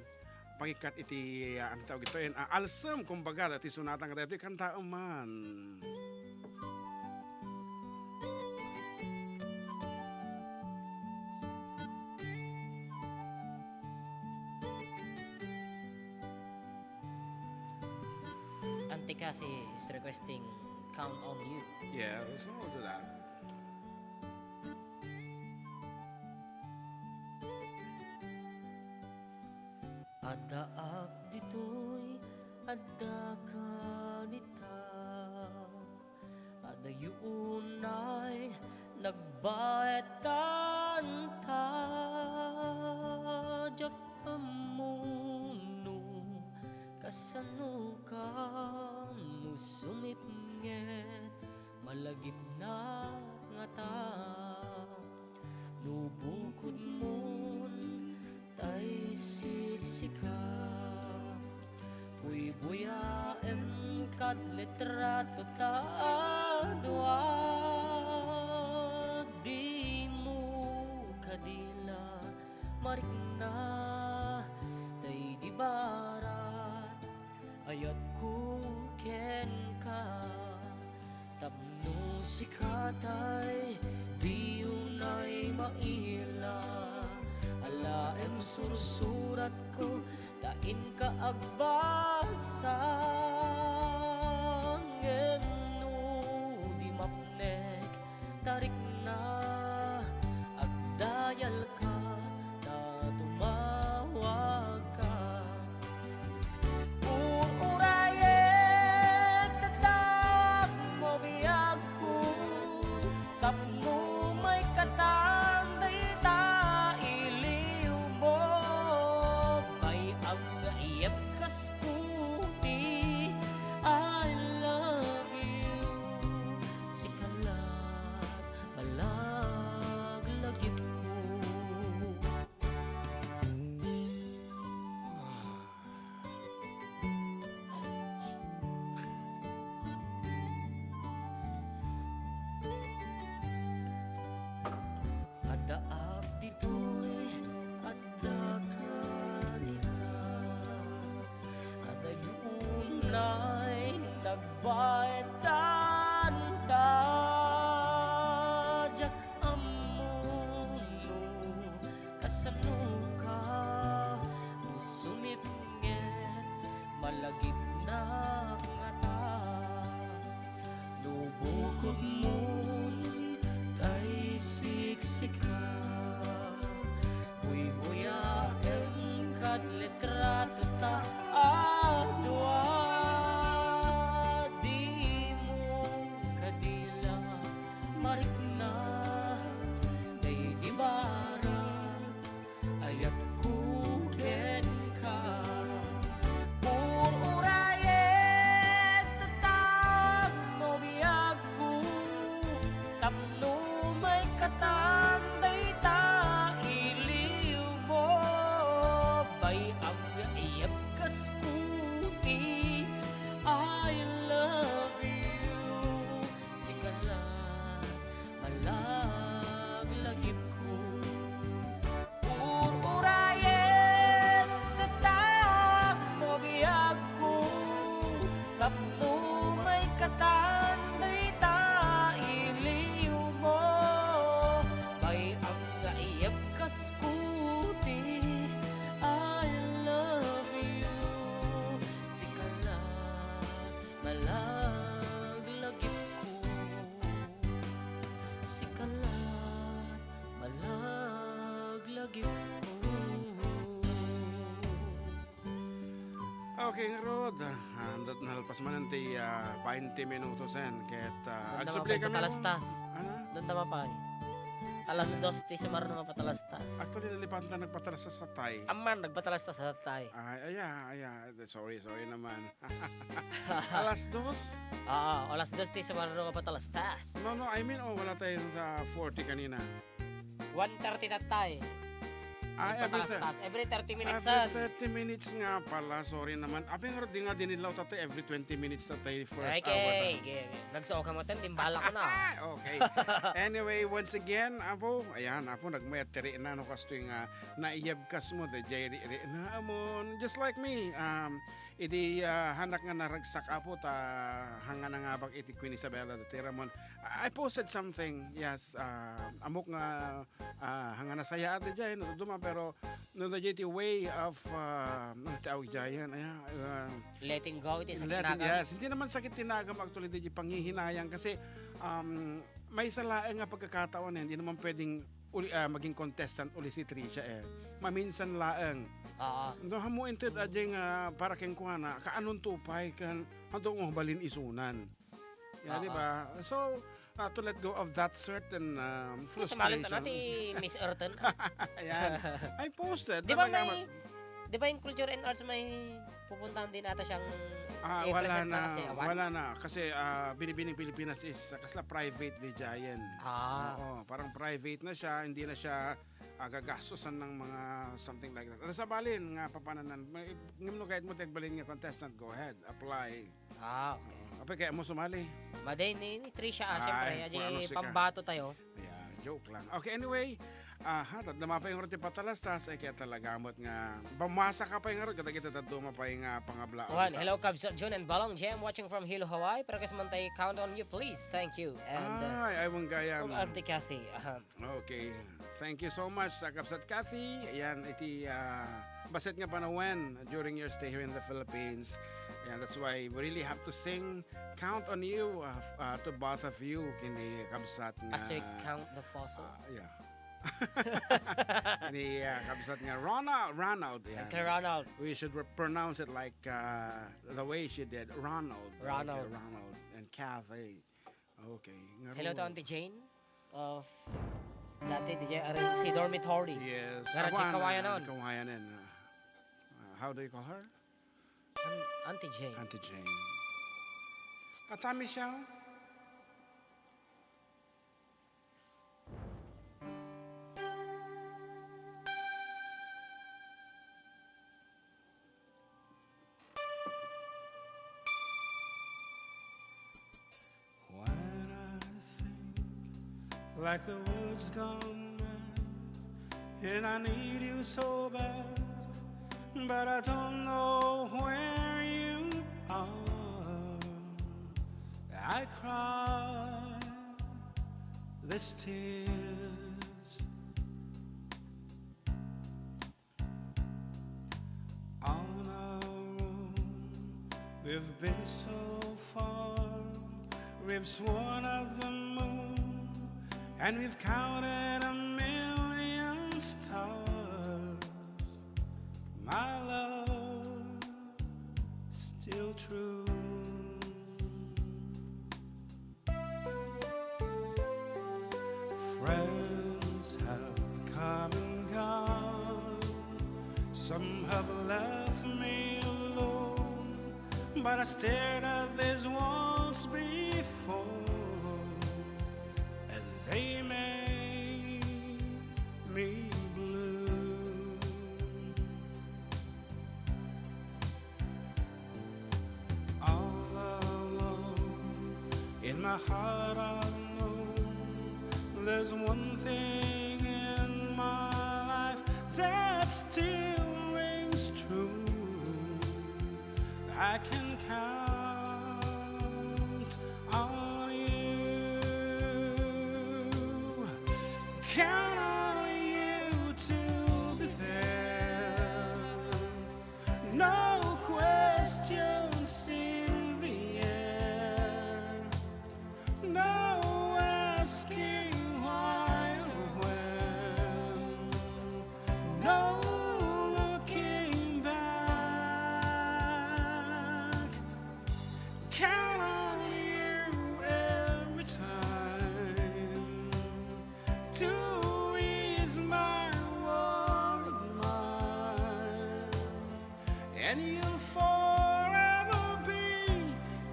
pangikkat iti, ah, ano tawag ito, ah, alsem, kumbaga, dati sunatan nga daytoy kantaem man. Auntie Cassie is requesting Count on You. Yeah, so we'll do that. Addaak ditoy, adda ka dita. Adayo unay nagbaetan ta. Diak ammo no kasano ka no sumipnget, malagipna ngata. No bukodmon tay siksika, buybuyaem kad litrato ta a dua. Dimo kadi la marikna tay di barat. Ayatko kenka, tapno sika tay di unay maila. Alaem sursuratko, ta inka agbasa. Ngem no di mapnek, ta rikna, agdayalka, ta tumawagka. Ur-urayek, tatagmo biagko, tapno maikatan dayta iliwbog. May-am nga iyat kas Kuti, I love you. Sika la, malaglagipko. Addaak ditoy, adda ka dita. Adayo unay Pudmon tay siksika, buybuyaem kad letrata ta a dua. Dimo kadi la marikna daydi barat. Ayatko kenka. Ur-urayek ta tapno biagko, tapno maikatan dayta iliwmo. Bay-am nga iyebkasko ti I love you. Sika la malaglagipko. Ur-urayek ta tapno biagko, tapno maikatan dayta iliwmo. Bay-am nga iyebkasko ti I love you. Sika la malaglagipko. Sika la malaglagipko. Okay, ngarud, ah, nalpas manen ti, ah, baynte minutosen ket, ah, agsubli kami. Talastas. Ano? Doon tama pa eh. Alas dos ti sumarno nga patalastas. Actually, nalipanta nagpatalastas sa tay. Amman, nagpatalastas sa tay. Ay, aya, aya. Sorry, sorry naman. Alas dos? Oo, alas dos ti sumarno nga patalastas. No, no, I mean, oh, wala tayo sa forty kanina. One thirty tattay. Ah, every thir- Nagpatalastas. Every thirty minutes, every thirty minutes nga pala, sorry naman. Apay nga, di nga dinidlaw tattay, every twenty minutes tattay, first hour. Okay, okay, okay. Nagsuok ka mo, ten, dimbala ko na. Okay. Anyway, once again, apo, ayan, apo, nagmayat tiri na, no, kastoy nga naiyabkas mo, da jay ri, ri, na, amon. Just like me, um, idi, ah, hanak nga naragsak, apo, ta, hanga nangabak iti Queen Isabella da Tiramon. I posted something, yes, ah, amok nga, ah, hanga nasayaat da jay, no, duma, pero, no, da jay ti way of, ah, ano ti awag jay, yan, ayan, ah, letting go, iti sakit letting, nagam. Yes, hindi naman sakit ti nagam, actually, di jay pangihinayang kasi, um, maysa laeng nga pagkakataon, eh, hindi naman pwedeng uli, ah, maging contestant uli si Trisha, eh. Maminsan laeng. Oo. No, hammo inted a jay nga para kenkuana, kaanonto pay, kan, hanto nga balin isunan. Yeah, di ba? So, ah, to let go of that certain, um, frustration. Sumali na ti Miss Earthen. Ayan. I posted. Di ba may, di ba yung Culture and Arts may pupuntahan din ata siyang, ah, eh, wala na, wala na. Kasi, ah, Binibining Pilipinas is, ah, kasla private di jay. Ah. Oo, parang private na siya, hindi na siya, ah, gagastusan ng mga something like that. Ano sa balin nga papananan, may, ngem no kahit mo ti agbalin nga contestant, go ahead, apply. Ah, okay. Oo. Apay, kaya mo sumali? Madi ni, ni Trisha, ah, siyempre, ay, adi, pambato tayo. Yeah, joke lang. Okay, anyway, ah, ha, tadna mapay nga ti patalastas, ay kaya talaga mo't nga, bamasa ka pay nga ron, kadagiti taduma pay nga pangablaon. Hello, Kabsat Jun and Balong Jem, watching from Hilo, Hawaii. Pero kas man tayo, count on you, please. Thank you. And, uh, ay, ay, mong gayam. From Auntie Kathy. Aha. Okay. Thank you so much, sa Kabsat Kathy. Ayan, iti, ah, bassit nga panawen during your stay here in the Philippines. Ayan, that's why we really have to sing Count on You, uh, f-, uh, to both of you, kini Kabsat nga, as we count the fossil. Ah, yeah. Ni, uh, Kabsat nga Ronald, Ronald, ayan. Uncle Ronald. We should re-, pronounce it like, uh, the way she did, Ronald. Ronald. Okay, Ronald and Kathy. Okay. Hello to Auntie Jane of dati di jay, aray, si dormitory. Yes. Nga radyo Kawayan on. Kawayan on. Uh, uh, how do you call her? An-, Auntie Jane. Auntie Jane. Ata Michelle? When I think like the world's gone mad, and I need you so bad, but I don't know where you are. I cry these tears on our own. We've been so far, We've sworn at the moon and we've counted a million stars. My love, still true. Friends have come and gone, some have left me alone, but I stared at these walls before, and they made me blue. All alone in my heart I know there's one thing in my life that still rings true. I can count on you, count on you to be there. No questions in the air. No asking why or when. No looking back. Count on you every time to ease my worried mind. And you'll forever be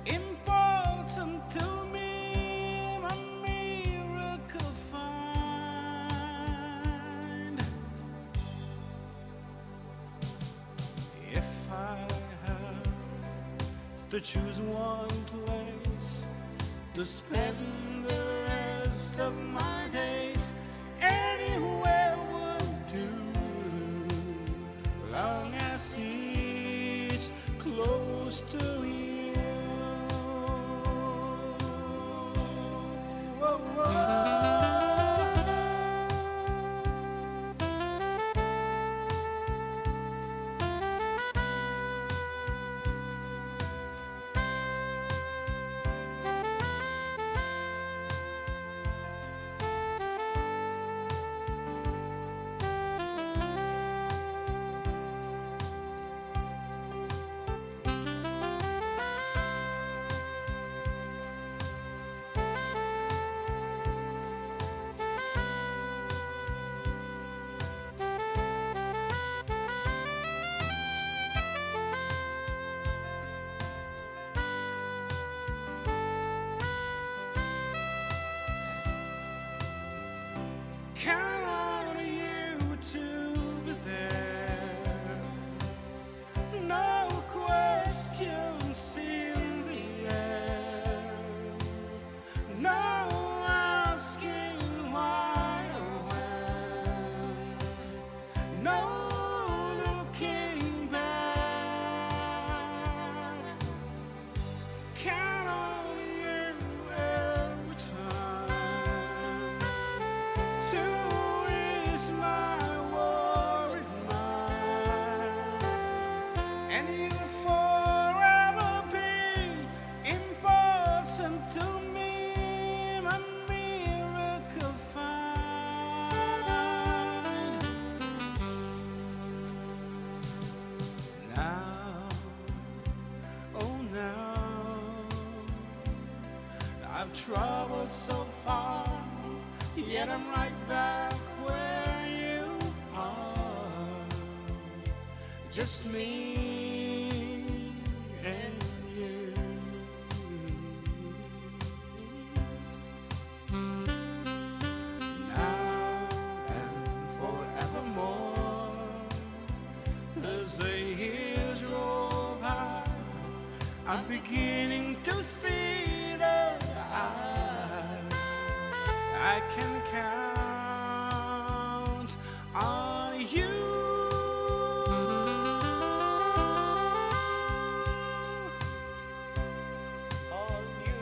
important to me, my miracle find. If I had to choose one place to spend the rest of my days, anywhere would do, long as it's close to you. Oh, oh. Count on you to be there. No questions in the air. No asking why or when. No looking back. Count on you every time to ease my worried mind. And you'll forever be important to me, my miracle find. Now, oh now, I've traveled so far, yet I'm right back where you are. Just me and you. Now and forevermore, as the years roll by, I'm beginning to see that I, I can count on you. On you.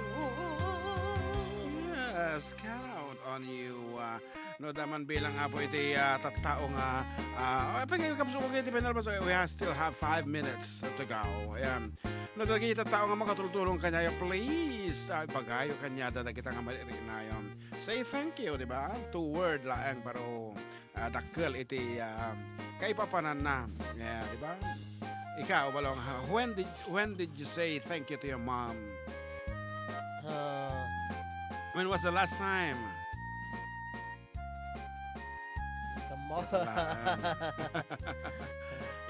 Yes, count on you, ah, no, daman bilang nga po iti, ah, tattao nga, ah, oh, apay nga kapsukog iti panalpas, we have, still have five minutes to go. Ayan. No, dagiti tattao nga makatultulong kaniayo, please, ah, ibagayo kaniada dagita nga malirinayon. Say thank you, di ba? Two word laeng, pero, ah, dakkel iti, ah, kaipapananna. Yeah, di ba? Ikaw, Balong, ha, when did, when did you say thank you to your mom? Ah. When was the last time? Come on. Wala.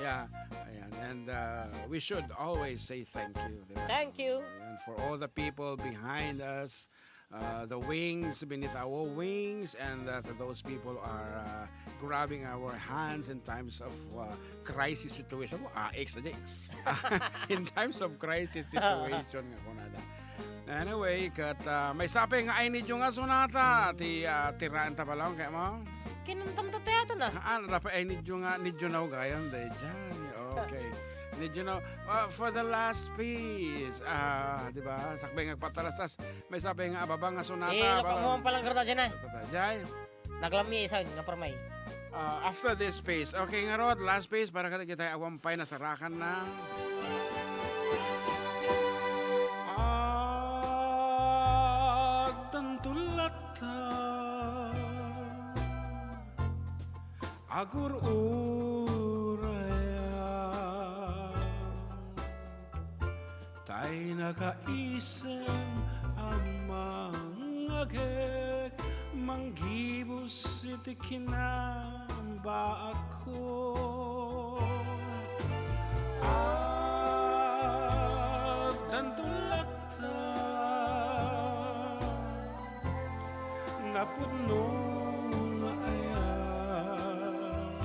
Yeah, ayan. And, uh, we should always say thank you, di ba? Thank you. Ayan, for all the people behind us, uh, the wings, beneath our wings, and, uh, to those people are, uh, grabbing our hands in times of, uh, crisis situation. Oh, A X na di. In times of crisis situation nga kunada. Anyway, ket, ah, maysa pay nga I need you nga sonata ti, ah, tiraen ta balaw, kaya mo? Kinantam ta tayata na. Ah, ano, dapat I need you nga, need you now, gayon, daydiay. Okay. Need you now. Ah, for the last piece, ah, di ba? Sakbay nga agpatalastas. Maysa pay nga ababa nga sonata. Eh, balaw. Palang garda dyan, eh. Daydiay. Naglammi isan nga permay. Ah, after this piece. Okay, ngarud, last piece para kadagiti awan pay nasarakan na. Addanto latta agur-urayan. Tay nakaisem a mangngegek, manggibus iti kinambaakko. Addanto latta napudno nga ayat.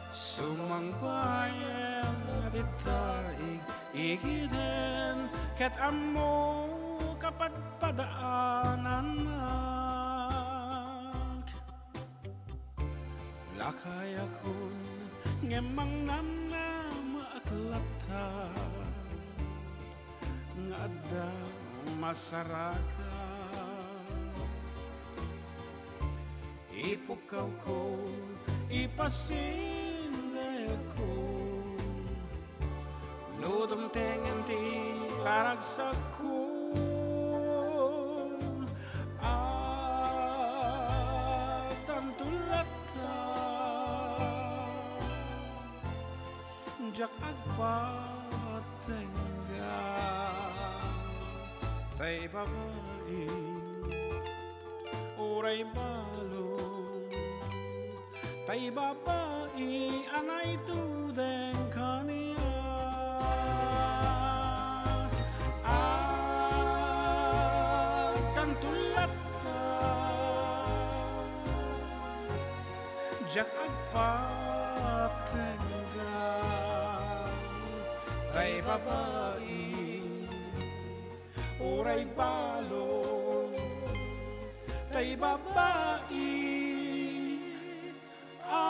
Sumangbayen nga ditaig igiden ket ammo kapadpadaanannak. Lakayakon ngem mangnamnamaak latta nga adda masarakan. Ipukkawko, ipasindayagko, no dumtengen ti aragsakko. Addanto latta diak agpatengga. Tay babai, uray balo, tay babai a naitudeng kaniak. Addanto latta diak agpatengga. Tay babai, uray balo, tay babai a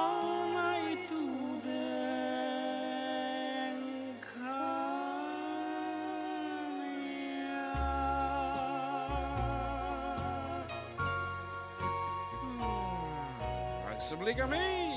naitudeng kaniak. Agsubli kami.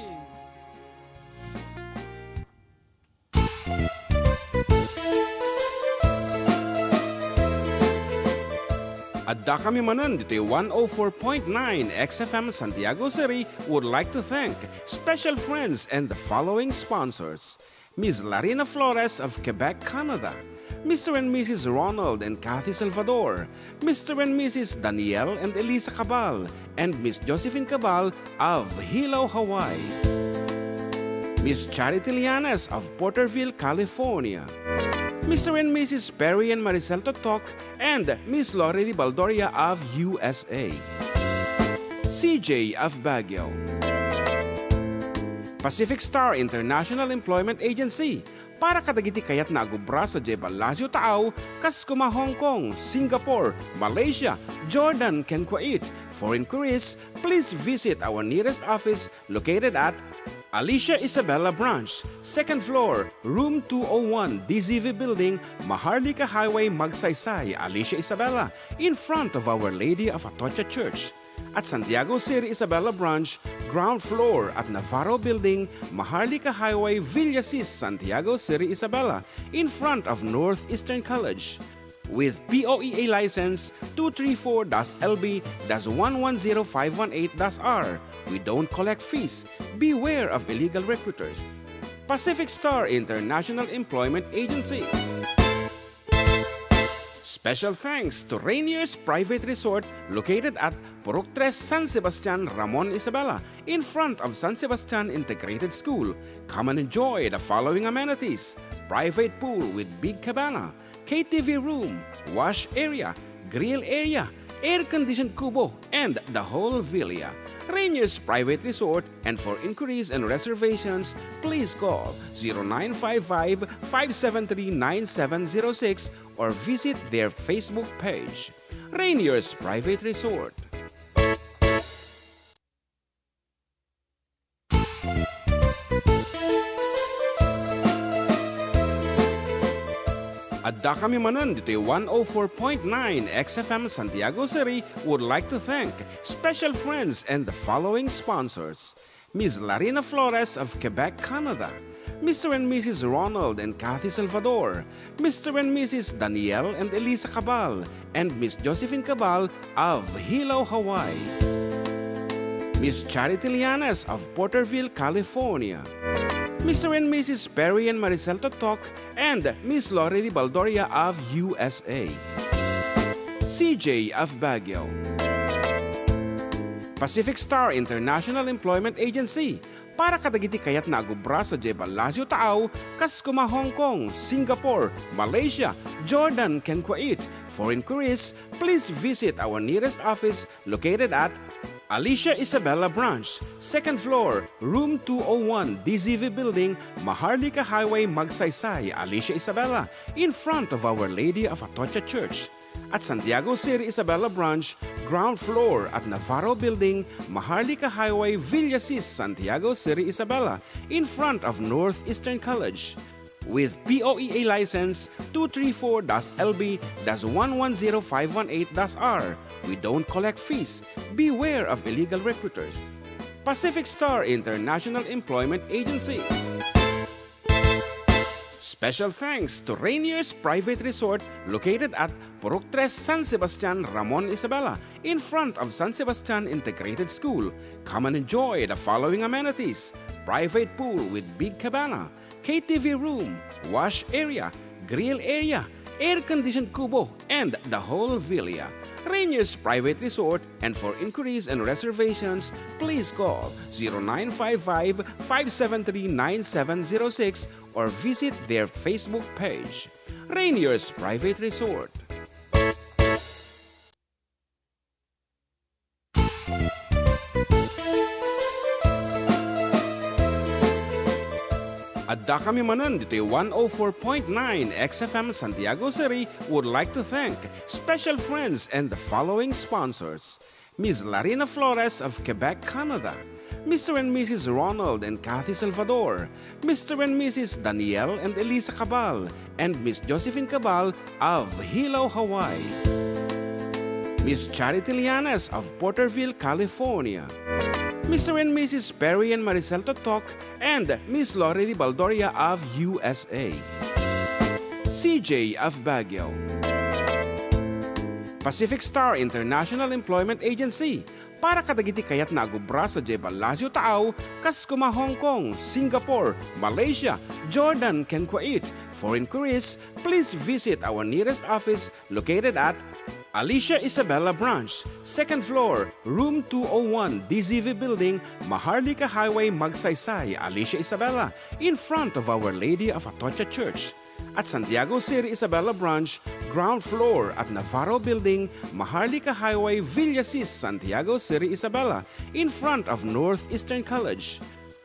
Adda kami manen ditoy one oh four point nine X F M Santiago City would like to thank special friends and the following sponsors: Miss Larina Flores of Quebec, Canada, Mister and Missus Ronald and Kathy Salvador, Mister and Missus Daniel and Elisa Cabal, and Miss Josephine Cabal of Hilo, Hawaii. Miss Charity Lianes of Porterville, California. Mister and Missus Perry and Maricel Totok and Miss Lorely Baldoria of U S A. C J of Baguio. Pacific Star International Employment Agency, para kadagiti kayatna a gubra sadiay Palacio Taaw, kas kuma Hong Kong, Singapore, Malaysia, Jordan, ken Kuwait. For inquiries, please visit our nearest office located at Alicia Isabela Branch, second floor, room two oh one, D Z V Building, Maharlika Highway, Magsaysay, Alicia Isabela, in front of Our Lady of Atocha Church. At Santiago City Isabela Branch, ground floor at Navarro Building, Maharlika Highway, Villasis, Santiago City Isabela, in front of Northeastern College. With P O E A license two three four dash L B dash one one zero five one eight dash R. We don't collect fees. Beware of illegal recruiters. Pacific Star International Employment Agency. Special thanks to Rainier's Private Resort located at Purok Tres, San Sebastian, Ramon Isabela, in front of San Sebastian Integrated School. Come and enjoy the following amenities: private pool with big cabana, K T V room, wash area, grill area, air-conditioned kubo, and the whole villa. Rainier's Private Resort, and for inquiries and reservations, please call zero nine five five, five seven three, nine seven zero six or visit their Facebook page. Rainier's Private Resort. Adda kami manen ditoy one oh four point nine X F M Santiago City would like to thank special friends and the following sponsors: Miss Larina Flores of Quebec, Canada, Mister and Missus Ronald and Kathy Salvador, Mister and Missus Daniel and Elisa Cabal, and Miss Josephine Cabal of Hilo, Hawaii, Miss Charity Lianes of Porterville, California, Mister and Missus Perry and Maricel Totok, and Miss Lorely Baldoria of U S A, C J of Baguio, Pacific Star International Employment Agency, para kadagiti kayatna a gubra sadiay Palacio Taaw, kas koma Hong Kong, Singapore, Malaysia, Jordan, ken Kuwait. For inquiries, please visit our nearest office located at Alicia Isabela Branch, second floor, room two oh one, D Z V Building, Maharlika Highway, Magsaysay, Alicia Isabela, in front of Our Lady of Atocha Church. At Santiago City Isabela Branch, ground floor at Navarro Building, Maharlika Highway, Villasis, Santiago City Isabela, in front of Northeastern College. With P O E A license two three four dash L B dash one one zero five one eight dash R. We don't collect fees. Beware of illegal recruiters. Pacific Star International Employment Agency. Special thanks to Rainier's Private Resort located at Purok Tres, San Sebastian, Ramon Isabela, in front of San Sebastian Integrated School. Come and enjoy the following amenities: private pool with big cabana, K T V room, wash area, grill area, air-conditioned kubo, and the whole villa. Rainier's Private Resort, and for inquiries and reservations, please call zero nine five five, five seven three, nine seven zero six or visit their Facebook page. Rainier's Private Resort. Adda kami manen ditoy one oh four point nine X F M Santiago City would like to thank special friends and the following sponsors: Miss Larina Flores of Quebec, Canada, Mister and Missus Ronald and Kathy Salvador, Mister and Missus Daniel and Elisa Cabal, and Miss Josephine Cabal of Hilo, Hawaii, Miss Charity Lianes of Porterville, California, Mister and Missus Perry and Maricel Totok, and Miss Lorely Baldoria of U S A, C J of Baguio, Pacific Star International Employment Agency, para kadagiti kayatna a gubra sadiay Palacio Taaw, kas koma Hong Kong, Singapore, Malaysia, Jordan, ken Kuwait. For inquiries, please visit our nearest office located at Alicia Isabela Branch, second floor, room two oh one, D Z V Building, Maharlika Highway, Magsaysay, Alicia Isabela, in front of Our Lady of Atocha Church. At Santiago City Isabela Branch, ground floor at Navarro Building, Maharlika Highway, Villasis, Santiago City Isabela, in front of Northeastern College.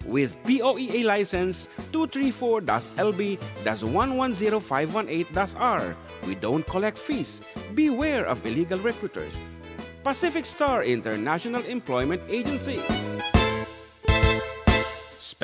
With P O E A license two three four dash L B dash one one zero five one eight dash R. We don't collect fees. Beware of illegal recruiters. Pacific Star International Employment Agency.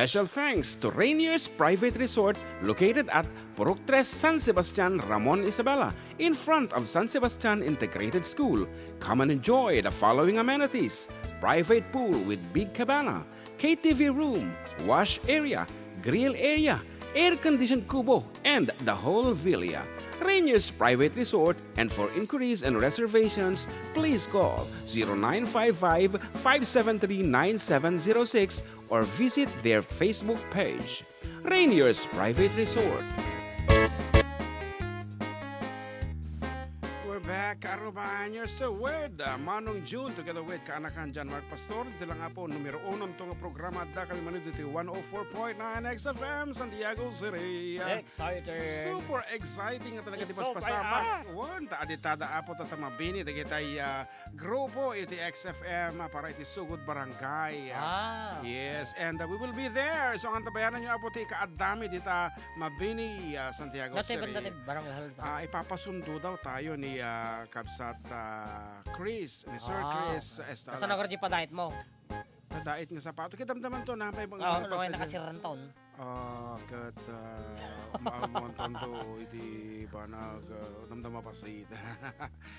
Special thanks to Rainier's Private Resort located at Purok Tres, San Sebastian, Ramon Isabela, in front of San Sebastian Integrated School. Come and enjoy the following amenities: private pool with big cabana, K T V room, wash area, grill area, air-conditioned kubo, and the whole villa. Rainier's Private Resort, and for inquiries and reservations, please call zero nine five five, five seven three, nine seven zero six or visit their Facebook page. Rainier's Private Resort. We're back, Aruba, and you're still with, uh, Manong June together with kaanakan John Mark Pastor. Ditoy lang nga po, numero uno to nga programa, adda kami manen ditoy one oh four point nine X F M, Santiago City. Exciting. Super exciting nga talaga ti paspasama. Wan, ta adi tada apo ta mabini, dagitay, ah, grupo iti X F M, ah, para iti Sugod Barangay. Ah. Yes, and, uh, we will be there. So, antabayanan nyo, apo, ti kaaddami dita mabini, ah, Santiago City. Dati barangay hall ta? Ah, ipapasundo daw tayo ni, ah, Kabsat, ah, Chris, ni Sir Chris Estrada. Asa na kadi padait mo? Padait nga sapato. Kidamdaman to, napay bang nakasiran ton. Ah, ket, ah, maamuan tanto iti banag, ah, damdama pasit.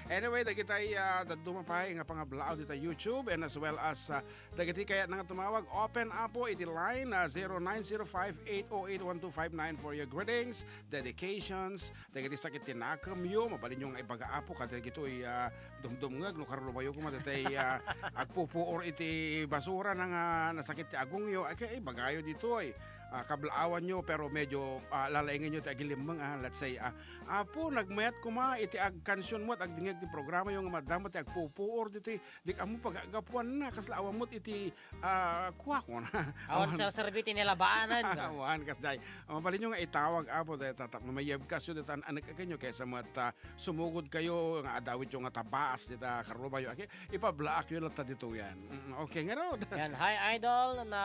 Anyway, dagitay, ah, dadduma pay nga pangablaaw dita YouTube and as well as, ah, dagiti kayatna nga tumawag, open apo iti line, ah, zero nine zero five, eight oh eight, one two five nine for your greetings, dedications, dagiti sakit ti nakemyo, mabalinyo nga ibaga, apo, kadagitoy, ah, dumdumngeg, no, karrubayo koma dagitay, ah, agpupuor iti basura na nga nasakit ti agongyo, ay, kay ibagayo ditoy. Ah, kablaawanyo, pero medyo, ah, lalaingenyo ti agilimmeng, ah, let's say, ah, "Apo, nagmayat koma iti agkansionmo, agdingngeg ti programayo nga madama ti agpupuor ditoy." Di ka mo pagagapuanna, kasla awan mo iti, ah, kuakon. Awan serserbi ti nilabaanan, no? Awan, kasjay. Ah, mabalinyo nga itawag, apo, dayta tapno mayebkasyo dayta an-, anak-aganyo, kaysa met, ah, sumugod kayo nga adawityo nga tabas dita karrubayo. Agi, ipablaakyo latta ditoyan. Mm, okay, ngarud. Yan, hi, Idol, na,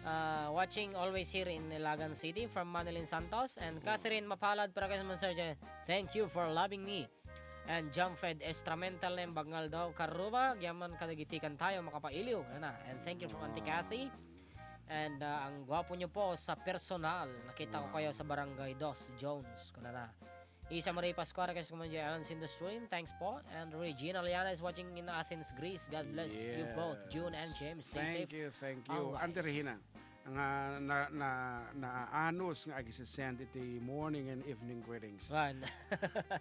ah, watching always here in Ilagan City from Manilyn Santos and Catherine Mapalad, para kay Sir J. Thank you for loving me. And Jump Fed Estramental na imbag nga aldaw, karruba, agyaman kadagiti kantayo, makapailiw, nana. And thank you from Auntie Kathy. And, ah, ang gwapo nyo po sa personal. Nakita ko kayo sa Barangay Dos Jones, kunana. Isa Marie Pascual, request ko man dyan, Alan Sindustream, thanks po. And Regina Liana is watching in Athens, Greece. God bless you both, June and James. Stay safe. Thank you, thank you. Always. Auntie Regina, nga na, na, naanos nga agisisend iti morning and evening greetings. Wan.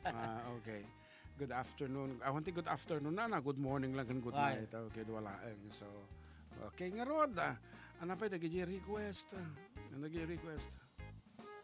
Ah, okay. Good afternoon. Awan ti good afternoon na, na good morning lang ken good night. Okay, wala. Eh, so, okay, ngarud, ah, ano pa dagiti request? Ah, ano dagiti request?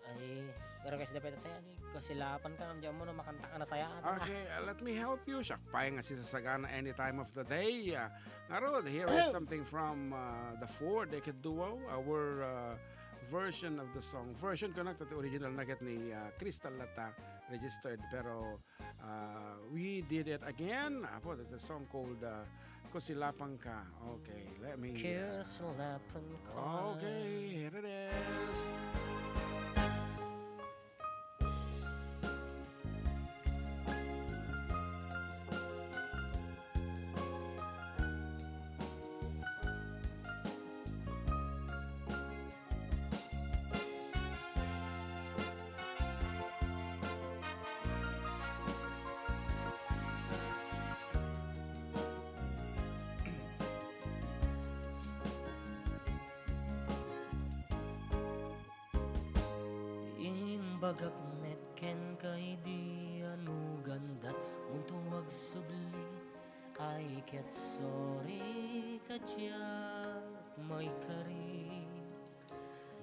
Ay, request da peta tayo. Kasilapan ka, nandiyan mo na makanta ka na saya. Okay, uh, let me help you. Siak pay nga sisasagana any time of the day. Uh, ngarud, here is something from, uh, the Four Decade Duo, our, uh, version of the song. Version ko na, ti original na ket ni, uh, Crystal Lata registered. Pero, uh, we did it again. Apo, that's a song called, uh, Kasilapan Ka. Okay, let me, uh, Kasilapan Ka. Okay, here it is. Imbagak met kenka idi anugandat, munto agsubli, ay ket sorry ta diak maikari.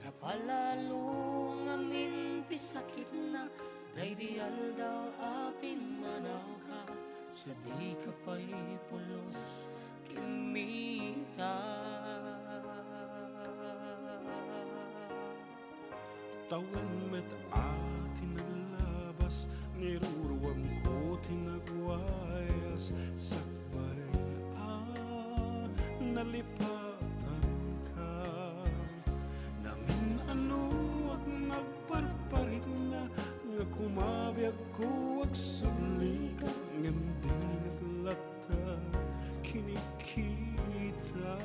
Napalalo ngamin ti sakitna, daydi aldaw a pimmanawka, sadika pay pulos kimmita. Tawen met a ti naglabas, niruruamko ti nagwayas, sakbay a nalipatanka. Namin-anoak nagparparikna nga kumabiagko agsublika, ngem dinak latta kinikita.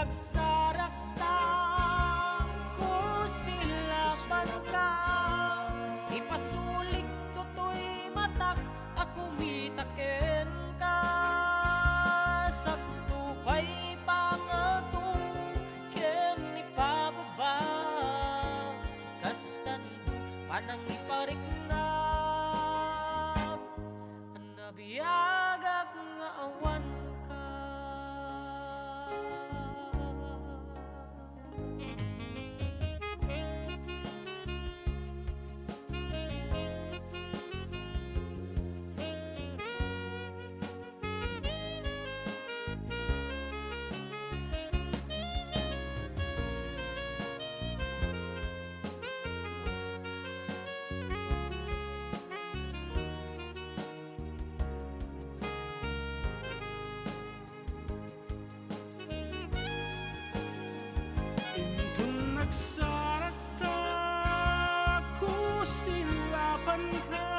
Agsarakta, kusilapanka, ipasulik toy matak a kumita kenka. Sakto pay pangato ken ipababa, kastanto panangipariknak. Nabiagak nga awanka. Inton nagsarakta, kusilapanka,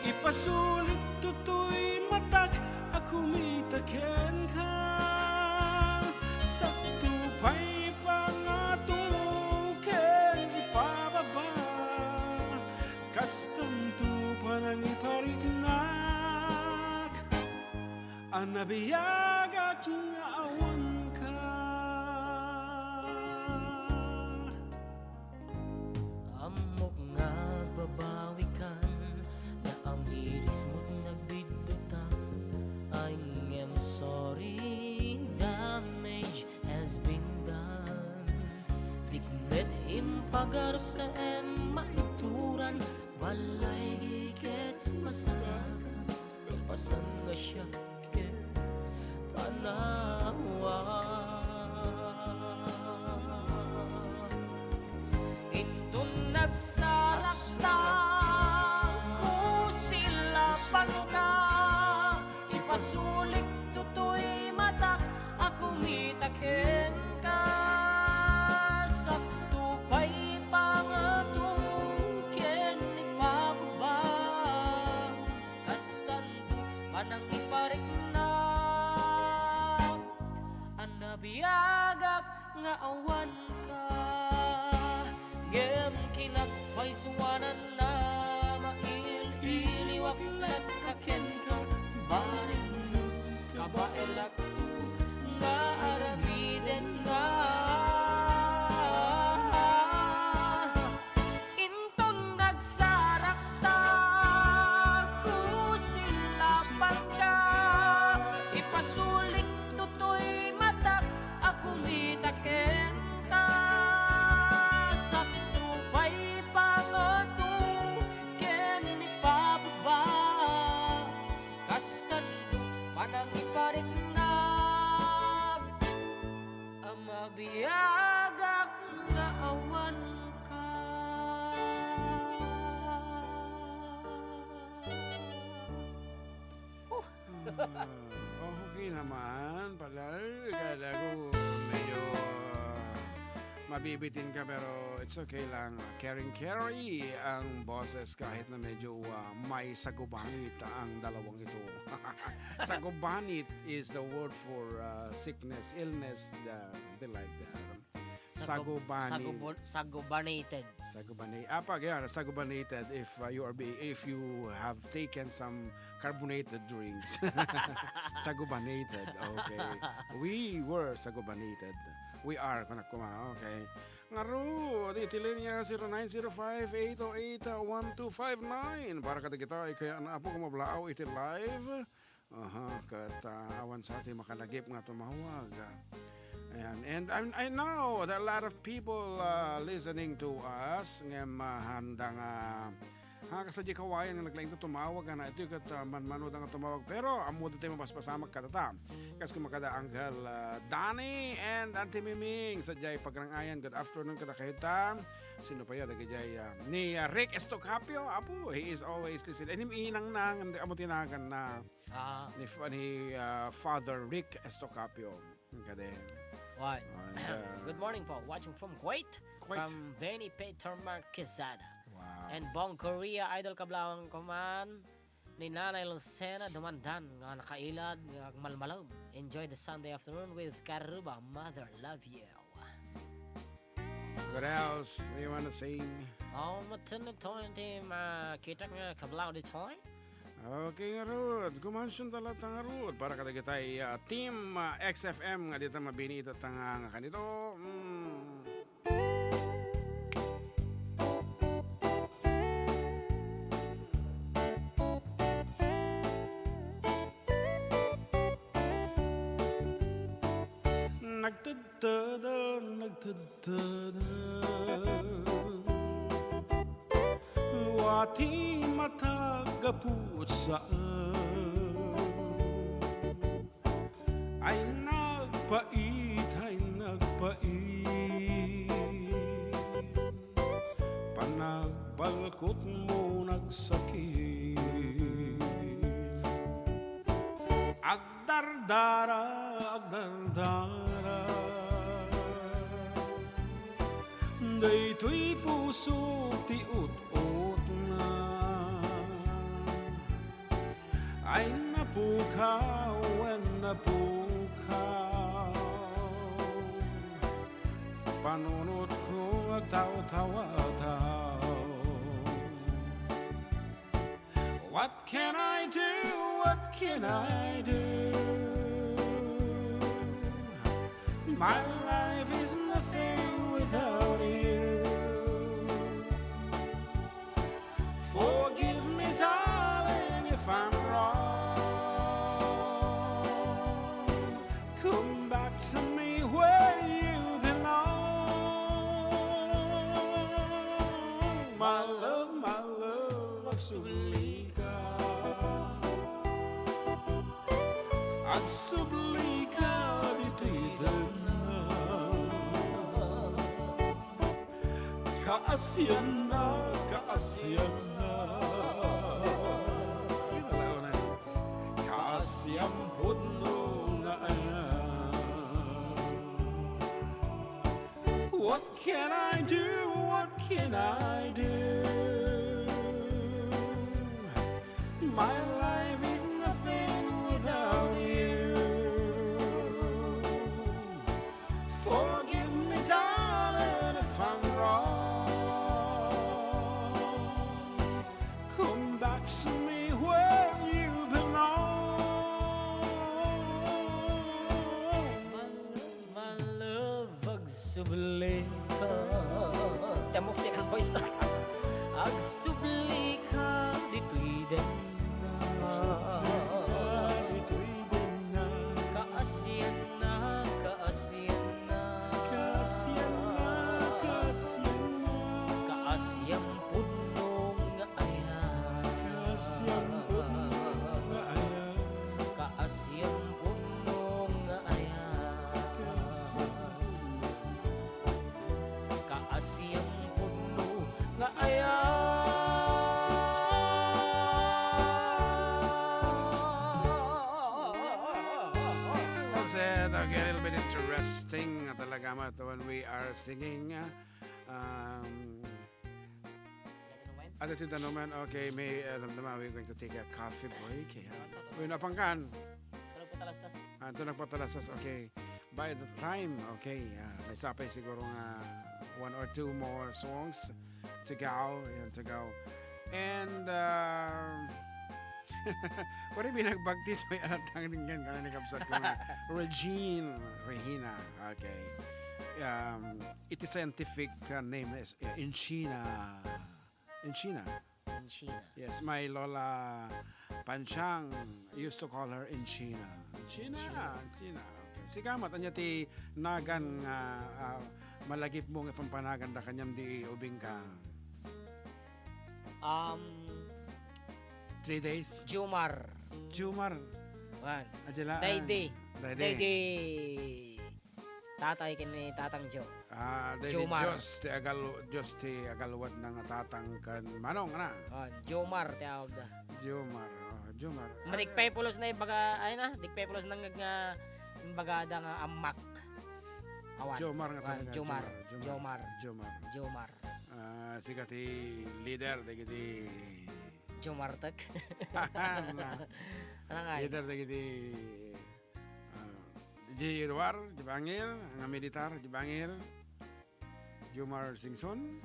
ipasulik toy matak a kumita kenka. Sakto pay pangato ken ipababa, kastanto panangipariknak. A nabiagak nga awanka. Ammok nga agbabawikan, naamirismo't nagbiddutan. I'm, I'm sorry, damage has been done. Dikmet impagarusem maituran, balay di ket masarakan, kapasan nga siak ket panawa. Inton nagsarakta, kusilapanka, ipasulik toy matak a kumita kenka. Sakto pay pangato ken ipababa, kastanto panangipariknak. A nabiagak nga awanka, ngem kinagpaysuananna, mail-iliwak latta kenka, bareng no kabaelakto nga aramidenna. Inton nagsarakta, kusilapanka, ipasulik toy matak a kumita kenka. Sakto pay pangato ken ipababa, kastanto panangipariknak. A mabiagak nga awanka. Ah, okay naman pala. Kala ko medyo, ah, mabibitin ka, pero it's okay lang. Caring carry ang boses kahit na medyo, ah, may sagubanit ang dalawang ito. Sagubanit is the word for, ah, sickness, illness, the, the like that. Sagub-, Sagubanit. Sagubon-, sagubanated. Sagubani-, apa, yeah, sagubanated if, uh, you are be-, if you have taken some carbonated drinks. Sagubanated, okay. We were sagubanated. We are, kunak kuma, okay. Ngarud, iti linya zero nine zero five eight oh eight one two five nine. Para kadagita, ikaya na apo kumablaaw iti live. Aha, ket, ah, awan sa ti makalagip nga tumawag. Ayan. And I'm, I know that a lot of people, ah, listening to us, ngem, ah, handa nga, ha, kasla diay kawayan nga naglaing ta tumawag, ana, itoy ket, ah, manmanoda nga tumawag. Pero, ammoda ti mapaspasamak kadata. Kas kumakada Uncle, ah, Danny and Auntie Miming, sadiay pagrang-ayan. Good afternoon kadakayo ta. Sino pa ya? Dagidiay, ah, ni, ah, Rick Estocapio. Apo, he is always listening. Ay, ni Inang Nang, ammo ti naganna. Ah. Ni F-, ni, ah, Father Rick Estocapio. Kadi. Why? And, uh, good morning po. Watching from Kuwait, Kuwait. From Benny Peter Marquezada. Wow. And Bong Korea, idol kablawan ko man. ni Nanay Lucena Dumandan nga nakailad nga agmalmalem. Enjoy the Sunday afternoon with Karuba, Mother Love You. What else do you wanna sing? Oh, matindi toy ti makitak nga kablaw ditoy. Okay, ngarud. Kumansion ta latta ngarud para kadagitay, ah, Team, ah, X F M nga dita mabini ita tanga nga kanito. Mm. Nagtedtedan, nagtedtedan. Wa ti matag gapu saan. Ay nagpait, ay nagpait. Panagbalkot mo nagsakit. Agdardara, agdardara. Daytoy puso ti ut-utna. Ay napukaw, ay napukaw. Panunotko agtawtawataw. What can I do? What can I do? My life is nothing without you. Forgive me, darling, if I'm wrong. Come back to me where you belong. My love, my love, agsubli ka. Agsubli ka ditoy denna. Kaasianna, kaasianna. Kaasian pudno nga ayan. What can I do? What can I do? My life is nothing without you. Forgive me, darling, if I'm wrong. Come back to me where you belong. My love, my love, agsubli ka. Tamok si Voice Talk. Agsubli ka ditoy denna. Agsubli ka ditoy denna. Kaasianna, kaasianna. Kaasianna, kaasianna. Kaasian pudno nga ayan. Kaasian pudno nga ayan. Kaasian pudno nga ayan. Kaasian pudno nga ayan. That's it. Okay, a little bit interesting talaga, Mat, when we are singing, uh, um, Ano ti danuman? Okay, may, uh, damdama, we're going to take a coffee break. Yeah. Uy, napangkan. Tulog pa talastas. Ah, tulog pa talastas. Okay. By the time, okay, ah, may sapay siguro nga one or two more songs to go, yan, to go. And, uh, pwede binagbag dito, may alatang rin yan, kanang ni kabsat ko nga, Regine, Regina, okay. Um, iti scientific, uh, name is, uh, Inchina. Inchina. Inchina. Yes, my Lola Panchang used to call her Inchina. Inchina, Inchina. Inchina. Okay. Sika, Mat, ania ti nagan nga, ah, malagipmo nga ipampanagan da kaniam di ubingka? Um, Three days? Jomar. Jomar. Wan. Adila. Daydi. Daydi. Daydi. Tatay ken ni Tatang Joe. Ah, daydi Jomar. Dios ti agal-, Dios ti agalwadna nga tatang ken manong na. Ah, Jomar ti awagda. Jomar, oh, Jomar. Matikpay pulos na ibaga, ay na, tikpay pulos na nga, nga imbagada nga amak. Awan. Jomar nga Awan, talaga, Jomar. Jomar, Jomar. Jomar. Jomar. Jomar. Ah, sika ti leader dagiti Joe Martek. Na. Ano nga? Leader dagiti, ah, di Eduard, di Bangir, nga militar, di Bangir. Jomar Singson.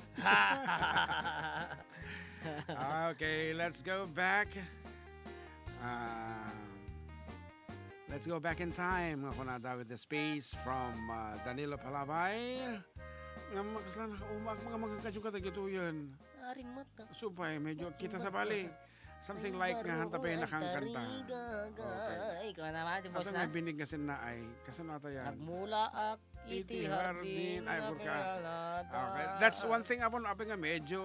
Okay, let's go back. Ah, let's go back in time. Nga kunada with the space from, ah, Danilo Palabay. Nga makaslan, umak, mga magkakadyo ka tagituyan. Ari met, ah. Supay, medyo kita sa bali. Something like nga, hanta pa yung nakangkanta. Okay. Ikaw naman, di boss na. Nabinig nga sinna ay, kasano ata yan? Nagmula ak iti hardin. Ay, burka. Okay. That's one thing, apon, apay nga medyo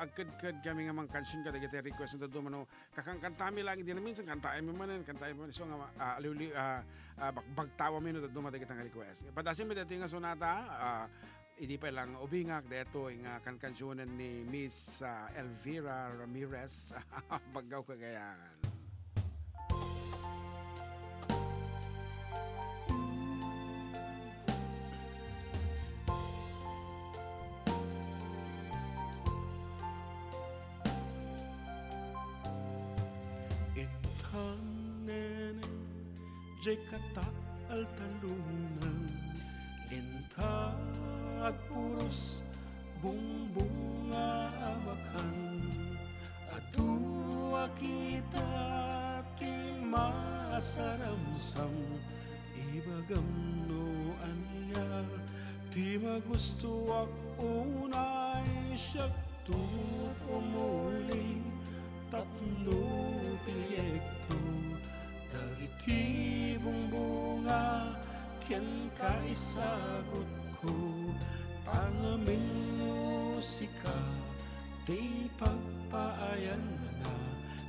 agkadkad kami nga mangkansion kadagiti request na dadduma, no? Kakangkantami lang, di na minsan, kantaem manen, kantaem manen. So nga, ah, aliw-liw, ah, ah, bag-, bagtawami no dadduma dagiti nga request. Padasem mi daytoy nga sonata, ah, Idi pay lang ubingak daytoy nga kankansionen ni Miss, ah, Elvira Ramirez, Baggao, Cagayan. Intan, nene, diay kataltalunang, inta agpuros bungbunga a bakhan. Adu a kita ti masaramsam, ibagam no ania ti magustuak, unay siak ket umuli tapno piliekto dagiti bungbunga kenka isagutko, ta ngamin no sika ti pagpaayanna,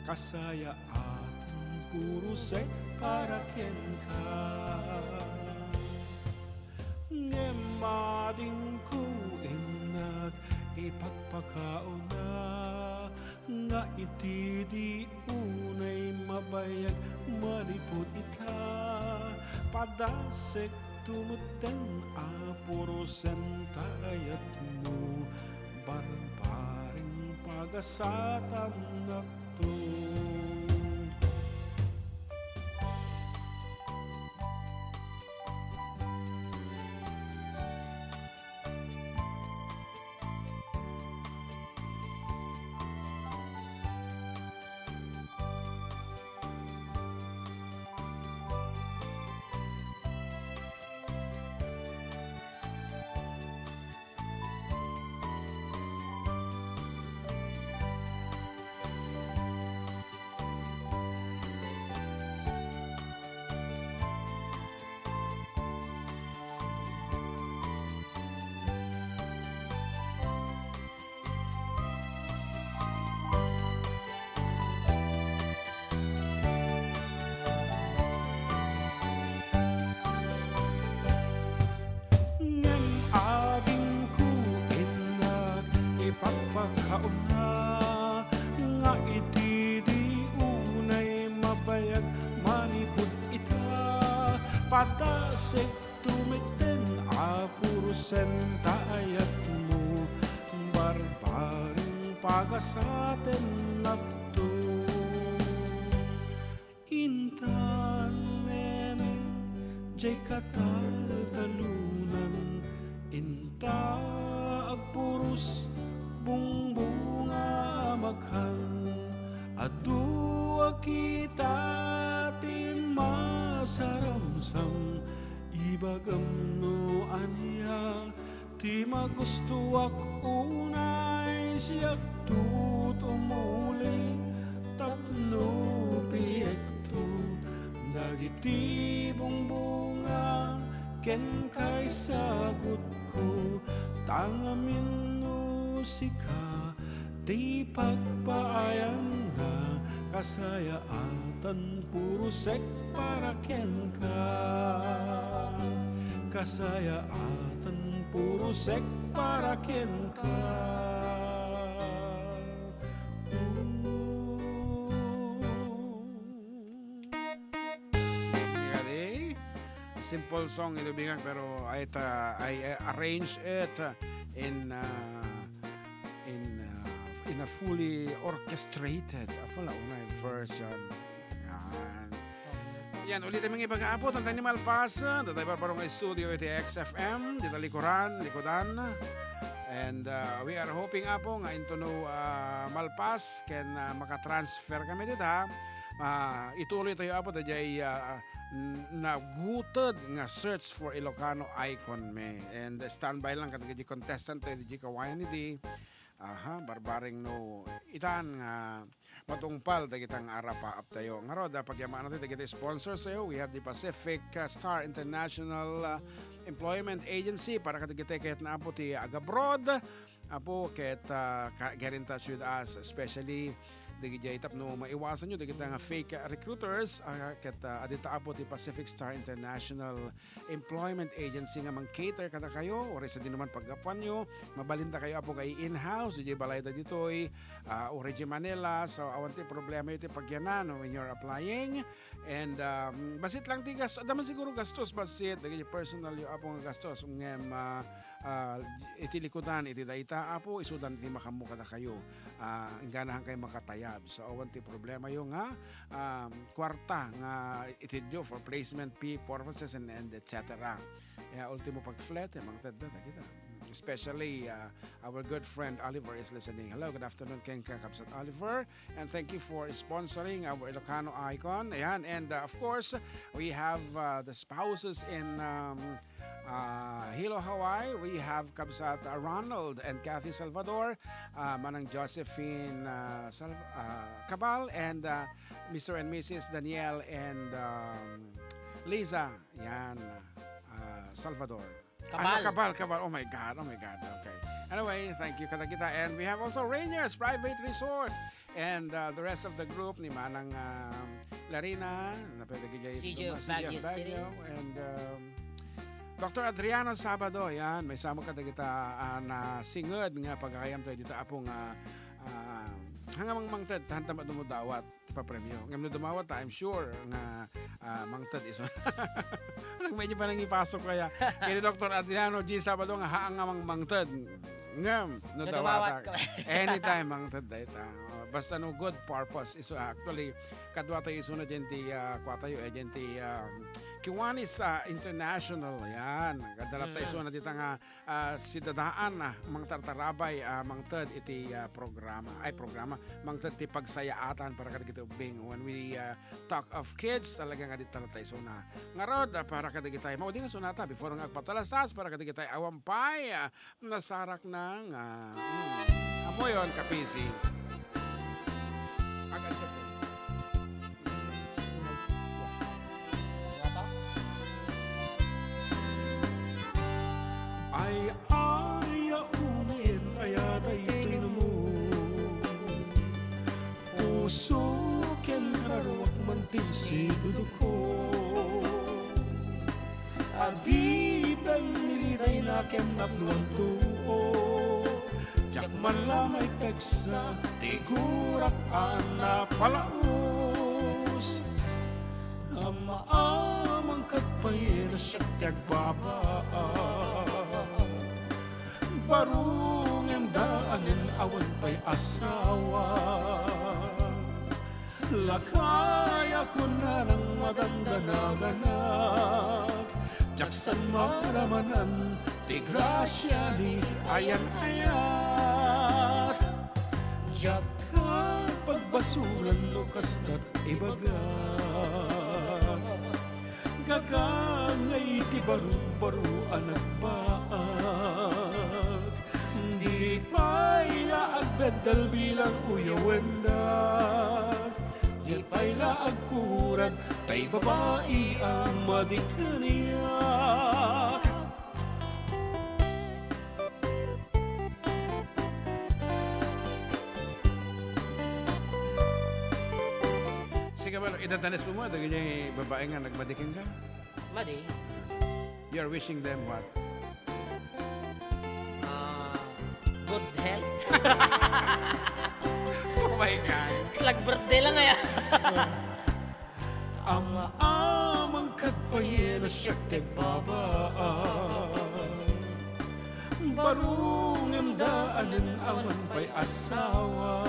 kasayaatan purosek para kenka. Ngem adingko innak ipakpakauna, nga iti di unay mabayag manipud ita, padasekto metten a purosen ta ayatmo, barbareng pagasatannak. Ngem adingko innak ipakpakauna, nga iti di unay mabayag manipud ita, padasek Tumetten a purosen ta ayatmo, barbareng pagasaten natto. Intan, nene, diay kataltalunan, inta agpuros bungbunga a bakhan. Adu a kita ti masaramsam, ibagam no ania ti magustuak, unay siak tumuli tapno piliekto dagiti bungbunga ken kaisagutko, ta ngamin no sika ti pagpaayanna, kasayaatan purosek para kenka. Kasayaatan purosek para kenka. Kadi, simple song iti ubingak, pero I, uh, I, uh, arrange it in, uh, in, uh, in fully orchestrated. Apo la unay version. Yan. Yan, ulit ang mga ibaga, Apo, tantay ni Malpas, ah, datay barbaro nga studio iti X F M, dita likuran, likudan. And, ah, we are hoping, Apo, nga intono, ah, Malpas, ken, ah, makatransfer kami dita. Ah, ituloy tayo, Apo, dayjay, ah, n-, naguted nga search for Ilocano icon mi. And, ah, standby lang kadagiti contestant tayo, di kawayan idi. Aha, barbareng no itan nga matungpal dagita nga arapaap tayo. Ngarud, ah, pagyamanan tayo dagiti sponsors tayo. We have the Pacific, ah, Star International, ah, Employment Agency para kadagiti ket naapo ti agabroad. Apo, ket, ah, ka-, get in touch with us, especially dagiti tapno maiwasan nyo dagiti nga fake, ah, recruiters, ah, ket, ah, adita apo ti Pacific Star International Employment Agency nga mang-cater kadakayo, uray sadino man paggapuanyo, mabalinda kayo, Apo, nga i-in-house, diay balayda ditoy, ah, uray diay Manila, so awan ti problema iti pagyanan when you're applying. And, um, bassit lang ti gas-, adda man siguro gastos, bassit, dagiti personal yo, Apo, nga gastos, ngem, ah, ah, iti likudan, iti dayta, Apo, isudan ti makammo kadakayo. Ah, inggana kay makatayab. So, awan ti problema yo nga, um, kuarta nga itidyo for placement fee purposes and, and et cetera. Ya, ultimo pag-flet, eh, mangted da, kita. Especially, uh, our good friend Oliver is listening. Hello, good afternoon, Ken Kakabsat Oliver. And thank you for sponsoring our Ilocano icon. Ayan, and, uh, of course, we have, uh, the spouses in, um, uh, Hilo, Hawaii. We have Kabsat, uh, Ronald and Kathy Salvador, uh, Manang Josephine, uh, Salv-, uh, Cabal, and, uh, Mister and Missus Daniel and, um, Liza, yan, ah, Salvador. Ano, Cabal. Cabal, Cabal. Oh my God, oh my God. Okay. Anyway, thank you kadagita. And we have also Rainiers Private Resort and, uh, the rest of the group ni Manang, um, Larina, na pwede kay C J of Baguio City. And, um, Doctor Adriano Sabado, yan. Maysa met kadagita, ah, nasinged nga pagkayam tayo dita, Apo, nga, ah, hanggang mangted, tahan ta dumawat ti papremyo. Ngem no dumawat ta, I'm sure nga, ah, mangted isu. Nagmedyo pa nangipasok kaya. Kini Doctor Adriano G Sabado nga haan nga mang-, mangted. Ngem, no, no dumawat, dumawat ka. Anytime, mangted dayta. Basta no good purpose. Isu, actually, kadua tayo isuna diay ti, ah, kua tayo, eh, diay ti, ah, Kiwanis, ah, International. Yan. Kadala tayo isuna dita nga ah, sidadaan, ah, mangtartarabay, ah, mangted iti, ah, programa, ay, programa, mangted ti pagsayaatan para kadagiti ubbing. When we, ah, talk of kids, talaga nga di talataysona. Ngarud, ah, para kadagitay, maudi nga sunata, before nga agpatalastas, para kadagitay, awan pay, ah, nasarak na nga, mm, amoyon, kapisi. Agad ka po. Ay, ay, a unayen, aya daytoy no. Puso ken raruak man ti sigudko. Adi ben militay na ken napnoan too. Diak man la maipeksa ti gurak a napalaus. Ama, amang ket pay no siak ti agbabaak. Baro ngem daanen awan pay asawa. Lakay a kunanang madandanaganak, diak san maramanan ti grasia ni ayan-ayat. Diak pagbasolan no kastat ibagak. Gagangay ti baro-baro a nagbaag. Di pay la agbeddel bilang uyawendak. Di pay la agkurad tay babai a madi kaniak. Sige, well, idadanes mo mo, dagiti babae nga nagmadi kenka? Madi. You're wishing them what? Ah, good health. Oh my God. It's like birthday lang, eh. Ama, amang ket pay no siak ti agbabaak. Baro ngem daanen awan pay asawa.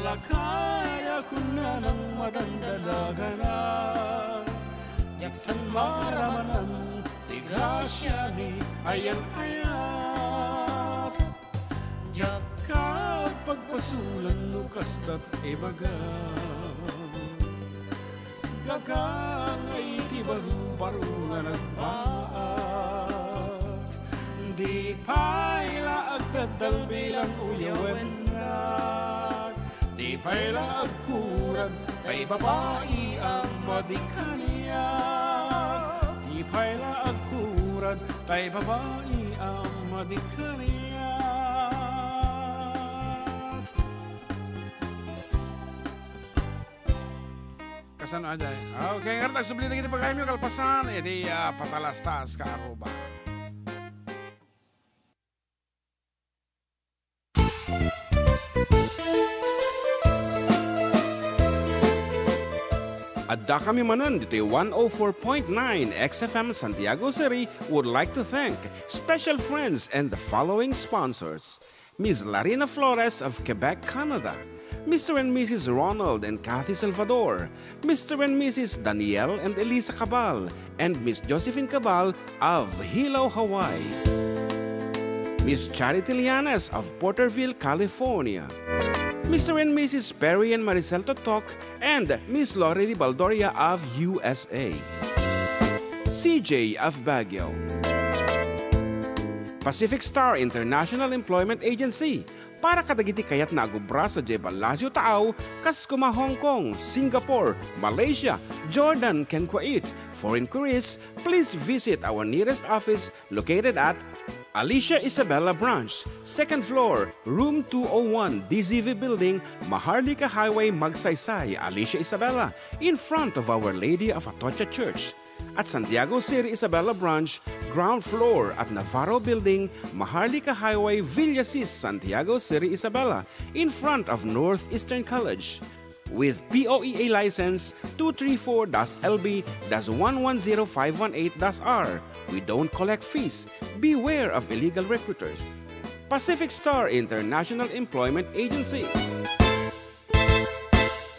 Lakay a kunanang madandalagana. Diak san maramanan ti grasia ni ayan-ayat. Diak pagpasolan no kastat ibaga. Gagangay ti baro-baro nga nagbaat. Di pay la agdaddal bilang uyawennak. Di pay la agkurad tay babai a madi kaniak. Di pay la agkurad tay babai a madi kaniak. Kasano, Ajay? Ah, okay, ngarud, agsubli dagiti pagayamyo kalpasan iti, ah, patalastas ka Aruba. Addakami manen ditoy one oh four point nine X F M Santiago City would like to thank special friends and the following sponsors. Miss Larina Flores of Quebec, Canada, Mister and Missus Ronald and Kathy Salvador, Mister and Missus Daniel and Elisa Cabal, and Miss Josephine Cabal of Hilo, Hawaii, Miss Charity Llanes of Porterville, California, Mister and Missus Perry and Maricel Totok, and Miss Lorely Baldoria of U S A, C J of Baguio, Pacific Star International Employment Agency, para kadagiti kayatna a agubra sadiay Palacio Taaw, kas koma Hong Kong, Singapore, Malaysia, Jordan, ken Kuwait. For inquiries, please visit our nearest office located at Alicia Isabela Branch, second floor, room two oh one, D Z V Building, Maharlika Highway, Magsaysay, Alicia Isabela, in front of Our Lady of Atocha Church. At Santiago City Isabela Branch, ground floor at Navarro Building, Maharlika Highway, Villasis, Santiago City Isabela, in front of Northeastern College. With P O E A license two three four dash L B dash one one zero five one eight dash R. We don't collect fees. Beware of illegal recruiters. Pacific Star International Employment Agency.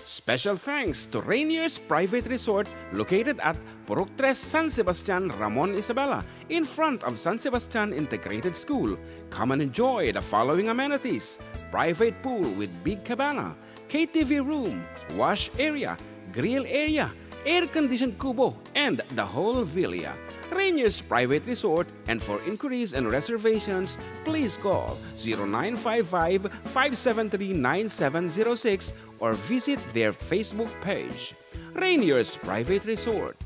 Special thanks to Rainier's Private Resort located at Purok Tres, San Sebastian, Ramon Isabela, in front of San Sebastian Integrated School. Come and enjoy the following amenities: private pool with big cabana, K T V room, wash area, grill area, air-conditioned kubo, and the whole villa. Rainier's Private Resort, and for inquiries and reservations, please call zero nine five five, five seven three, nine seven zero six or visit their Facebook page, Rainier's Private Resort.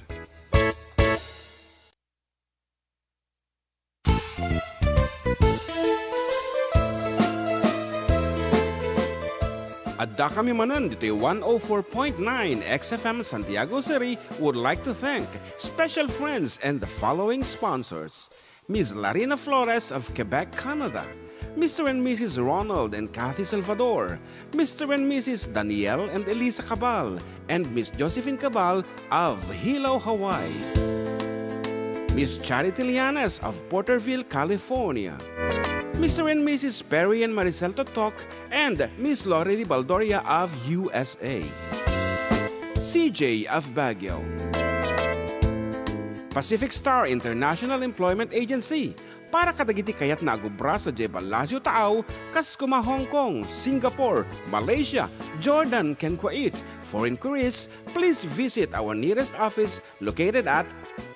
Addakami manen ditoy one oh four point nine X F M Santiago City would like to thank special friends and the following sponsors: Miss Larina Flores of Quebec, Canada, Mister and Missus Ronald and Kathy Salvador, Mister and Missus Daniel and Elisa Cabal, and Miss Josephine Cabal of Hilo, Hawaii, Miss Charity Llanes of Porterville, California, Mister and Missus Perry and Maricel Totok, and Miss Lorely Baldoria of U S A, C J of Baguio, Pacific Star International Employment Agency, para kadagiti kayatna a agubra sadiay Palacio Taaw, kas koma Hong Kong, Singapore, Malaysia, Jordan, ken Kuwait. For inquiries, please visit our nearest office located at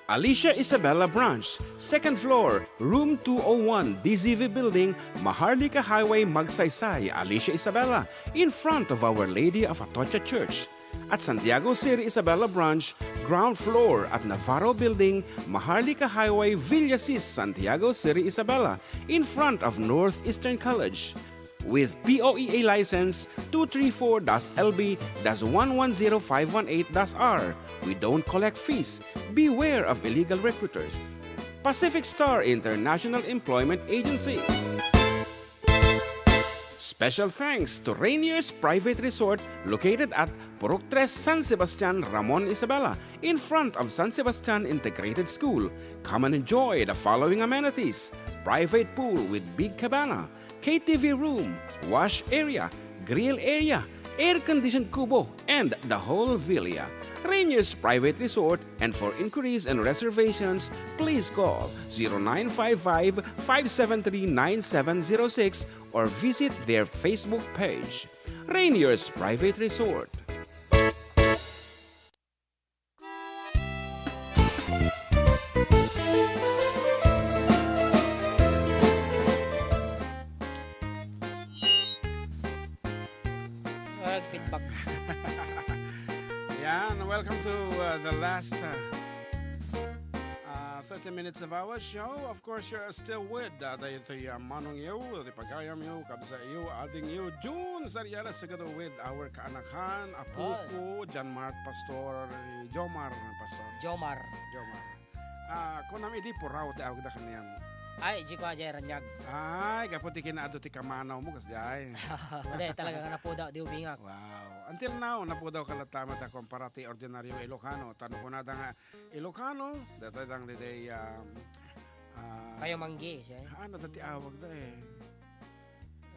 Alicia Isabela Branch, second floor, room two oh one, D Z V Building, Maharlika Highway, Magsaysay, Alicia Isabela, in front of Our Lady of Atocha Church. At Santiago City Isabela Branch, ground floor at Navarro Building, Maharlika Highway, Villasis, Santiago City Isabela, in front of Northeastern College. With P O E A license two three four dash L B dash one one zero five one eight dash R. We don't collect fees. Beware of illegal recruiters. Pacific Star International Employment Agency. Special thanks to Rainier's Private Resort located at Purok Tres San Sebastian, Ramon Isabela, in front of San Sebastian Integrated School. Come and enjoy the following amenities: private pool with big cabana, K T V room, wash area, grill area, air-conditioned kubo, and the whole villa. Rainier's Private Resort, and for inquiries and reservations, please call zero nine five five, five seven three, nine seven zero six or visit their Facebook page. Rainier's Private Resort. Ah, feedback. Yan, welcome to, uh, the last, uh, uh, thirty minutes of our show. Of course, you're still with, uh, the, the, uh, manong you, the pagayam you, kabsa you, ading you, June Sariala, together with our kaanakan, apo Ay. ko, John Mark Pastor, eh, Jomar Pastor. Jomar. Jomar. Ah, kunam idi puraw ti awagda kanian. Ay, di ko ajay ranyag. Ay, gapu ti kinaadu ti kamanaw mo, kasjay. Wala, talaga nga napudaw, di ubingak. Wow. Until now, napudaw ka latta met a kumpara ti ordinaryo Ilocano. Ta no kunada nga Ilocano, data dang diday, um, ah, Kayo manggi, siya. Ah, ano dati awagda eh?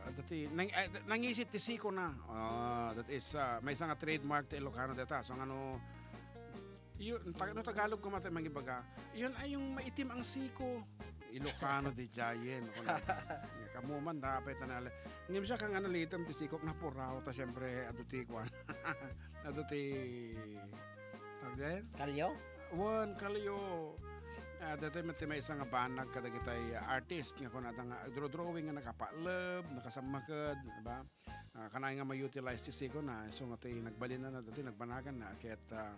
Ah, dati, nang, eh, nangisit ti siko na. Ah, that is, ah, maysa nga trademark ti Ilocano data. So, ano, yun, tag-, no Tagalog ko mata mangibaga, yun ay yung maitim ang siko. Ilocano di jayen. Kamu man, dapat na. Ngem siya kang ano, litem ti sikok na puraw, ta siyempre, adu ti kwan. Adu ti, tawag din? Kalyo? Wan, kalyo. Ah, dati met ti maysa nga banag kadagitay artist nga kunada nga agdro-drawing nga nakapatleb, nakasammaked, di ba? Ah, kanay nga ma-utilize ti siko na, isu nga ti nagbalin na dati, nagbanagan na, ket, ah,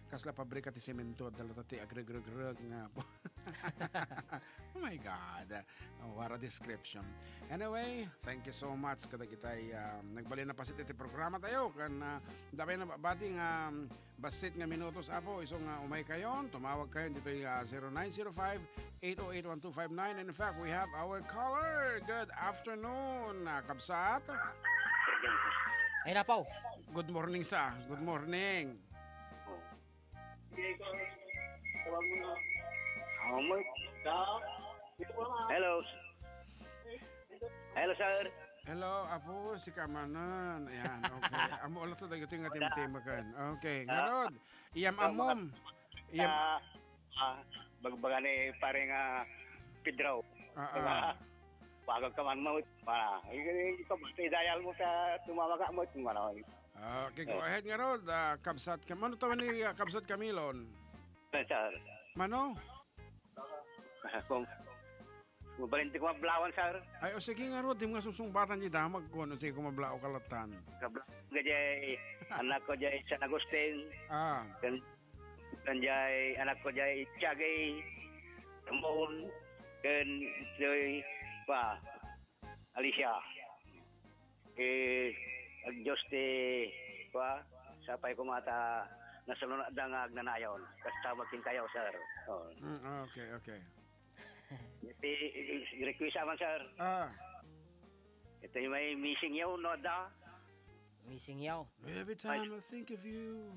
kasla pabrika ti semento, adda latta ti agregregreg nga. Oh my God. Oh, what a description. Anyway, thank you so much kadagitay, ah, nagbalin a paset iti programa tayo. Kan, ah, damay na babati nga, um, bassit nga minutos, Apo, isu nga umay kayon, tumawag kayon ditoy, ah, zero nine zero five, eight oh eight, one two five nine. And in fact, we have our caller. Good afternoon, ah, kabsat. Ay, napaw. Good morning, sa. Good morning. Hello. Hello, sir. Hello, Apo, si Kamanan. Ayan, okay. Amo ulit to, dagito yung ating timakan. Okay, ngarod. Iyam amom. Iyam. Ah, ah, bagbaga ni pare nga Pedro. Ah, ah. Bagag ka man mo, para. Ay, ay, ito, idayal mo sa tumawag ka mo, ito, ano. Okay, go ahead nga, Rod. Ah, kabsat ka. Mano tawag ni, ah, kabsat Camilon? Sir. Mano? Kung, kung balinti ko mablawan, sir. Ay, o sige nga, Rod. Di mo nga sumsungbatan di damag ko. Ano, sige ko mablao kalatan. Kabla-, gajay, anak ko jay San Agustin. Ah. Kan, kan jay, anak ko jay Tiagay, Ramon, kan jay, pa, Alicia. Eh, ag-, Diyos ti, kua, sapay kumata, nasalunatda nga agnanayon. Kasta magkinkayaw, sir. Oh. Mm, okay, okay. Iti, i-, i-, request man, sir. Ah. Ito yung may missing you, no, da? Missing you. Every time I think of you,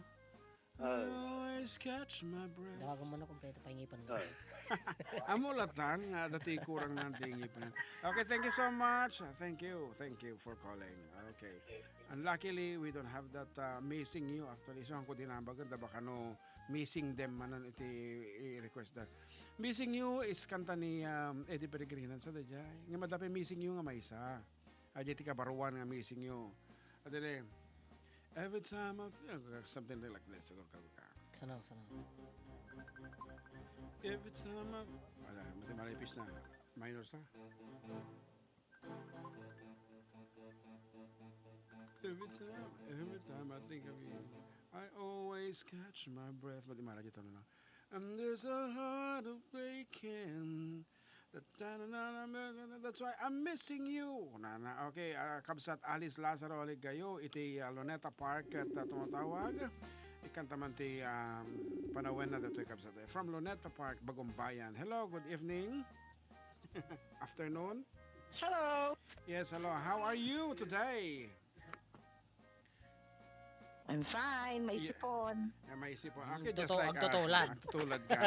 Ah. You always catch my breath. Dawagan mo na kompleto pa yung ngipin mo. Ah. Amo latan nga dati kurang na di ngipin. Okay, thank you so much. Thank you. Thank you for calling. Okay. Unluckily, we don't have that, uh, missing you. Actually, so ang ko dinambagan, da baka no missing them manan iti i-request that. Missing you is kanta ni, um, Eddie Peregrina sa dayjay. Nga madapay missing you nga maysa. Ay, di ti kabaruan nga missing you. At then, eh, every time I feel, something like this. Siguro ka, ka. Sanaw, sanaw. Every time I, ala, mati malipis na. Minor sa. Every time, every time I think of you, I always catch my breath. Mati mala dito na. And there's a heart of breaking. That's why I'm missing you. Na, na, okay, ah, kabsat Alice Lazaro Aligayo, iti, ah, Luneta Park, at, ah, tumatawag. Ikanta man ti, um, panawen na datoy, kabsat. From Luneta Park, Bagumbayan. Hello, good evening. Afternoon. Hello. Yes, hello. How are you today? I'm fine. May Yeah. sipon. Yeah, may sipon. Mm, Okay, just tutu-, like us. agtutulad. Agtutulad ka.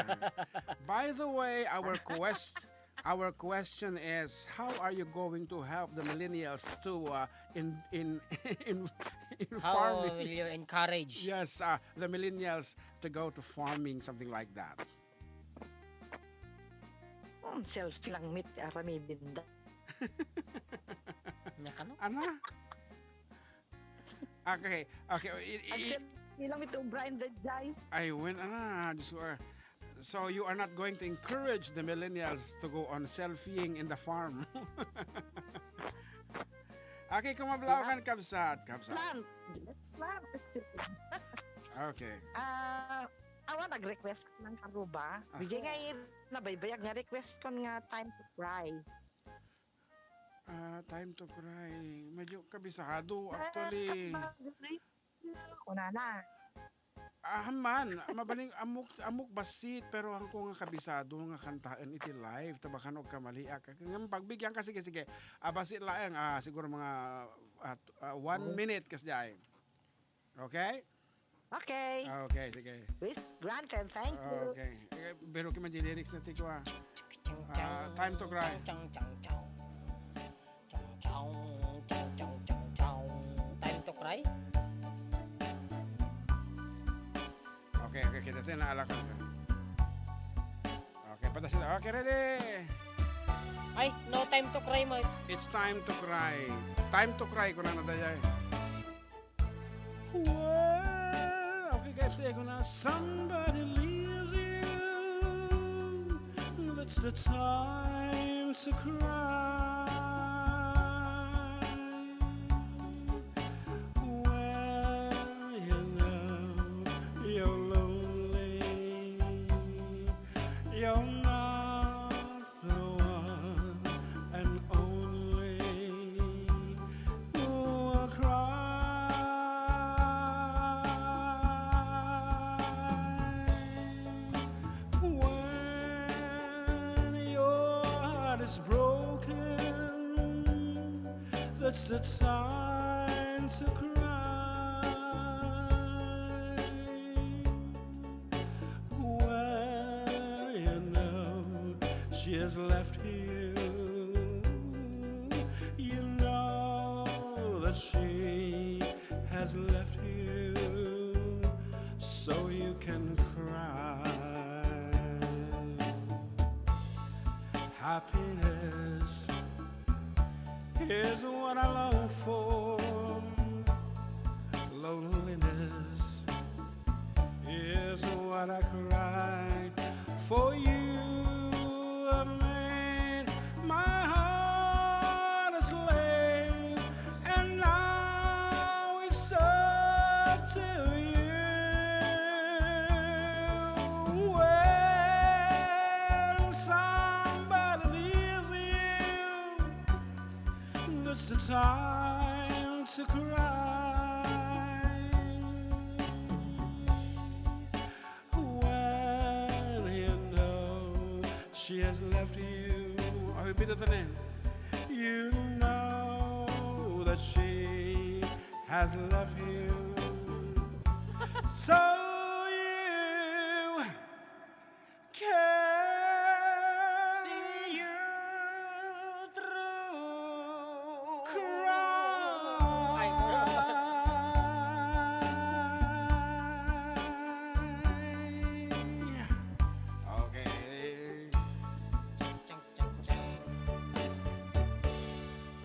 By the way, our quest, our question is, how are you going to help the millennials to, uh, in, in, in, in How farming? will you encourage? Yes, uh, the millennials to go to farming, something like that. Hmm, selfie lang met aramidenda. Nya kano? Ana? Okay, okay. I, i, Ang i, selfie lang met ubraen daydiay. Ay, wen, ana, Diyos ko, ah. So, you are not going to encourage the millennials to go on selfieing in the farm. Okay, kumablaw Yeah. kan kabsat, kabsat. Lang. Lang. Okay. Ah, awan nag-request ng karuba. Ah. Di jay nga i-, nabaybayag nga request kon nga Time to Cry. Ah, Time to Cry. Medyo kabisado, actually. Kunana. Ah, man, mabaling ammok, ammok bassit, pero haanko nga kabisado nga kantaen iti live, ta baka no agkamaliak. Ngem pagbigyan ka, sige, sige. Ah, bassit laeng, ah, siguro mga, ah, t-, ah, one Hmm. minute, kasdiay. Okay? Okay. Okay, sige. Wish granted. Thank you. Okay. Eh, pero ki man di lyrics na ti kua. Ah, Time to Cry. Time to Cry? Okay, okay, kita tayo naalakal ka. Okay, patas na. Okay, ready? Ay, no time to cry mo. It's time to cry. Time to cry, kunana dayay. Well, okay, guys, tayo na. Somebody leaves you. That's the time to cry. When you know you're lonely, you're not the one and only who will cry. When your heart is broken, that's the time to cry. When you know she has left you, you know that she has left you, so you can cry. Happiness is what I long for. Loneliness is what I cry for. You have made my heart a slave, and now it's up to you. When somebody leaves you, that's the time to cry. When you know she has left you. Ay, bitaw ta na yan. You know that she has left you. So you can see you through. Cry. Ay, okay. Chang, chang, chang.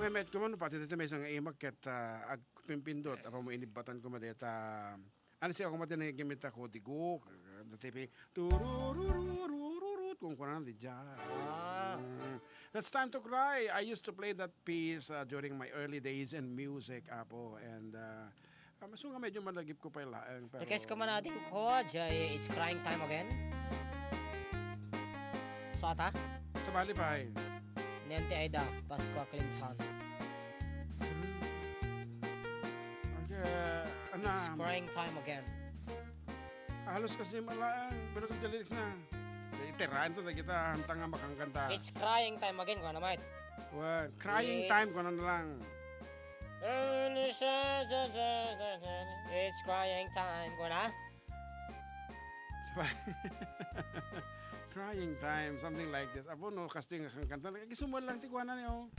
May met ko man, pati dito may isang imak ket, ah, agpimpindot, apo mo inibbatan ko madeta. Ano siya, kung mati na yung gamit ako, digo, dati pa, tururururururut, kung kunan, di dyan. Ah. Mm. That's Time to Cry. I used to play that piece, uh, during my early days in music, apo. And, uh, ah, maso nga medyo malagip ko pa yung laeng, pero Request ko man natin ko, jay, it's crying time again. So, ata? Sa bali pa, eh. Ni Auntie Aida, Pascua Clinton. Okay, ana. It's crying time again. Halos kasi malaang, pero kung lyrics na. Itirahan to, kita, hantang nga makangkanta. It's crying time again, kung ano, mate. Wen, crying time, kuna na lang. It's crying time, kuna? Crying time, something like this. Apo, no, kastoy nga kang kanta. Nagkakisumal lang ti kuana ni, oh.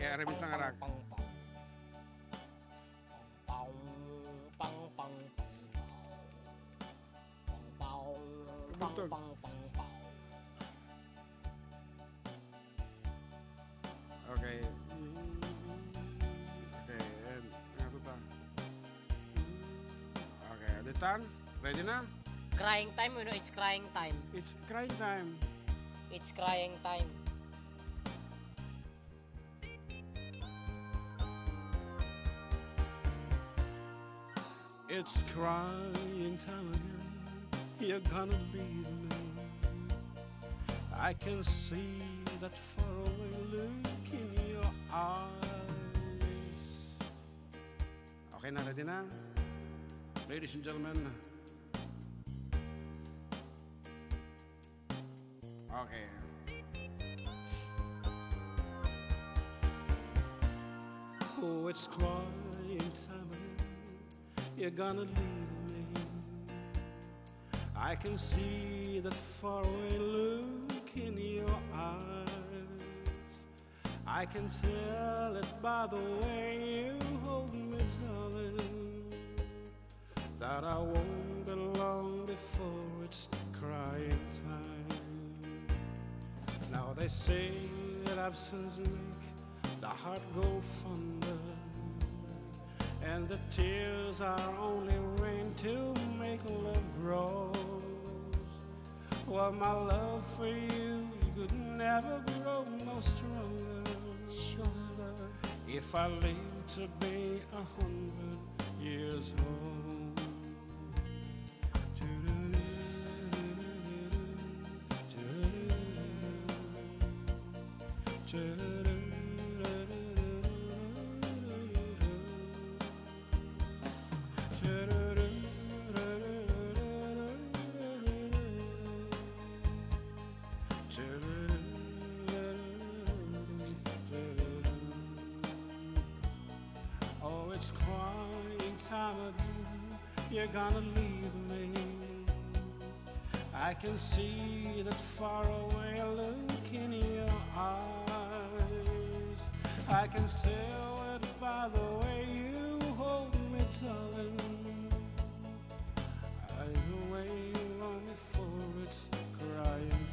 Eh, aramid lang, arak. Pang, pang, pang, pang, pang, pang, pang, pang, pang, pang, pang, pang. Okay. Okay, and ano pa? Okay, the time. Ready na? Crying time, you know, it's crying time. It's crying time. It's crying time. It's crying time again. You're gonna leave me. I can see that faraway look in your eyes. Okay na, ready na? Ladies and gentlemen. Okay. Oh, it's crying time again. You're gonna leave me. I can see that faraway look in your eyes. I can tell it by the way you hold me, darling, that I won't be long before it's crying time. Now they say that absence make the heart go fonder, and the tears are only rain to make love grows. Well, my love for you could never grow more stronger. Stronger. If I live to be a hundred years old. Oh, it's crying time again. You're gonna leave me. I can see that faraway look in your eyes. I can tell it by the way you hold me, darling. I wait long before it's crying time.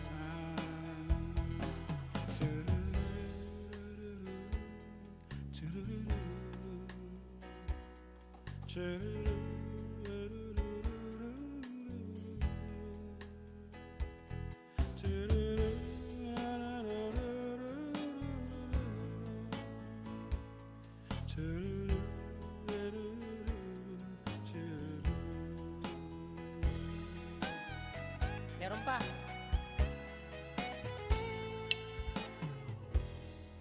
Meron pa.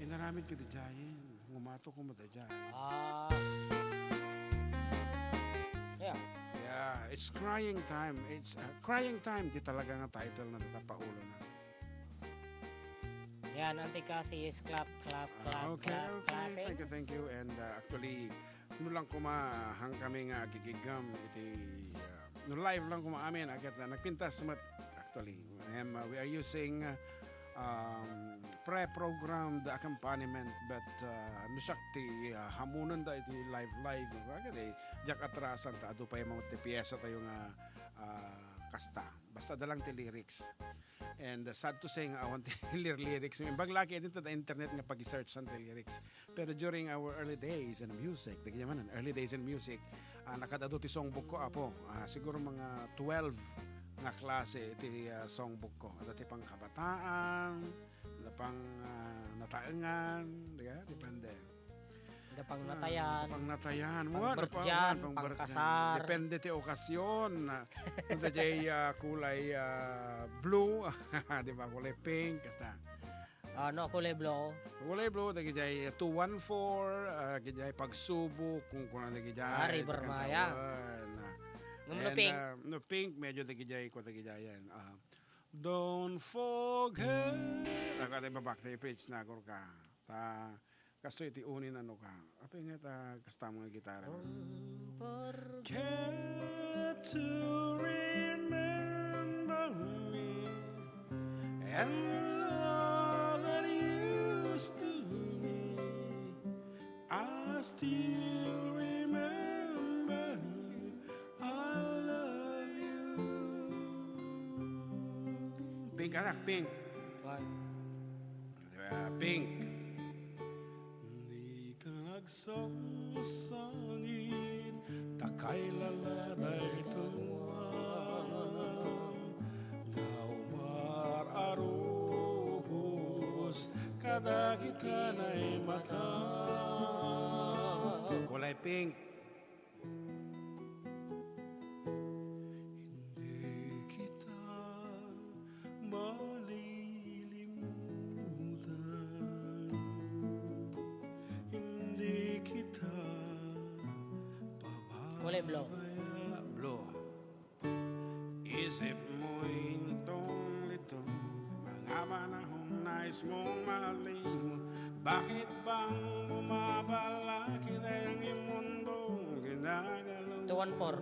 Inaramid ko di jayen. Ngumato ko mo di jayen. Ah. Yeah. Yeah, it's crying time. It's, uh, crying time. Di talaga nga title na natapaulo na. Yan, Auntie Cassie is clap, clap, clap, Ah, okay, clap, okay. Clapping. Thank you, thank you. And, uh, actually, no lang koma, han kami nga agigiggam iti, uh, no live lang koma amin, agyat na nagpintas met, actually. And, uh, we are using, uh, um, pre-programmed accompaniment, but, uh, no siak ti, uh, hamunen da iti live, live. Agad eh, diak atrasan ta adu pay met ti piyesa tayo nga, uh, kasta. Basta da lang ti lyrics. And, uh, sad to say nga awan ti lir-, lyrics. Imbag laki, iti ta internet nga pag-search san ti lyrics. Pero during our early days in music, di kaya man, early days in music, ah, nakadado ti songbook ko, apo. Ah, siguro mga twelve nga klase iti, ah, songbook ko. Ada ti pangkabataan, ada pang, ah, nataengan, di ka? Depende. Ada pang Ah, natayan, pangnatayan. Pang Wala, birthday, pang, pang birthday. Pangkasar. Depende ti okasyon. Ada jay, ah, kulay, ah, blue. Di ba? Kulay pink. Kasta. Ah, no, kulay blue. Kulay blue, dagijay two one four, ah, dagijay pagsubok, kung kuna dagijay, Ah, River Maya. Ngem no pink? Ah, no pink, medyo dagijay, kua dagijayan. Ah, Don't forget. Ako, ata ibabak, ta i-pitch na, agurka. Ta, kastoy iti unin, ano ka. Apay nga ta, kasta mo nga gitara. Don't forget to remember me and all that you used to me. I still remember you. I love you. Pink, anak, pink. Why? Diba? Pink. Di ka nagsangsangit, ta kaylala daytoy nga umar a rubos kadagiti naimatan. Kulay pink. Hindi kita malilimutan. Hindi kita pababayaan. Kulay blue. Blue. Isip mo intong lito, mga panahon nais mong malimot. Bakit bang bumabalik kita ang imundong ginagalaw? Two one four.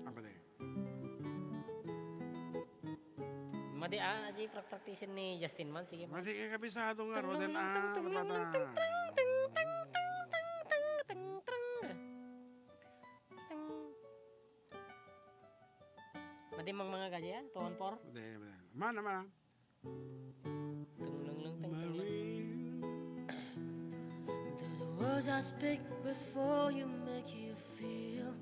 Apa na yun? Madi, ah, aji prak-, practice ni Justin man, sige man. Madi kay kabisado nga, Roden, ah, ano ba ta? Ting. Madi mang mga gaji, ah, two one four. Madi, madi. Mana, mana. Tung, lung, lung, tung, tung, lung. Maria. Do the words I speak before you make you feel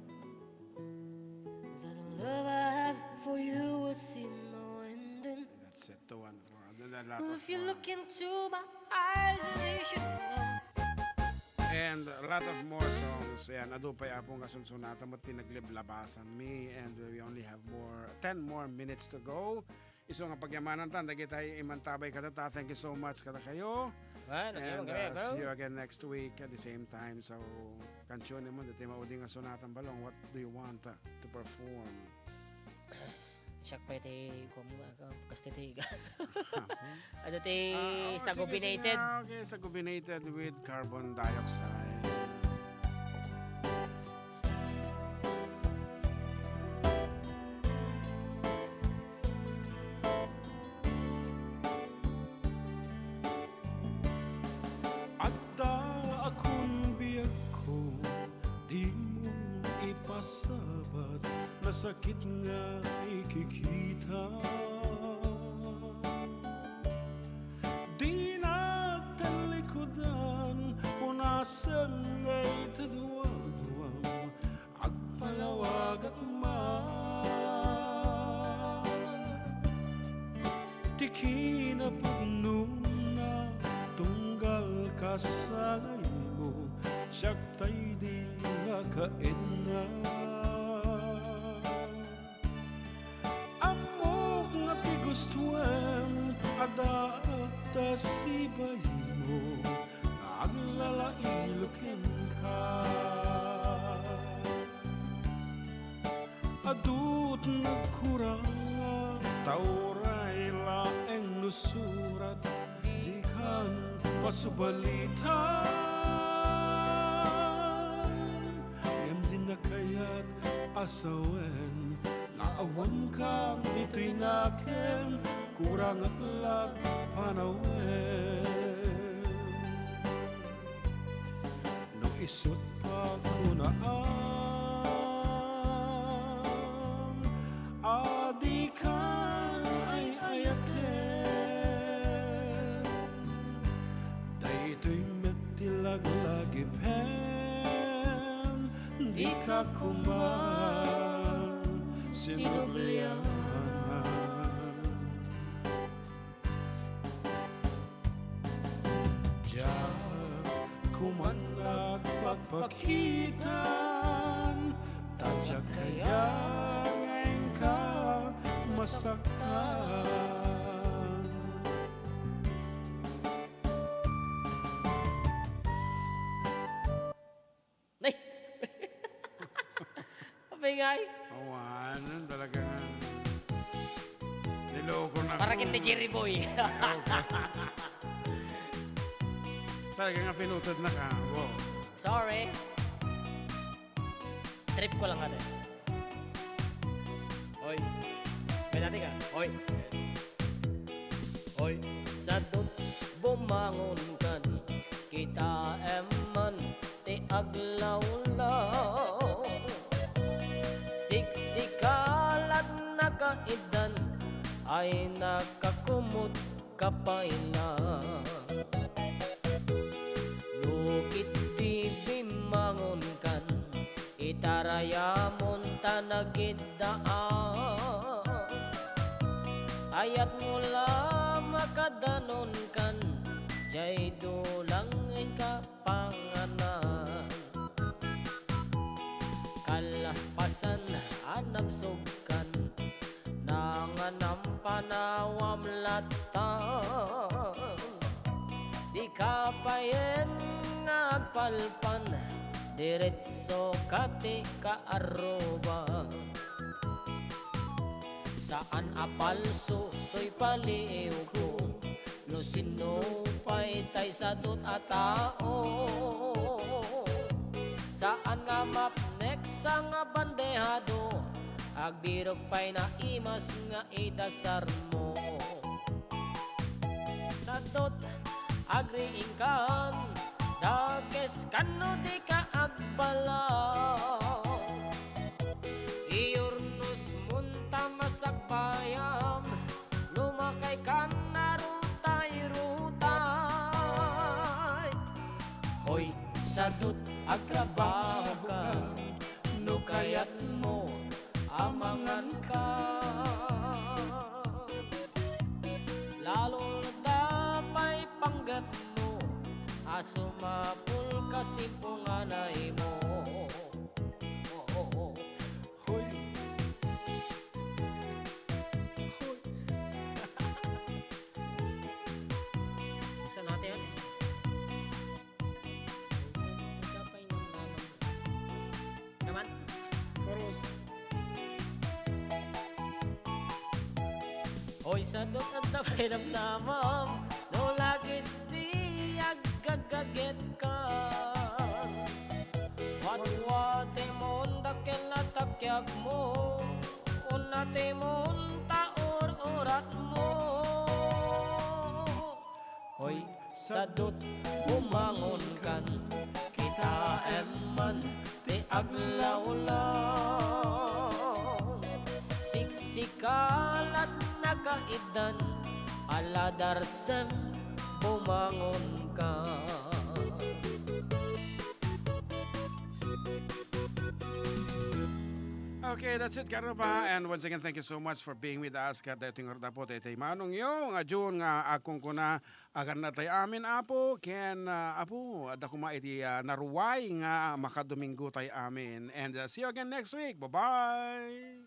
that the love I have for you will see no ending? That's it, two one four. And then a lot Well, of if you more. Look into my eyes, then you should know. And a lot of more songs. Ayan, adu pay, Apo, nga sunsunatan mo, ti nagliblabasan mi. And we only have more, ten more minutes to go. Isu nga pagyamanantan dagiti imantabay kadata. Thank you so much kadakayo. Well, okay, And, okay, uh, bro. See you again next week at the same time. So, kansyone mo, dati maudi nga sunatan balong. What do you want, uh, to perform? Siak pa iti, kuwan mo, ah, kasto ti, ano ti, Ah, oh, sige, Sagubinated? Sige, ah, okay, Sagubinated with Carbon Dioxide. Adda a kun biagko, dimo ipasabat, nasakit nga ikikita. Dinak tallikudan, punasen nga itaduaduam, agpalawagak man. Ti kinapudnona, tunggal kasangaymo, siak tay di nga kaenna. Ammok nga ti gustoem, addaak ta sibaymo, aglalailo kenka. Adut nagkurang, ta uray laeng no surat, dikan masubalitan. Ngem di nakayat a sawen nga awankam ditoy nakem, kurangak la panawen. No isut pa kunaam a dikan ay-ayaten, daytoy met ti laglagipem, dika koma sinublian. Diak koman agpakpakitan, ta diak kayat nga inka masaktan. Nay! Apay ngay? Awan, talaga nga. Ken ni Jerry Boy. Talaga nga pinutod na ka. Wow. Sorry. Trip ko lang ate. Oy. May dati ka? Oy. Oy. Sadut bumangon kan kita emman ti aglawlaw. Siksikalat nakaiddan ay nakakumot ka pay la. Nukit ti bimmangon kan itarayamon ta nagidda a ayat mo la makadanon kan jay dulang ka panganan. Kalpasan a nabsogkan, nanganam panawam latta. Di ka payen nga agpalpan, diretso ka ti kaarruba. Saan a palso toy paliiwko, no sino pay tay sadut a tao. Saan a mapneksa nga bandehado, agbirok pay naimas nga idasarmo. Sadut, agriingkan, dakes kano di ka agbala. Iurnos monta masagbayam, lumakay kan narutay-rutay. Hoy, sadut, agtrabaho ka, no kayat mo, amangan ka. Lalo da pay panggep mo, a sumapul ka sipunganay mo. Hoy. Hoy. Saan natin? Kaman? Chorus. Hoy, sadut, adda pay namnamam, no lagid di aggagaget ka. Watwatem on dakkel a takiag mo, unnatem on ta ur-urat mo. Hoy, sadut, bumangon kan, kitaem man ti aglawlaw. Siksikalat nakaiddan, aladarsem, bumangon ka. Okay, that's it, Karuba. And once again, thank you so much for being with us. Ket daytoy nga rudapot, daytoy manong yo, nga June, nga agkunkuna, aganna tay amin, Apo, ken, ah, Apo, adda koma iti, ah, naruay nga makadomingo tay amin. And, ah, see you again next week. Bye-bye!